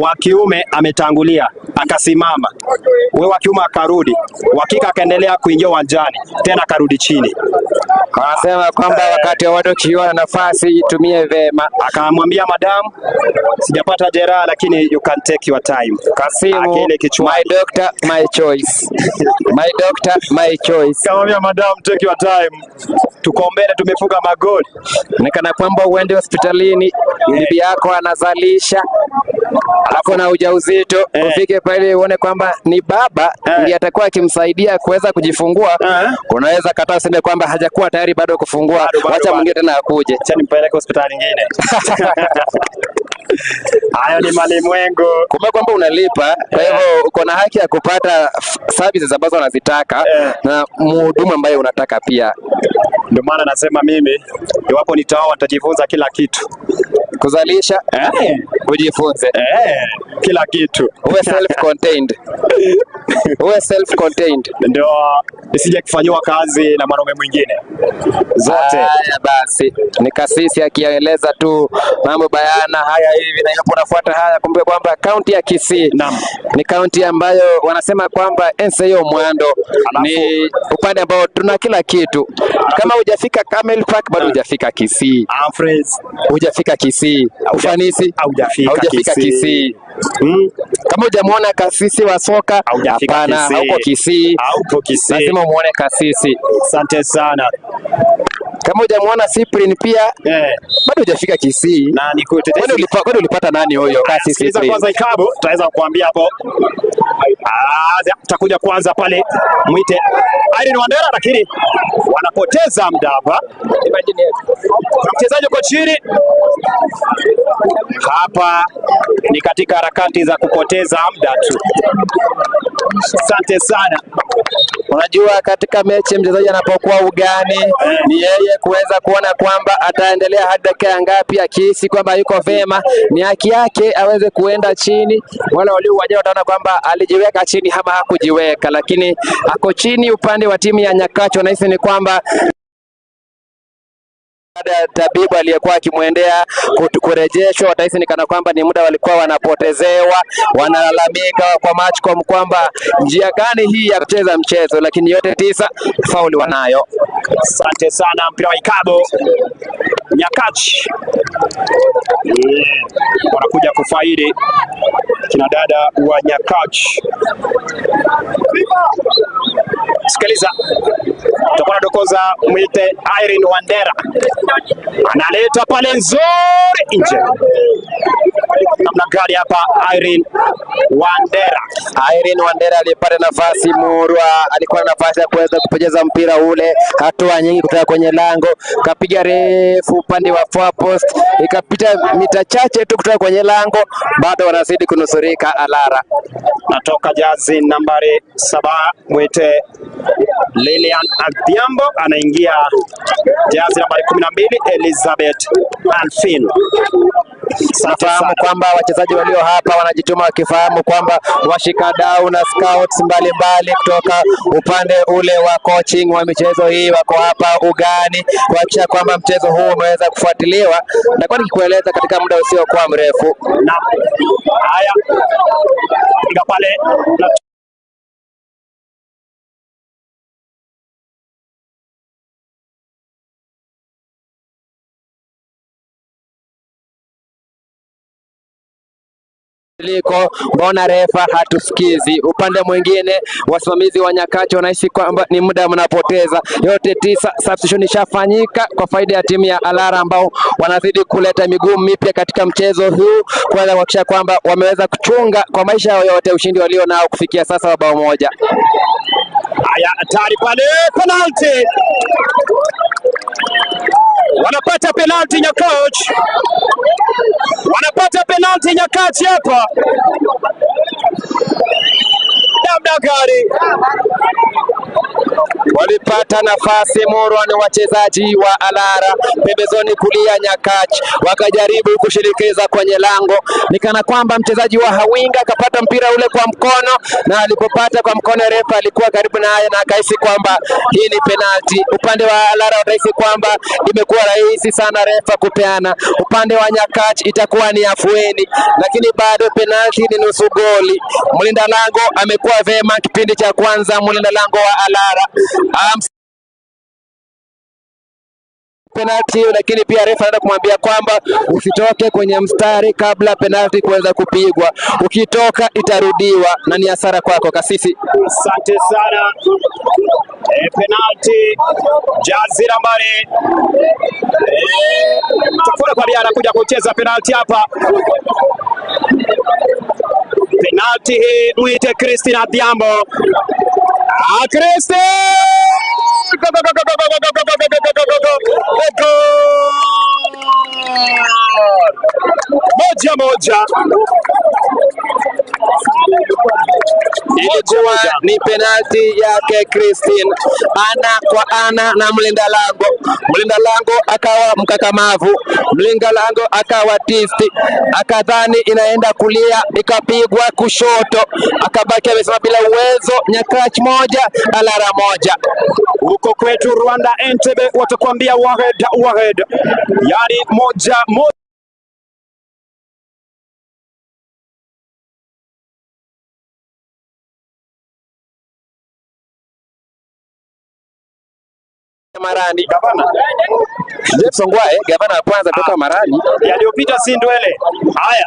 wa kiume ametangulia akasimama, huyo wa kiume akarudi, wa kike akaendelea kuingia uwanjani tena akarudi chini. Wanasema kwamba wakati wowote ukiwa na nafasi itumie vema. Akamwambia madam, sijapata jeraha lakini you can take your time. Kasimu, Akili kichwani. my doctor, my choice. My doctor, my choice. Kamwambia madam, take your time, tuko mbele, tumefunga magoli. Ni kana kwamba uende hospitalini, bibi yako anazalisha ako na ujauzito, ufike pale uone kwamba ni baba ndiye atakuwa akimsaidia kuweza kujifungua. Unaweza kataa useme kwamba hajakuwa tayari bado kufungua, Bado, bado, wacha bado. mwingine tena akuje. Acha nimpeleke hospitali nyingine. Hayo ni malimwengu. Kumbuka kwamba unalipa, kwa hivyo uko na haki ya kupata services ambazo unazitaka na mhudumu ambaye unataka pia. Ndio maana nasema mimi iwapo nitaoa nitajifunza kila kitu. Kuzalisha ujifunze, Kila kitu uwe self contained, uwe self contained. Ndio nisije kufanyiwa kazi na mwanaume mwingine zote. Haya basi, ni kasisi akieleza tu mambo bayana haya hivi, na iwapo unafuata haya, kumbuka kwamba kaunti ya Kisii ni kaunti ambayo wanasema kwamba NCO Mwando ni upande ambao tuna kila kitu. Kama hujafika Camel Park bado hujafika Kisii, Humphreys hujafika Kisii, ufanisi haujafika haujafika Kisii. Kisii. Kama hujamuona kasisi wa soka, Haujafika hapana, Kisii. hauko Kisii. Haupo Kisii. Lazima umuone kasisi. Asante sana. Kama hujamuona Cyprian pia bado hujafika Kisii. Na nikutetesi. Kwani ulipata nani huyo? Kasisi Sikiliza Cyprian. kwanza ikabu, tutaweza kukuambia hapo. Ah, tutakuja kwanza pale mwite Irene Wandera, lakini wanapoteza muda hapa. Kuna mchezaji uko chini hapa, ni katika harakati za kupoteza muda tu. Asante sana. Unajua, katika mechi mchezaji anapokuwa ugani ni yeye kuweza kuona kwamba ataendelea hadi dakika ya ngapi. Akihisi kwamba yuko vema, ni haki yake aweze kuenda chini. Wale walio uwanjani wataona kwamba alijiweka chini ama hakujiweka, lakini ako chini upande wa timu ya Nyakach. Wanahisi ni kwamba baada ya tabibu aliyekuwa akimwendea kurejeshwa, watahisi ni kana kwamba ni muda walikuwa wanapotezewa. Wanalalamika kwa Matchcom kwamba njia gani hii ya kucheza mchezo, lakini yote tisa fauli wanayo. Asante sana. Mpira wa ikabu Nyakach wanakuja kufaidi kina dada wa Nyakach. Sikiliza, tutakuwa nadokoza, mwite Irene Wandera, analeta pale nzuri nje. Namna gani hapa Irene Wandera? Irene Wandera alipata nafasi murwa, alikuwa na nafasi ya kuweza kupoteza mpira ule, hatua nyingi kutoka kwenye lango, kapiga refu upande wa far post, ikapita mita chache tu kutoka kwenye lango, bado wanazidi kunusurika Alara. Natoka jazi nambari 7 mwite Lilian Adhiambo, anaingia jazi nambari 12 Elizabeth Alfin. Nafahamu kwamba wachezaji walio hapa wanajituma wakifahamu kwamba washikadau na scouts mbalimbali kutoka upande ule wa coaching wa michezo hii wako hapa ugani kuhakikisha kwamba mchezo huu umeweza kufuatiliwa. Nitakuwa nikikueleza katika muda usiokuwa mrefu. Na haya, piga pale na Liko mbona refa hatusikizi? Upande mwingine wasimamizi wa Nyakach wanahisi kwamba ni muda mnapoteza. Yote tisa, substitution ishafanyika kwa faida ya timu ya Alara ambao wanazidi kuleta miguu mipya katika mchezo huu kuweza kuhakikisha kwamba wameweza kuchunga kwa maisha yao yote ushindi walio nao kufikia sasa wa bao moja. Haya, hatari pale, penalty! Wanapata penalty Nyakach, wanapata penalty Nyakach hapa. Namna gani Walipata nafasi murwa ni wachezaji wa Alara pembezoni kulia Nyakach, wakajaribu kushirikiza kwenye lango, ni kana kwamba mchezaji wa Hawinga akapata mpira ule kwa mkono, na alipopata kwa mkono refa alikuwa karibu naye na akahisi kwamba hii ni penalti. Upande wa Alara watahisi kwamba imekuwa rahisi sana refa kupeana, upande wa Nyakach itakuwa ni afueni, lakini bado penalti ni nusu goli. Mlinda lango amekuwa vema kipindi cha kwanza, mlinda lango wa Alara penalti hiyo, lakini pia refa anaenda kumwambia kwamba usitoke kwenye mstari kabla penalti kuweza kupigwa. Ukitoka itarudiwa na ni hasara kwako kasisi. Asante sana. Penalti jazi nambari Tafura kwa anakuja kucheza penalti hapa. Penalti hii mwite Christine Adhiambo. Ah, Christine! Go, go, go, go, go, go, go, go, go, go, go, go, go, go. 1-1. Ilikuwa ni penalti yake Christine, ana kwa ana na mlinda lango. Mlinda lango akawa mkakamavu, mlinda lango akawa tisti, akadhani inaenda kulia, ikapigwa kushoto, akabaki amesimama bila uwezo. Nyakach 1 Alara 1. Huko kwetu Rwanda Entebbe watakwambia wahed wahed, yani 1-1. Marani. Gavana Jeff Songwae, gavana wa kwanza toka Marani. Yaliyopita si ndwele. Haya,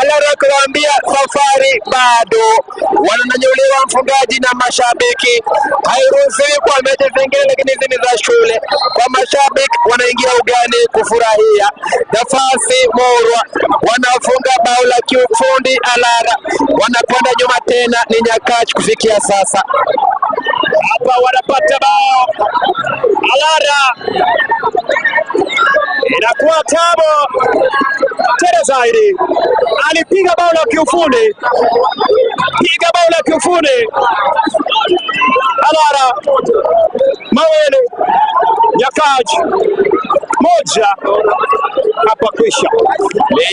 Alara kuambia safari bado, wananyanyuliwa mfungaji na mashabiki. Hairuhusiwi kwa mechi zingine, lakini hizi ni za shule. Kwa mashabiki wanaingia ugani kufurahia nafasi murwa, wanafunga bao la kiufundi. Alara wanakwenda nyuma tena, ni Nyakach kufikia sasa. Hapa wanapata bao Alara, inakuwa tabo tena zaidi. Alipiga bao la kiufundi, piga bao la kiufundi Alara mawili, Nyakach moja. Hapa kwisha.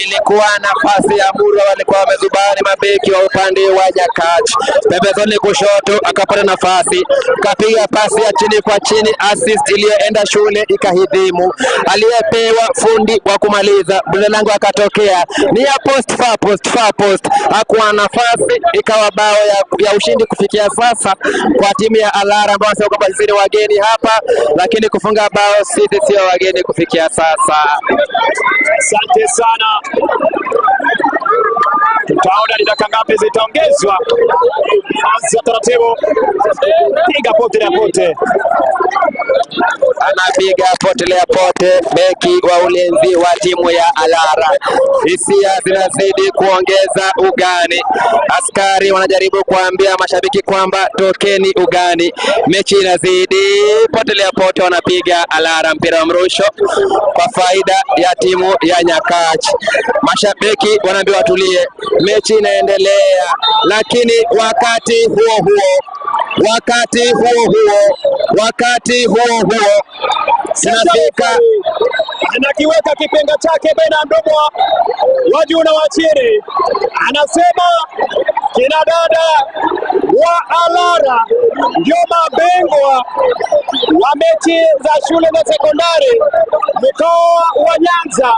Ilikuwa nafasi ya Murwa, walikuwa wamezubani mabeki wa upande wa Nyakach. Pembezoni kushoto akapata nafasi, kapiga pasi ya chini kwa chini, assist iliyoenda shule ikahidhimu. Aliyepewa fundi wa kumaliza mlinda lango akatokea ni ya post far post far post, hakuwa nafasi, ikawa bao ya ushindi kufikia sasa kwa timu ya Alara ambao wanasema kwamba sisi ni wageni hapa, lakini kufunga bao sisi sio wageni kufikia sasa. Asante sana. Tutaona ni dakika ngapi zitaongezwa. Anza taratibu, piga pote na pote. Anapiga potelea pote beki wa ulinzi wa timu ya Alara. Hisia zinazidi kuongeza ugani. Askari wanajaribu kuambia mashabiki kwamba tokeni ugani, mechi inazidi potelea pote, wanapiga Alara mpira wa mrusho kwa faida ya timu ya Nyakach. Mashabiki wanaambiwa watulie, mechi inaendelea, lakini wakati huo huo wakati huo huo wakati huo huo tunafika Anakiweka kipenga chake baina ya mdomo wa juu na wa chini, anasema kina dada wa Alara ndio mabingwa wa mechi za shule za sekondari mkoa wa Nyanza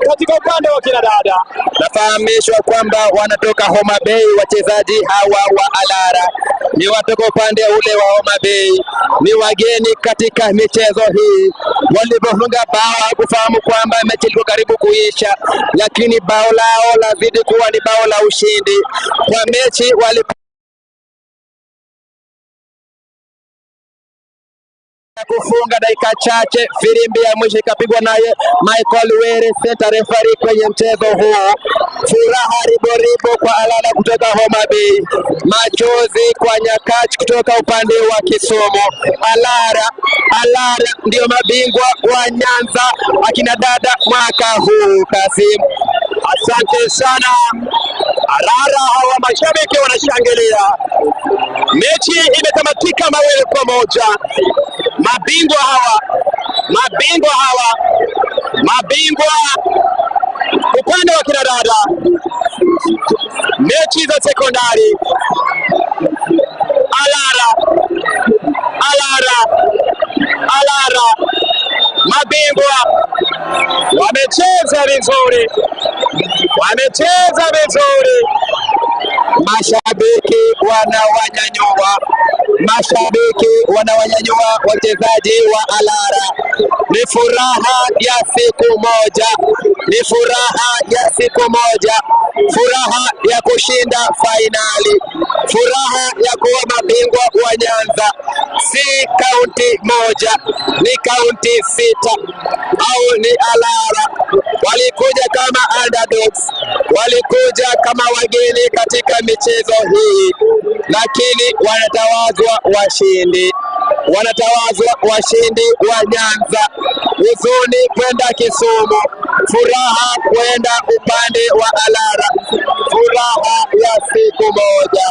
katika upande wa kina dada. Nafahamishwa kwamba wanatoka Homa Bay, wachezaji hawa wa Alara ni watoka upande ule wa Homa Bay, ni wageni katika michezo hii. Walipofunga bao hawakufahamu kwamba mechi ilikuwa karibu kuisha, lakini bao lao lazidi kuwa ni bao la ushindi kwa mechi wali kufunga dakika chache, firimbi ya mwisho ikapigwa naye Michael Were, center referee kwenye mchezo huu. Furaha riboribo kwa Alara kutoka Homa Bay, machozi kwa Nyakach kutoka upande wa Kisumu. Alara, Alara ndio mabingwa wa Nyanza akina dada mwaka huu. Kasim, Asante sana Alara, hawa mashabiki wanashangilia. Mechi imetamatika 2-1. Mabingwa hawa, mabingwa hawa, mabingwa upande wa kina dada, mechi za sekondari. Alara, Alara, Alara, mabingwa wamecheza vizuri, wamecheza vizuri. Mashabiki wanawanyanyua, mashabiki wanawanyanyua wachezaji wa Alara. Ni furaha ya siku moja, ni furaha ya siku moja, furaha ya kushinda fainali, furaha ya kuwa mabingwa wa Nyanza. Si kaunti moja, ni kaunti 6 au ni Alara. Walikuja kama underdogs, walikuja kama wageni katika michezo hii, lakini wanatawazwa washindi, wanatawazwa washindi wa Nyanza. Huzuni kwenda Kisumu, furaha kwenda upande wa Alara. Furaha ya siku moja,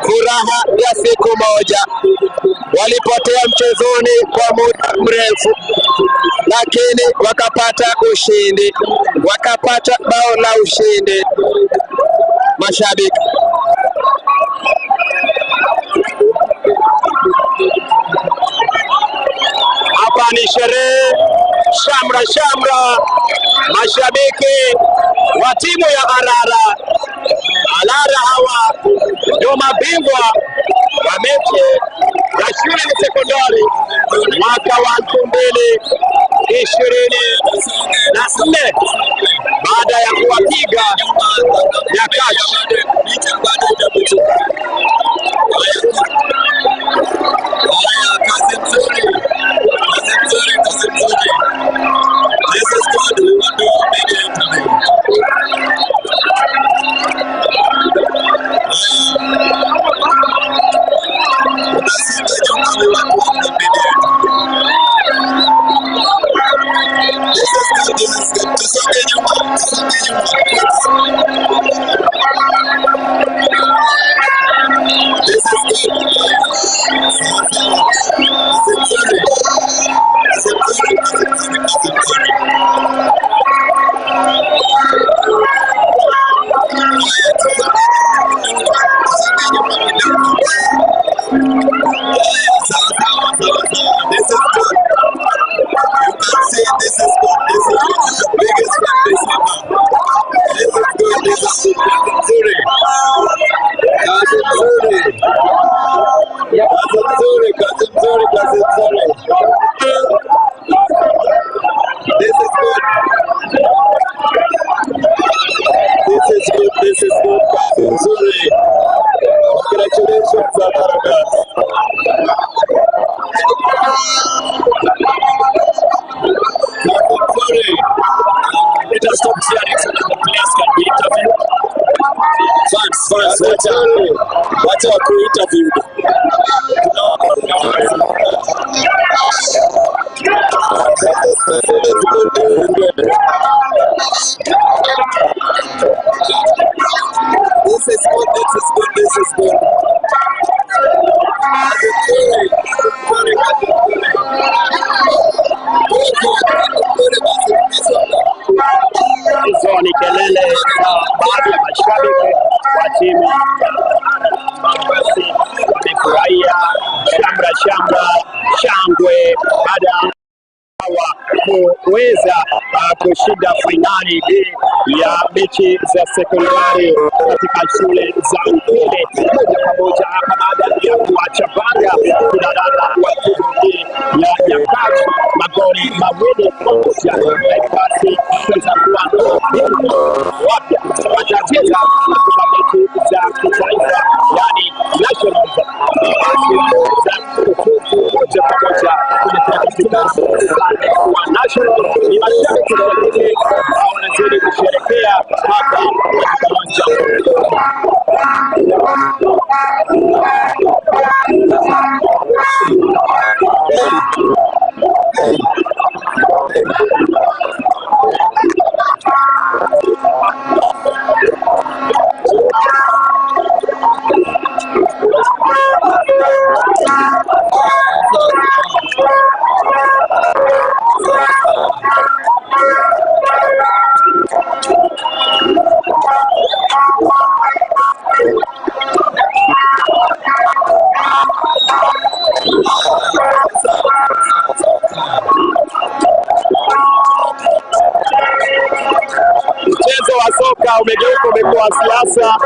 furaha ya siku moja. Walipotea mchezoni kwa muda mrefu, lakini wakapata ushindi, wakapata bao la ushindi. Mashabiki Hapa ni sherehe shamra shamra, mashabiki wa timu ya Alara. Alara hawa ndio mabingwa wa mechi ya shule ya sekondari mwaka wa 2024 baada ya kuwapiga Kazi nzuri. Congratulations, Alara Girls. Kazi nzuri. Let us stop cheering so that the players can be interviewed. Fans, fans, wacha, wacha wakuwe interviewed. This is good, this is good, this is good. Kazi nzuri, kazi nzuri, kazi nzuri. Good, good, kazi nzuri basi, tumesonga. Hizo ni kelele za baadhi ya mashabiki wa timu ya Alara ambao basi wamefurahia shamra shamra, shangwe baada ya hawa kuweza kushinda fainali hii ya mechi za sekondari katika shule za upili moja kwa moja hapa baada ya kuwachabanga kinadada wa timu hii ya Nyakach magoli 2-1. Na hivyo basi kuweza kuwa mabingwa wapya watacheza katika mechi za kitaifa, yani nationals, basi za kufuzu moja kwa moja kuelekea katika upande wa national. Ni mashabiki vilevile ambao wanazidi kusherehekea hapa katika uwanja. Mchezo wa soka umegeuka umekuwa siasa.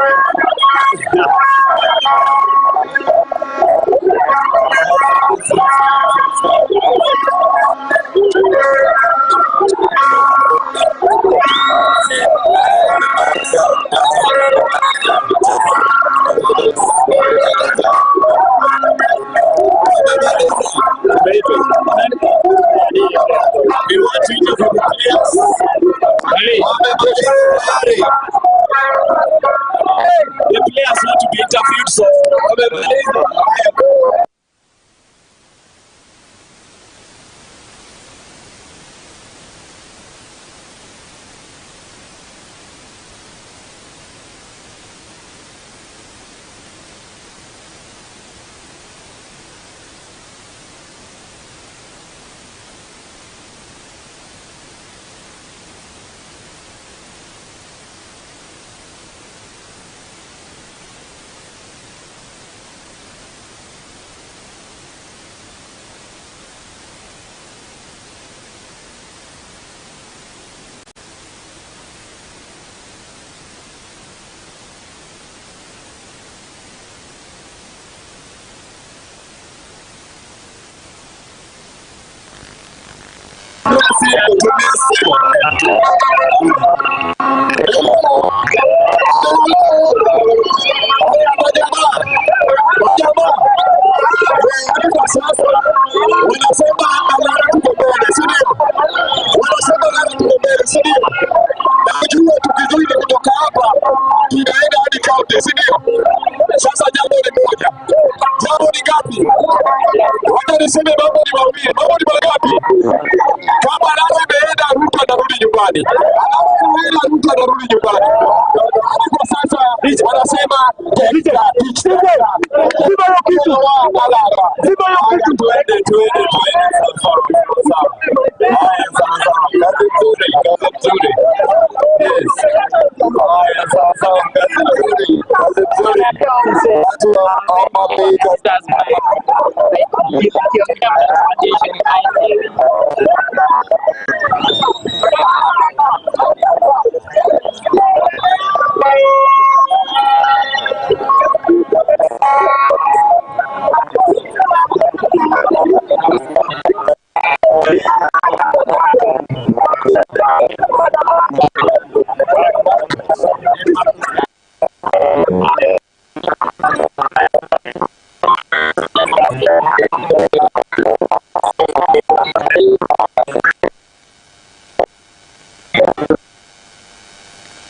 We want to interview the players. Wamemaliza tayari. The players want to be interviewed, so Wamemaliza. Tumia simu, tumia simu. Majamaa, kwa sasa wanasema Alara tuko mbele, si ndio? Wanasema Alara tuko mbele, si ndio? Najua tukizidi kutoka hapa tunaenda hadi kaunti, si ndio? Sasa jambo ni moja, jambo ni ngapi? Wacha niseme mambo ni mawili. Mambo ni mangapi? Kama Alara imeenda, Ruto anarudi nyumbani. Alara imeenda, Ruto anarudi nyumbani. Hadi kwa sasa wanasema Ziba hiyo kitu. Ziba hiyo kitu. Tuende, tuende, tuende. Sawa, sawa, sawa. Haya, sawa, sawa. Kazi nzuri, kazi nzuri. Yes. Haya, sawa, sawa. Kazi nzuri, kazi nzuri. Watu wa Homa Bay, kazi